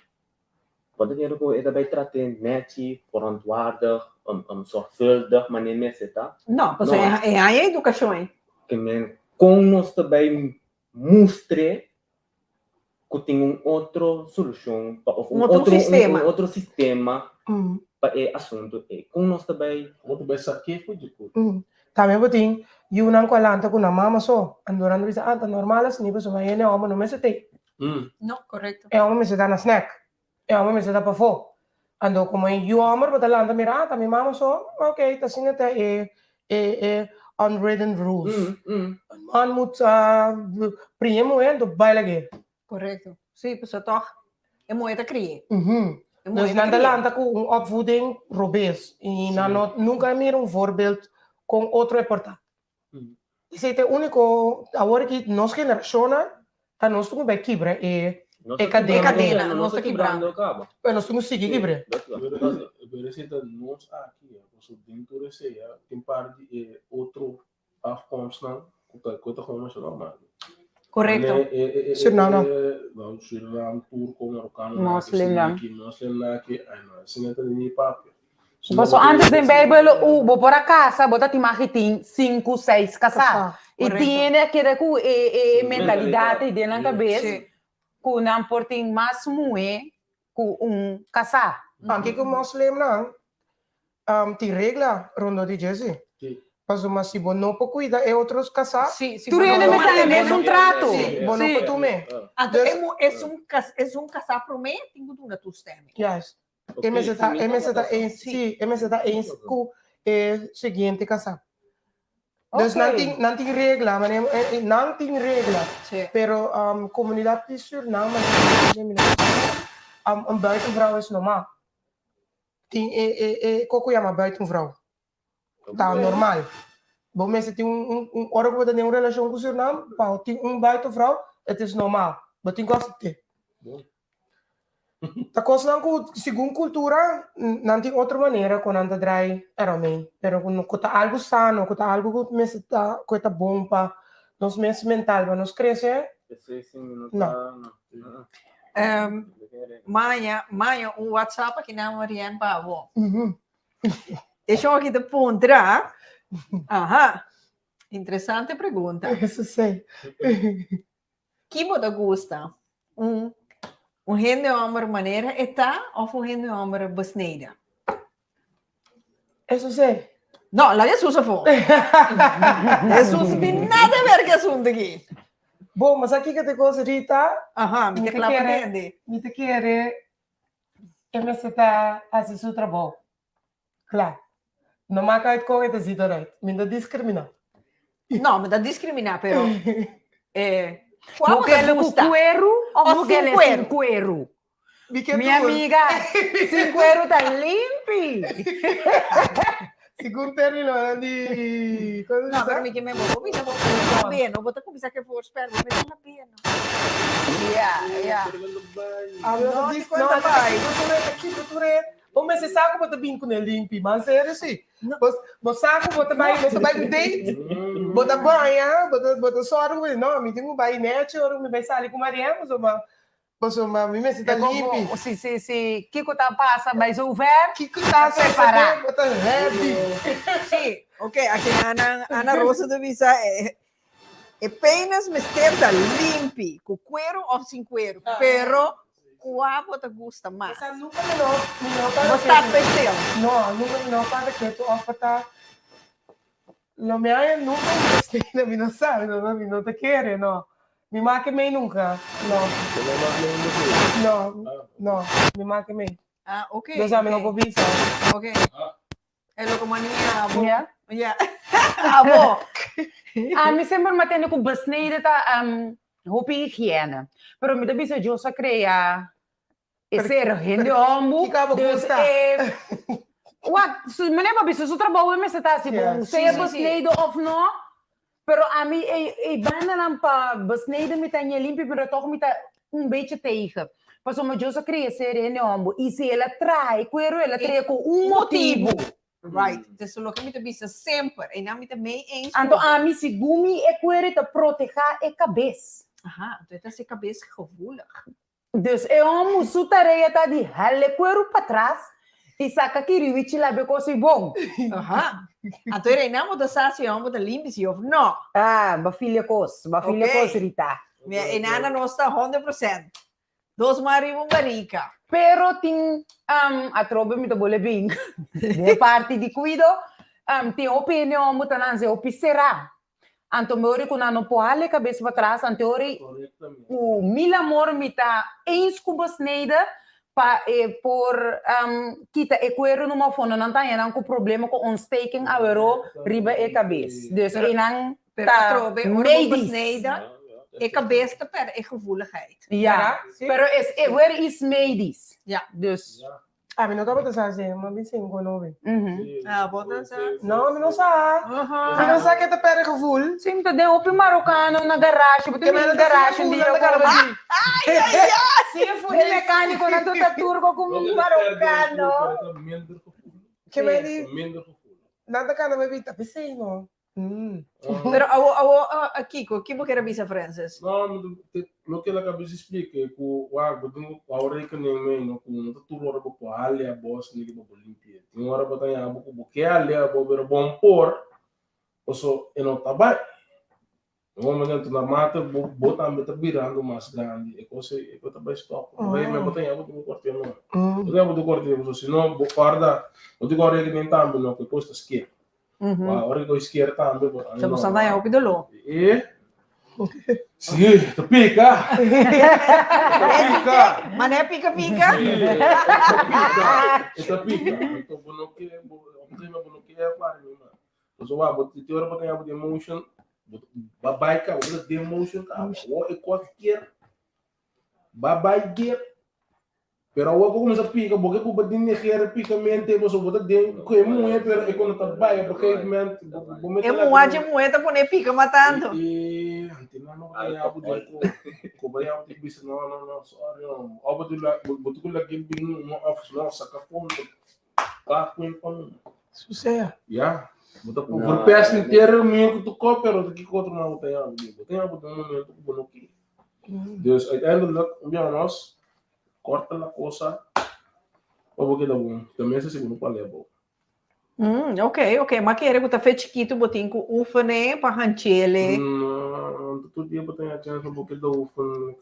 bo ta kere ku e ta bai trat'é nèchi, verantwaardig, zorgvuldig manera e mester ta? No, pasobra e haña edukashon ei. Ke men kon nos ta bai mustr'é ku tin un otro solushon pa òf un otro sistema, un otro sistema pa e asuntu ei. Kon nos ta bai. Bo ta bai sak'é for dje kos. Tambe bo tin yunan ku a lanta ku nan mama so. Anto nan ta bisa, ah, ta normal asina pasobra hende hòmber no mester tei. No, korekto. E hòmber mester ta na snack. E hòmber mester ta pafó. Anto komo e yu hòmber bo ta lanta mira, ah, ta mi mama so, ok, ta asina ta e e e unwritten rules. Een man moet priña e muhé anto bai lag'é. Korekto. Sí, pasobra tòg e muhé ta kri'é. E muhé Dus ta nan ta kri'é. lanta ku un opvoeding robes i nan no nunka a mira un voorbeeld kon otro e por ta. Esei ta e úniko, awor aki nos generashonnan ta nos tin ku bai kibra e e kadena. E kadena, nos ta kibrando. Pero nos tin ku sigui kibr'é. Pero esei ta nos aki, pasobra den tur esei tin par di e otro afkomstnan ku ta ku ta gewoon masha normal. Korekto. Surinam. Surinam, Turko, Marokano, Moslimnan. Moslimnan aki, ai no, asina ta ni papia. Paso antes den Bijbel u bo por a casa, bo ta tin mag tin sinku, seis casá. I Correcto. tin hende a keda ku e e mentalidat ei den nan kabes Sí. ku nan por tin mas muhé ku un casá. Anke ku moslimnan tin regla rondó di dje si. Pasobra si bo no por kuida e otro casá, Sí, sí, Tur bo no hende por mester haña mantené. mesun trato. Sí, bo no Sí. por tum'é. Anto Dus- e mu esun cas esun casá promé tin ku duna toestemming. Juist. E mester ta, e mester ta eens, sí, e mester ta eens ku e siguiente kasá. Dus nan tin, nan tin regla, mane, nan tin regla. Sí. Pero um, komunidat di Sürnam, mane, um, un buitenvrouw is normaal. Tin e, e, e koko yama buitenvrouw. Ta normal. Bo mester tin un, un, un, ora ku bo ta den un relashon ku Sürnam, pa bo tin un buitenvrouw, het is normaal. Bo tin ku asept'é. Ta kosnan ku segun kultura nan tin otro manera ku nan ta drai eromei, pero ku ku ta algu sano, ku ta algu ku mester ta ku e ta bon pa nos mes mental, pa nos krese, no. Maña, maña un WhatsApp aki nan Marianne pa bo. E shon aki ta puntra, aha, interesante pregunta. Eso si. Ki bo ta gusta? Un un hende homber manera e ta of un hende homber besneden? Eso si. No, laga Hesus afó. Hesus no tin nada a ver ku e asuntu aki. Bon, mas aki ke ta kos Rita. Aha, mi ta kla pa tende. Mi ta kere e mester ta hasi su trabou. Kla. No maak uit kon e ta zit eruit. Mi no ta diskriminá. No, mi ta diskriminá, pero eh, kua Bo bo ta kere ku gusta? kueru of Of bo sin kere kueru? sin kueru? Mi ke Mi tur. amiga, sin kueru ta limpi. Segun términonan di, kon No, ta pero bisa? mi ke men bo por bisa bo ta beno, bo ta kuminsá ke voorspel, bo mester ta beno. Ja, ja. Ami no ta No, dis, di kuenta no, bai. kiko tur e, bo mester sa ku bo ta bin kuné limpi, man serio si. Bo, bo sa ku bo ta bai, bo ta bai un date, bo ta baña, bo ta, bo ta sòru ku, no, mi tin ku bai nèchi ora ku mi bai sali ku Marianne, pasobra Pasobra mi mester ta limpi. Si, si, si, kiko ta pasa bai zover? Kiko ta Separa. sosodé, bo ta ready. Sí, ok, aki Ana, Ana Rosa ta bisa e, e penis mester ta limpi, ku kueru of sin kueru, pero kua bo ta gusta mas? Esa nunka mi no, mi no para Bo ketu. ta pesel. No, nunka mi no para ketu of pa ta, lo mi haña nunka un bestia, mi no sabi, no, mi no ta kere, no. Mi make mei nunca, no. No, no, mi make mei. Ah, ok. Dus ami no por bisa. Ok. E loke mani abo. Ja. Ja. Abo. Ami semper mi a tende ku besneden ta hopi higiene. Pero mi ta bisa Dios a krea e ser hende hombu. Kiko abo Dus gusta? e wak, su manera bo bisa su trabou e mester ta hasi bon. Yes. Sea Sí, sí, sí. besneden of no. Pero ami e e bandanan pa besneden mi ta ña limpi pero toch mi ta un bechi tegen. Pasobra Dios a krea ser hende hombu y si el a traha e kueru el a traha ku un motibu. Right. Dus loke mi ta bisa semper, einan mi ta mee eens. Anto ami segun mi e kueru ta proteha e kabes. Aha, anto e ta hasi e kabes gevoelig. Dus e homu su tarea ta di hala e kueru patras i saka kiriwichi labe kos i bon. Aha. Anto e reina bo ta sa si e homu ta limpi si of no. Ah, ba filia kos, ba filia Ok. kos Rita. Mira, e nana nos ta 100%. Dos man riba un barika. Pero tin, um, atrobe mi ta bole bin den parti di kuido, um, tin hopi hende homu ta nanse hopi será. Anto mi ori ku nan no por hala e kabes patras, anto ori ku mil amor mi ta eens ku besnede pa e por kita e kueru numa fondo nan ta haña nan ku problema ku ontsteking aweró riba e kabes. Dus einan Pero ta atrobe ora bo medisch. besnede e kabes ta perde e gevoeligheid. Ja, pero es e weer iets medisch. Ja. Dus. Ami no tabata sa así, mi a bin cinco nobe. Ah, bo ta sa? No, mi no sa. Mi no sa ke ta perde gevoel. Sí, mi ta den hopi marokano na garage, bo ta mira garage un dia como. Ay, ay, ay! Sí, e mecaniconan tur ta turco cu marokano. Ke men di? Minder gevoel. Nan ta cana bebida, ta pesey no. Pero awo, awo, Kiko, ki bo kier a bisa Francis? No, loke el a caba di splica e cu wak bo tin cu hou rekening mee no cu no ta tur ora bo por halia bos ni bo por limpia. Tin ora bo ta haña bo cu bo ke halia bo pero bo por paso e no ta bai. Un momento naarmate bo bo tambe ta birando mas grandi e cos e cos ta bai stop. Bo ta haña bo tin cu corte no. Bo ta haña bo tin cu corte paso si no bo corda bo tin cu hou rekening tambe no cu e cos ta skeer. Wa ora ku iskier tambe bo. Sa bo sa daña hopi doló. E. Sí, ta pika. Ta pika. Mané pika pika. Sí, ta pika. E ta pika. Anto bo no ke, bo, op een gegeven moment bo no ke ervaring meer, man. Pasobra wa, bo te ora bo ta haña bo emotion, bo ba bai kaba, bo ta den emotion kaba. Awor e kos kier ba bai dep. Pero awor ku kuminsá pika, bo ke ku bo tin negera pikamente, pasobra bo ta den ku e muhé, pero e ku no ta bai, op een gegeven moment, bo mete E muhé dje muhé ta pone pika matando. E antina no ta yabu den ku, ku bo yabu tin bisa no, no, no, sorry no. Of bo tin bo tin ku laga e bin un of no, saka fondo, pa ku e pa. Susea. Ya, bo ta verpest henter e muhé ku tokó, pero ta kiko otro nan bo ta yabu den. Bo ta yabu den un momento ku bo no ke. Dus uiteindelijk, un biaha nos, Corta la cosa pa bo keda bon. Ta mester si bo no por lebo. Mm, ok, ok. Ma kere ku ta fe chikitu bo tin ku oefenen pa hanchele. No, tur dia bo tin a chance pa bo keda oefen.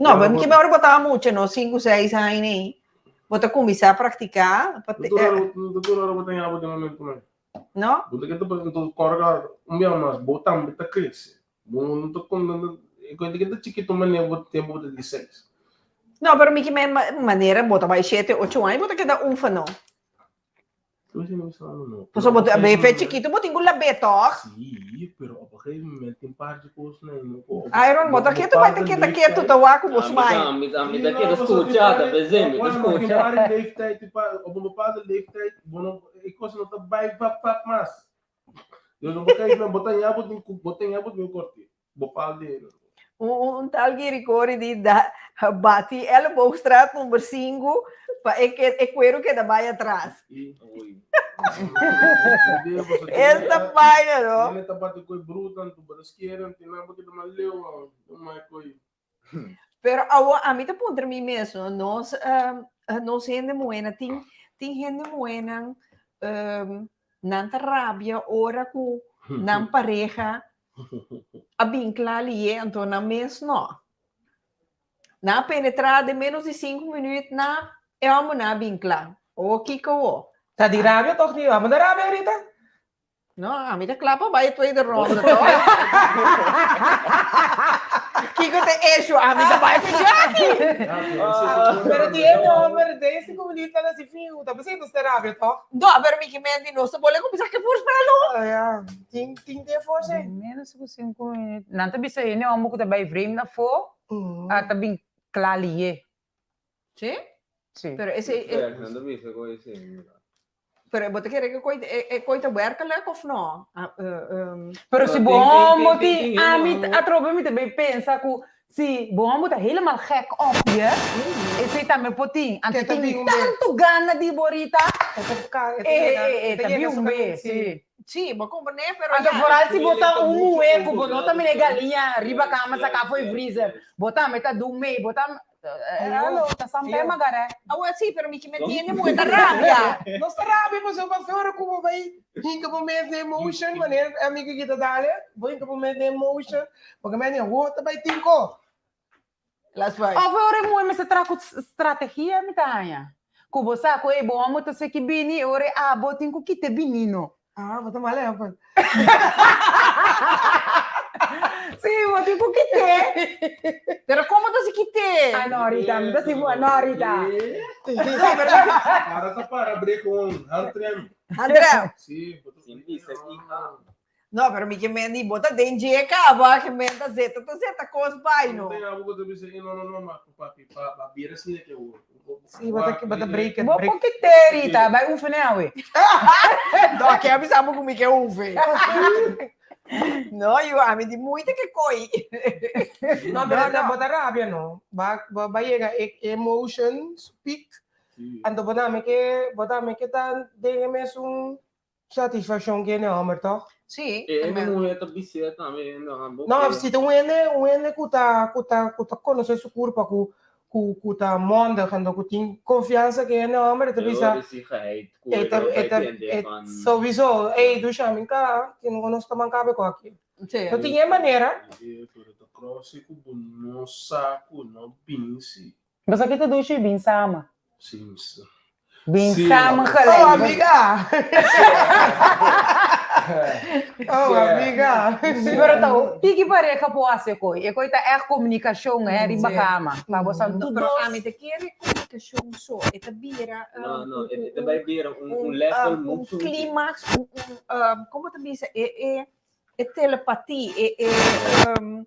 No, but ki ora bo taba mucha no, sinku, seis aña ei. Bo ta kuminsá praktiká. Pa te, Tur ora bo tin abo den momento nan. No? Bo ta keda pa enton korga un bia mas, bo tambe ta krese. Bo no ta kon, e keda chikitu manera bo tempu bo ta di seis. No, pero mi ki men manera bo ta bai shete, ocho aña bo ta keda oefeno. Pasobra bo ta be fe chikitu bo tin ku lab'é tòg? Sí, pero op een gegeven moment tin par di kos na no ku. Iron, bo ta ketu bai ta keda ketu ta wak ku bo smile. Mi ta mi ta keda skucha, ta bezig, mi ta skucha. Tin par di leeftijd, op een bepaalde leeftijd, bo no, e kos no ta bai vap vap mas. Dus op een gegeven moment, bo ta ña bo tin ku, bo ta ña bo tin ku kort'é. Bepaalde. Un tal Giricori di da bati Elleboogstraat number sinku pa e ke e kueru keda bai atras. Esta vaina no. Nene ta bati koi bruta anto bo ta skier anto nan bo keda mas leu mai koi. Pero awor ami ta puntra mi mes no nos nos hende muhénan tin tin hende muhénan nan ta rabia ora ku nan pareha a bin kla lié, anto nan mes no. Nan a penetrá den ménos di sinku minüt na e hòmber nan a bin kla. O kiko wo? Ta di rabia tòg di amo ta rabia ahorita? No, ami ta kla pa bai e tweede ronde tòg. Kiko ta e issue? Ami ta bai ku Jackie. Pero di e hòmber den sinku minüt nan a si fiu, ta p'esei nos ta rabia tòg? No, pero mi ke menti nos ta bole kuminsá ke voorspel ho. Ya. Tin tin te forsa ei. Menos ku sinku minüt. Nan ta bisa hende homber ku ta bai vreemd afó, a ta bin kla lié. Sí? Sí. Pero esei e. Nan ta bisa ku esei mira. Pero bo ta kere ku e koi ta werkelijk of no? Pero si bo homber tin, ami atrobe mi ta bay pensa ku si bo homber ta helemaal gek op je, esei tambe por tin. Anto tin tantu gana di bo Rita, e ta bin un be, sí. Sí, bo komprendé, pero Anto ya. vooral si bo ta un muhé ku bo no ta mira e galiña riba kama saká for e freezer, bo tambe ta dun mei, bo ta Hallo, ta san p'e magaré. Awor sí, pero mi ke me tiene muhé ta rabia. Nos ta rabia pasobra pa ora ku bo bai hinka bo mes den emotion, manera e amigo aki ta dale, bo hinka bo mes den emotion, bo ke mende awor ta bai tin ko. Las bai. Of ora e muhé mester traha ku strategia mi ta haña. Ku bo sa ku e bo homo ta seki bini e ora e abo tin ku kita e bini no. Ah, bo ta mal ehempel. Sí, bo tin ku kit'é. Pero komo ta si kit'é? Ah no Rita, mi ta si bo no Rita. Para ta para break un handrem. Handrem. Sí, bo ta Sin bisa i a. No, pero mi ke men di bo ta den dje kaba, ke men ta zeta ta zeta kos bai no. Tin algo ku ta bisa, no, no, no, ma papi, pa pa bira asina ke awor. Sí, bo ta bo ta break it. Bo break. por kite Rita, bai oefenen awe. No, ke a bisa bo ku mi ke oefen. No, yu, ami di moeite ke koi. No, pero no, bo ta rabia no. Ba ba ba yega e emotions peak. Anto bo tambe ke bo tambe ke ta den e mesun Satisfaccion ke hende homber toch? Sí. E hende muher ta bis'é tambe hende homber. No, si ta un hende, un hende ku ta, ku ta, ku ta konosé su kurpa, ku, ku, ku ta mondig, anto ku tin konfiansa ke hende homber, e ta bisa, E ora si geheid ku e ta, e ta, e souwiso, ey, dusha mi ka, tin ku nos ta manka be ku aki. Sí. No tin e manera. E pero ta krosi ku bo no sa ku no binsi. Bo sa ki ta dushi? Bin sama. Sí, mis. Bin Sí. samen gelijk. Oh, amiga! Oh, amiga! Pero ta tiki pareha por hasi e koi. E koi ta ègt komunikashon, hè, riba kama. Pa bo sa tur Pero dos. ami ta kere komunikashon so. E ta bira No, no, e ta bai bira un, un level un mucho. climax, un, un, komo ta bisa, e, e, e telepatie, e, e, um,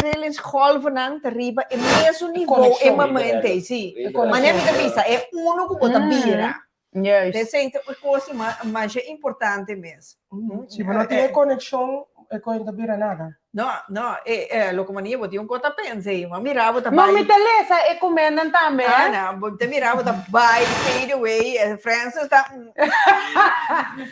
trillingsgolvennan ta riba e mesun niveau e momento ei, sí. Manera mi ta bisa, e uno ku bo ta bira. Juist. Esei ta un kos masha importante mes. Si bo no tin e konekshon, e kos no ta bira nada. No, no, e, e, loke mania bo tin un kos ta pensa ei, ma mira bo ta Ma bai. mi ta lesa e komennan tambe, eh. Ah, no, bo ta mira bo ta bai fade away, e Francis ta.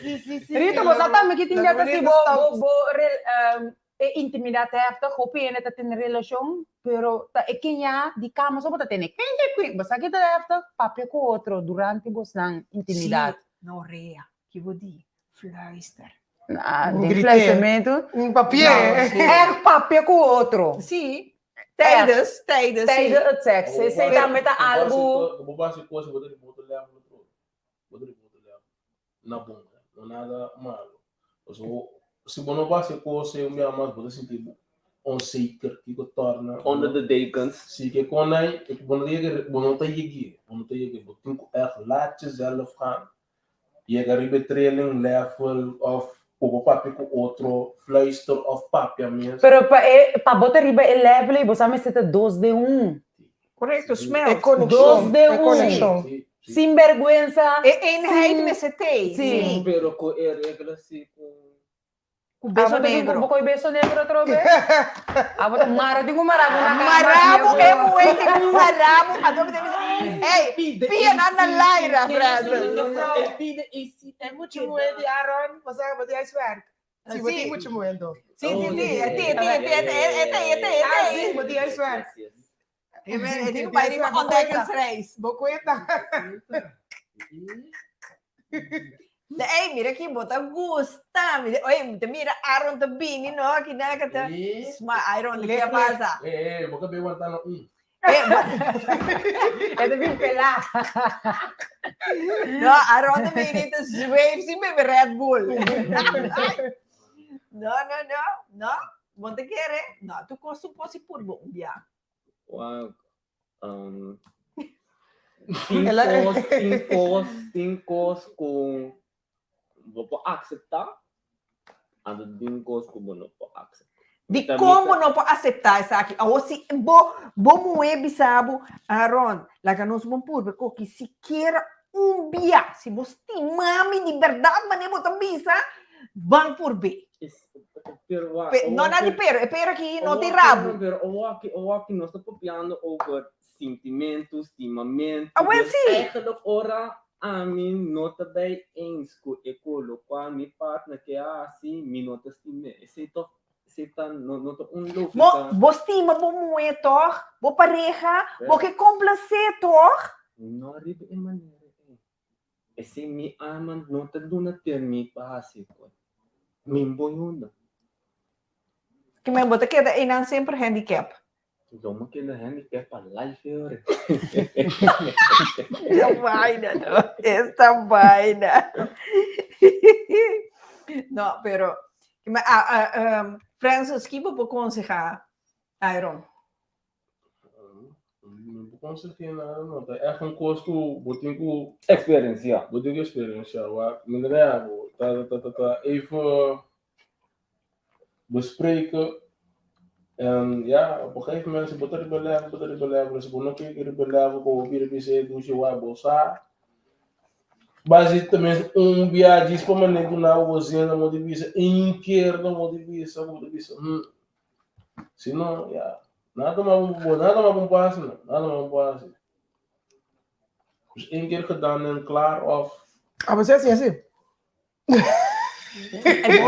Sí, sí, sí. Rita, bo sa tambe ki tin dia ta si bo, bo, bo rel, e intimidat heftig, hopi hende ta tene relashon, pero ta e keña di kama so bo ta tene kwin, kwin, kwin. Bo sa ki ta heftig? Papia ku otro durante bosnan intimidat. Sí, no rea, ki bo di? Fluister. Ah, den Grité. fluistermento. Un papié. Echt papia ku otro. Sí, tijdens, tijdens, sí. Tijdens het seks. Esei tambe ta algu. Bo basi kos bo ta riba otro level otro. Bo ta riba otro level. Na bon, no nada malo. Pasobra si bo no basi kos un bia mas bo ta sinti bo onzeker, kiko torna. Onder de dekens. Si ke konai, bo no ta yega, bo no ta yeg'é, bo no ta yeg'é. Bo tin ku echt laat jezelf gaan. Yega riba e trailing level of ku bo papia ku otro, fluister of papia mes. Pero pa e pa bo ta riba e level ei bo sa mester ta dos den un. Correcto, E smelt. konekshon, Dos den e un. konekshon. Sí, sí. Sin bergwensa. E eenheid sin mester t'ei. Sí. Sí. Pero ku e regla si ku Ku beso Abo ta negro. Bo koi beso negro atrobe? Abo ta mara tin ku marabo na kama. Marabo e muhé tin ku marabo. Anto mi ta bisa, ey, pia nan na laira, Francis. E pide e si E muchu muhé di Aaron, bo sa bo di huiswerk. Si, bo tin muchu muhé anto. Si, si, si. E tin, e tin, e tin, e tin, e tin, e Ah, tin. si, bo tin huiswerk. E men, e tin ku bai riba ontdekkingsreis. Bo kuenta. De, ey, mira aki, bo ta gusta. Mi, oye, te mira Aaron ta bini, no? Aki na ka ta. Ma Aaron, ke a pasa? Eh, eh, bo ka be wanta na un. Eh, bo- E ta bin pelá. No, Aaron ta bini ta zweef sin bebe Red Bull. No, no, no, no. Bo ta kere? No, tu kos tu kos i purba un bia. Wak, um, tin kos, tin kos, tin kos ku bo por akseptá, anto tin kos ku bo no por akseptá. Di kon bo no por aseptá esaki? Awor si bo bo muhé bisa bo, Aaron, laga nos bon purba koki sikiera un bia, si bo stima mi di bèrdat manera bo ta bisa, ban purb'é. Pero wak, Pe, no na di pero, e pero aki no tin rabu. Pero awaki, awaki nos ta papiando over sintimentu, stimamentu. Ah, wel Dus sí. Eigenlijk ora ami no ta bij eens ku e ku lokual mi partner ke a hasi, mi no ta stim'é. Esei toch, esei ta, no, no ta un Bo, lógika. bo stima bo muhé toch? Bo pareha? Bo ke komplasé toch? No riba e manera ei. Esei mi alma no ta duna permit pa hasi koe. Mi bo yuda. Ki men bo ta keda einan semper handicap. Lo mi keda handicap pa life ore. Esta vaina no, esta vaina. No, pero ma, ah, ah, um, Francis, ki bo por konsehá Iron? Mi por konsehá nada no, ta ègt un kos ku bo tin ku Eksperensiá. Bo tin ku eksperensiá. Wak, mi ta abo. Ta, ta, ta, ta even bespreken. En ja, op een gegeven moment, si bo ta riba level, bo ta riba level. Si bo no ke riba level, bo bira bisa e dushi wak bo sa. Basi tenminste un bia djis pa manera ku na bo zin na di bisa un keer na bo di bisa, bo ta bisa hmm. Si no, ja, nada mas bo nada mas bo por hasi no, nada mas bo por hasi. Dus één keer gedaan en klaar of Ah, bo si así. No, no,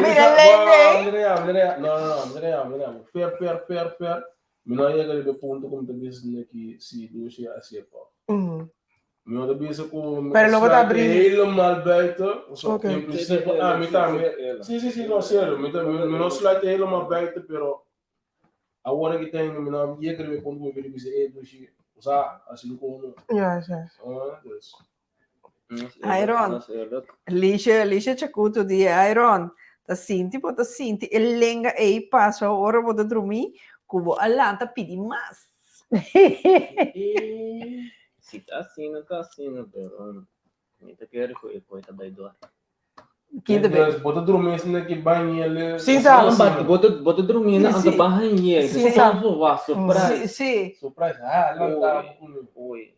no, no, no, Fer, fer, fer, fer. Mi no a yega riba e punto ku mi ta bisa neki si dushi a hasié toch. Mi no ta bisa ku mi Pero ta lo bo ta sluit abrí. helemaal buiten. So, Oké. in principe, ah, mi tambe. Si, no, serio. Mi no sluit helemaal buiten, pero awor aki tin, mi no a yega riba e punto ku mi por bisa, eh, dushi, osea, asina komo. Juist. Ah, dus. Iron, Lisha, Lisha Chacuto di Iron, ta sinti bo ta sinti e lenga ei pasa ora bo ta drumí ku bo a lanta pidi mas. Si ta asina, ta asina, pero mi ta kere ku e koi ta bai dor. Ki ta bai? Dus bo ta drumí asina ki bañele. Sin sa. No, but bo ta drumí na anto ban hañ'é. Si. Onverwacht, surprise. Si, si. Surprise, ah, lanta bo ku mi. Oei.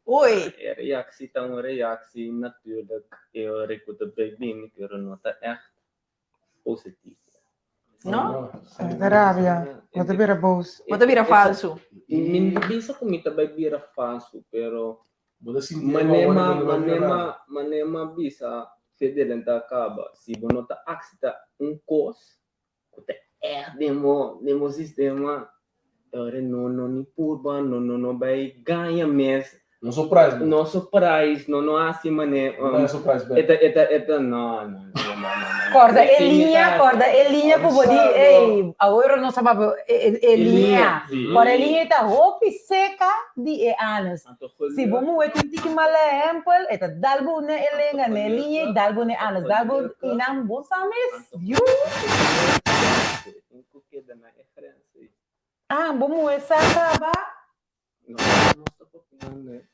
Oei. E reactie ta un reactie natuurlijk e ora ku ta bai bini, pero no ta echt positief. No? Ta rabia, bo ta bira boos. Bo ta bira falsu. Mi no ta bisa ku mi ta bai bira falsu, pero Bo ta sinti manera manera manera mi a bisa Federer ta kaba, si bo no ta akseptá un kos ku ta ègt den bo den bo sistema, e ora no no ni purba, no no no bai gaña mes. No surprise bo. No surprise, no no hasi manera. No ta surprise bek. E ta e ta e ta no no no no no no. Kòrda e liña, kòrda e liña ku bo di, ey, awor nos a papia e e liña. Kòrda e liña ei ta hopi seka di e anus. Si bo muhé tin tiki mal ehèmpel, e ta dal bo na e lenga, na e liña ei, dal bo na e anus, dal bo i nan bo sa mes, yu. Ah, bo muhé sa kaba? No, nos ta papiando eh.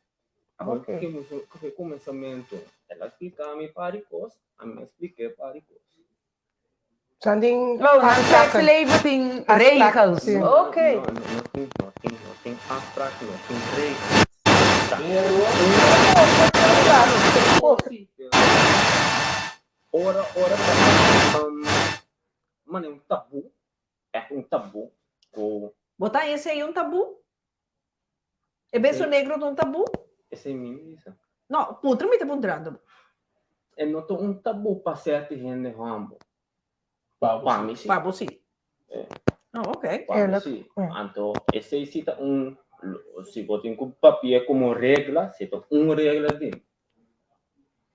Awor Ok. ke kuminsamentu, el a splika mi par di kos, ami a splik'é par di kos. San tin Oh, nan afspraken. seksleven tin regels. Sí. Ok. No, no, no tin, no tin, no tin afspraak, no tin regels. Pero, Ora, ora ta um, mane un tabú, ègt un tabú ku. Bo ta esei un tabú? E beso negro ta un tabú? Esei mi bisa. No, puntra mi ta puntrando bo. E no ta un tabú pa sèrti hende hòmber. Pa bo Pa sí. mi sí. Pa bo sí. Eh. Oh, ok. Pa mi sí. Anto esei sí ta un, si bo tin ku papia komo regla, si ta un regla tin.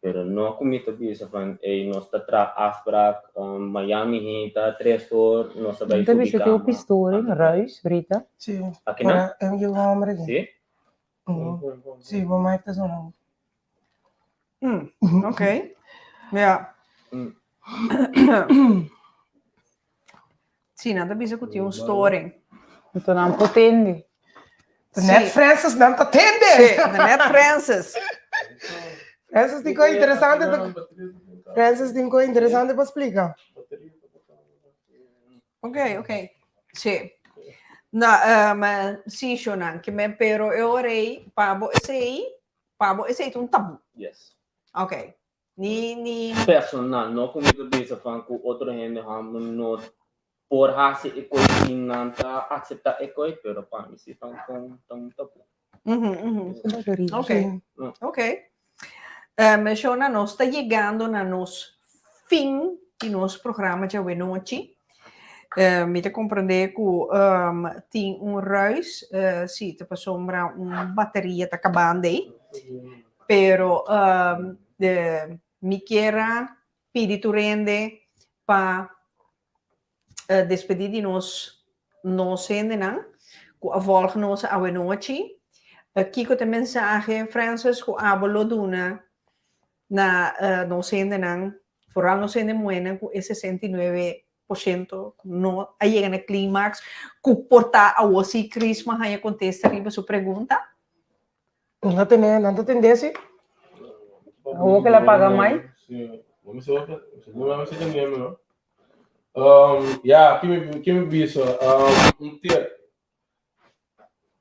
Pero no ku mi ta bisa van ey nos ta traha afspraak mañan mi hinta tres or nos ta bai Nan ta subi bisa tin un kama. pistool in ruis, Rita. Sí. Aki nan? Ora e yu homber aki. Sí? Sí, bo mic ta sonando. Ok. Ja. Sí, nan ta bisa ku tin un storing. Anto nan por tende. De Ned Francis nan ta tende. Sí, de Ned Francis. Francis tin kos interesante pa Francis tin kos interesante pa splika. Ok, ok. Sí. Na, um, sí, Shonan, ke men, pero e ora ei, pa bo esei, pa bo esei ta un tabú. Yes. Ok. Ni, ni. Personal, no ku mi ta bisa van ku otro hende hòmber no por hasi e koi si nan ta akseptá e koi, pero pa mi si ta un ta un tabú. Ok, ok. Um, Shona, nos ta yegando na nos fin di nos programa djawe nochi. Mi ta comprende ku um, tin un ruis, si, ta pasobra un bateria ta kabando ei. Pero um, de, mi kier a pidi tur hende pa despedí di nos nos hendenan ku a volg nos awe nochi. Kiko ta e mensahe, Francis, ku abo lo duna na nos hendenan, foral nos hende muhénan ku e 69% ku no a yega na climax, ku por ta awor si Crisma haña kontesta riba su pregunta? Nan ta tene, nan ta tende si. Awor ku el a paga mai. No mi sa, no mi sa tende no. Um, ja, ki mi, ki mi bisa? Um, un tip.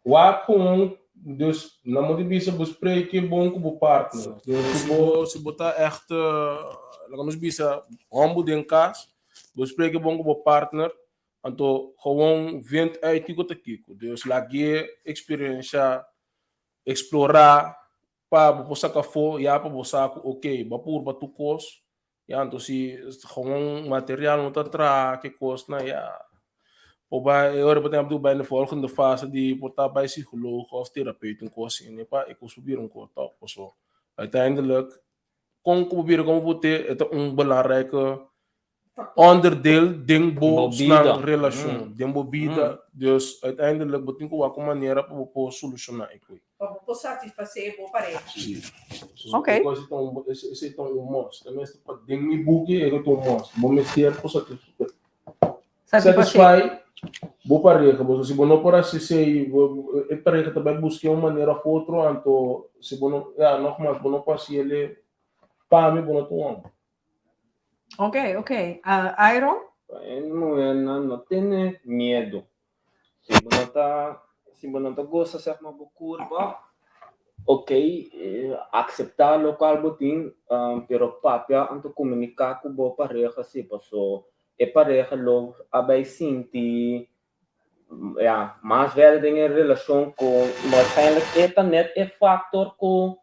Wak gewoon, dus na mo di bisa bespreek je bon ku bo partner. Dus si bo, si bo ta echt, uh, laga nos bisa, hombo den kas, bespreek je bon ku bo partner, anto gewoon vind uit kiko ta kiko. Dus lag'é experiencia, explora, pa bo por saka afó, ya pa bo sa ku ok, bo a purba tur kos, ya anto si gewoon material no ta traha ke kosnan ya por bai e ora bo tin abdu bai na volgende fase di por ta bai psicoloog of terapeut un kos asina pa e kos por bira un kos tòg paso uiteindelijk kon ku bo bira komo bo te e ta un belangrijke onderdeel den bo snan relashon, den bo bida. Dus uiteindelijk bo tin ku wak un manera pa bo por solushoná e koi. Pa bo por satisfasé bo pareha. Si. Oké. Esei ta un must. Tenminste pa den mi buki e ta un must. Bo mester por satisfai bo pareha. Pasobra si bo no por hasi esei, e pareha ta bai buska un manera òf otro, anto si bo no, ya, nogmaals, bo no por hasi el pa mi bo no ta un hòmber. Ok, ok. Uh, Iron? E muhernan no tene miedo. Si bo no ta, si bo no ta gosa zeg maar bo curva, ok, acepta locual bo tin, pero papia anto comunica cu bo pareha si, paso e pareha lo a bay sinti ya, mas verder den e relacion cu waarschijnlijk e ta net e factor cu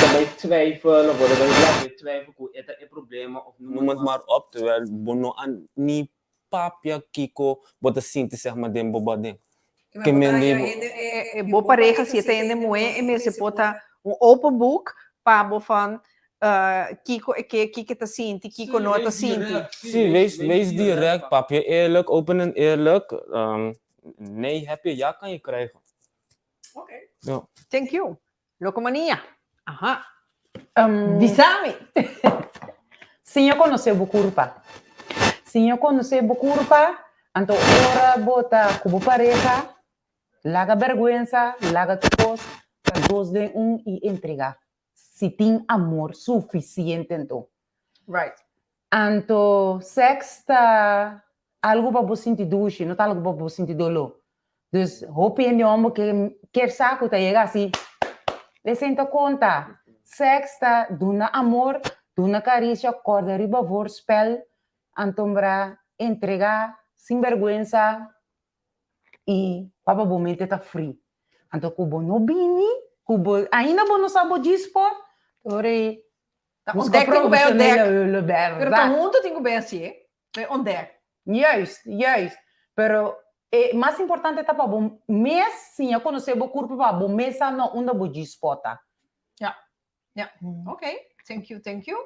ta bay twijfel of bo ta bay laga twijfel cu e ta e problema of Noem het maar op, terwijl bo no a ni papia kico bo ta sinti zeg maar den bo baden. Ke men di bo. Bo pareha si e ta hende muhé e mester por ta un open book pa bo van kiko e ke, kiko e ta sinti, kiko no ta sinti. Sí, wees, wees direct, papia eerlijk, open en eerlijk. Nee heb je, ja kan je krijgen. Oké. Ja. Thank you. Locomania. Aha. Bisami. Siña konosé bo kurpa. Siña konosé bo kurpa, anto ora bo ta ku bo pareha, laga bèrgwensa, laga tur kos, ta dos den un i entregá. Si tin amor sufisiente anto. Right. Anto sèks ta algu pa bo sinti dushi, no ta algu pa bo sinti doló. Dus hopi hende homber ke kier sa ku ta yega asi, esei ta konta. Sèks ta duna amor, duna karisia, kòrda riba voorspel, antombra entregá sin bèrgwensa i papa bo mente ta free. Anto ku bo no bini, ku bo ainda bo no sa bo G-spot, ora ei Ta Busca ontdek tin ku bai ontdek. profesionele hulp, Pero ta berdad. huntu tin ku bai hasi, eh? Bai ontdek. Juist, juist. Pero e mas importante ta pa bo mes siña konosé bo kurpo pa bo mes sa no unda bo G-spot ta. Ja, ja. Ok, thank you, thank you.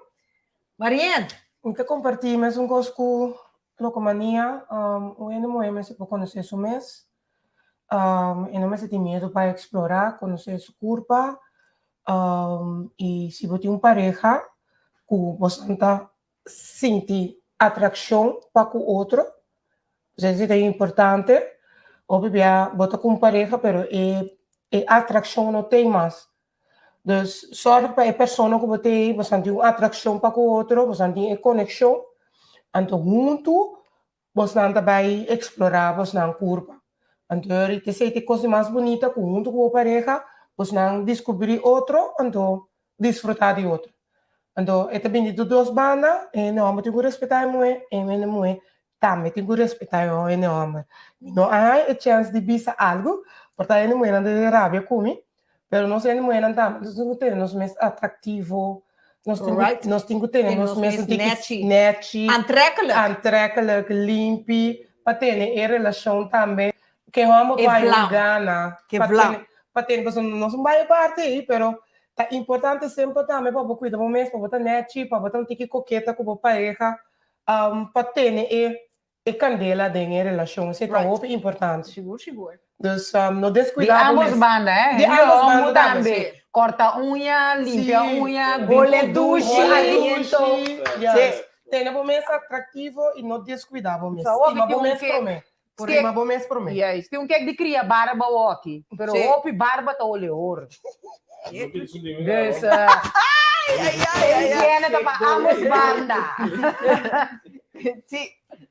Marianne. Mi ta kompartí mesun kos ku Locomania. Un hende muhé mester por konosé su mes. E no mester tin miedu pa eksplorá, konosé su kurpa. I si bo tin un pareha ku boso ta sinti atrakshon pa ku otro, esei ta importante. Hopi bia bo ta ku un pareha pero e e atrakshon no t'ei mas. Dus sòrg pa e persona ku bo t'ei boso tin un atrakshon pa ku otro, boso tin e konekshon, anto huntu Bosnan ta bai eksplorá bosnan kurpa. Anto ta esei ta e kos di mas bunita ku huntu ku bo pareha bosnan diskubrí otro anto disfrutá di otro. Anto e ta bini di dos banda, e hende hòmber tin ku respetá e muhé, e hende muhé tambe tin ku respetá e hende hòmber. Mi no a haña e chèns di bisa algu, por ta hende muhénan ta den rabia ku mi, Pero nos hende muhernan tambe nos tin ku tene nos mes atraktivo, nos tin ku Right. nos tin ku tene Tene nos nos mes mes un tiki nechi. nechi, Aantrekkelijk. aantrekkelijk, limpi, pa tene e relashon tambe. Ke hòmber E por haña un vlam. gana Ke pa vlam. tene pa tene pasobra nos un bai aparte ei, pero ta importante semper tambe pa bo kuida bo mes, pa bo ta nechi, pa bo ta un tiki koketa ku bo pareha, pa tene e E candela den e relacion esey ta Right. hopi importante. Sigur, sigur. Dus no Di descuida bo ambos mes. banda, eh? Di Hende ambos homo banda tambe, tambe. si. Corta uña, limpia Si. uña, Hole bin ku dushi. dushi, Hole aliento. dushi. Yes. Tene bo mes atractivo y no descuida bo mes. So, hopi Stima tin bo un mes kek. prome. Kek. Stima bo mes prome. Juist. Tin un kek di cria barba hoki. Pero Si. hopi barba ta hole hor. Dus, Ai, ai, ai, ai. Higiene ta pa ambos banda. Si,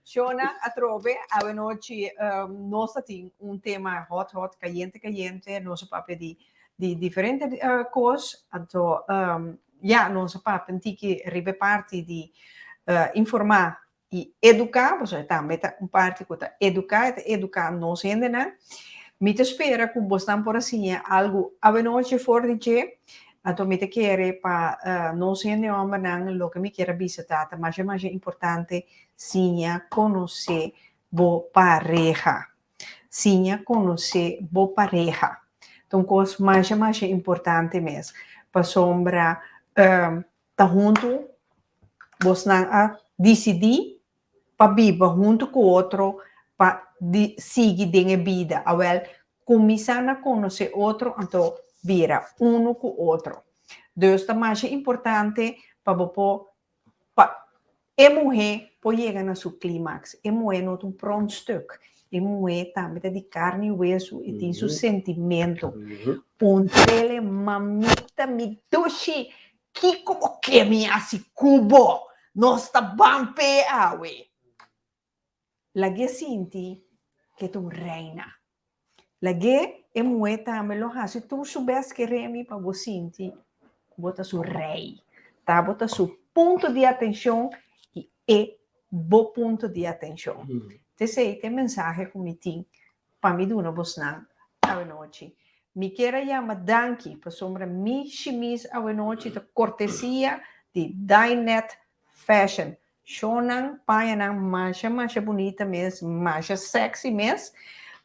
Shona, atrobe, awenochi nos ta tin un tema hot hot, cayente cayente, nos a papia di di diferente cos, anto ya nos a papia un tiki riba e parti di informa i eduká, pasobra tambe ta un parti ku ta eduká, e ta eduká nos hendenan. Mi ta spera ku bosnan por a siña algu awenochi for di dje, anto mi ta kere pa nos hende hòmbernan loke mi kier a bisa ta, ta masha masha importante siña konosé bo pareha. Siña konosé bo pareha. Ta un kos masha masha importante mes, pasobra ta huntu bosnan a disidí pa biba huntu ku otro pa di sigui den e bida. Awèl, kuminsá na konosé otro anto bira unu ku otro. Dus ta masha importante pa bo por pa e muhé por yega na su klimaks. E muhé no ta un prontstuk. E muhé tambe ta di karni i wesu i tin su sentimentu. Puntr'el, Mamita, mi dushi, kiko bo ke mi hasi ku bo? Nos ta ban p'e awe. Lag'é sinti ku e ta un reina. Lag'é e muhé tambe lo hasi tur su bèst keré mi pa bo sinti ku bo ta su rei. Ta bo ta su punto di atenshon i e bo punto di atenshon. T'esei ta e mensahe ku mi tin pa mi duna bosnan awenochi. Mi kier a yama danki pasobra mi shimis awenochi ta kortesia di Dynet Fashion. Shownan, pañanan masha masha bunita mes, masha sexy mes,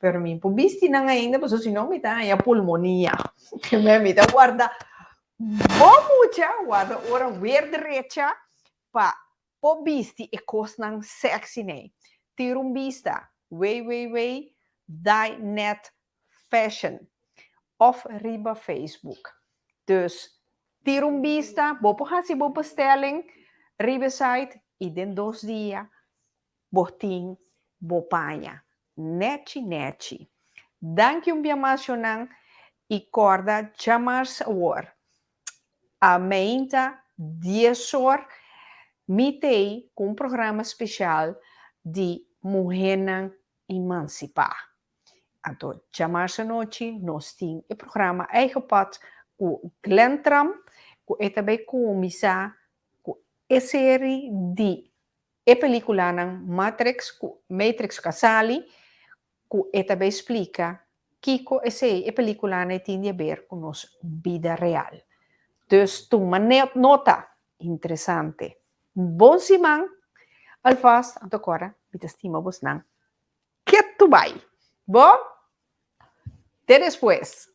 pero mi por bisti nan ainda pasobra si no mi ta haña pulmonia. Mi ta warda bon mucha, warda ora weer drecha pa por bisti e kosnan sexy nei. Tira un bista www Dynet Fashion of riba Facebook. Dus tira un bista, bo por hasi bo bestelling riba e site i den dos dia bo tin bo paña nechi nechi. Danki un bia mas shownan i kòrda djamars awor a meinta dies or mi t'ei ku un programa speshal di muhénan emansipá. Anto djamars anochi nos tin e programa Eigen Pad ku Glenn Tram ku e ta bai kuminsá ku e seri di e pelikulanan Matrix ku Matrix ku a sali ku e ta bai splika kiko esei e pelikulanan tin di aber ku nos bida real. Dus tuma nota, interesante. Un bon siman alvast anto kora mi ta stima bosnan ketu bai. Bo? Te despues.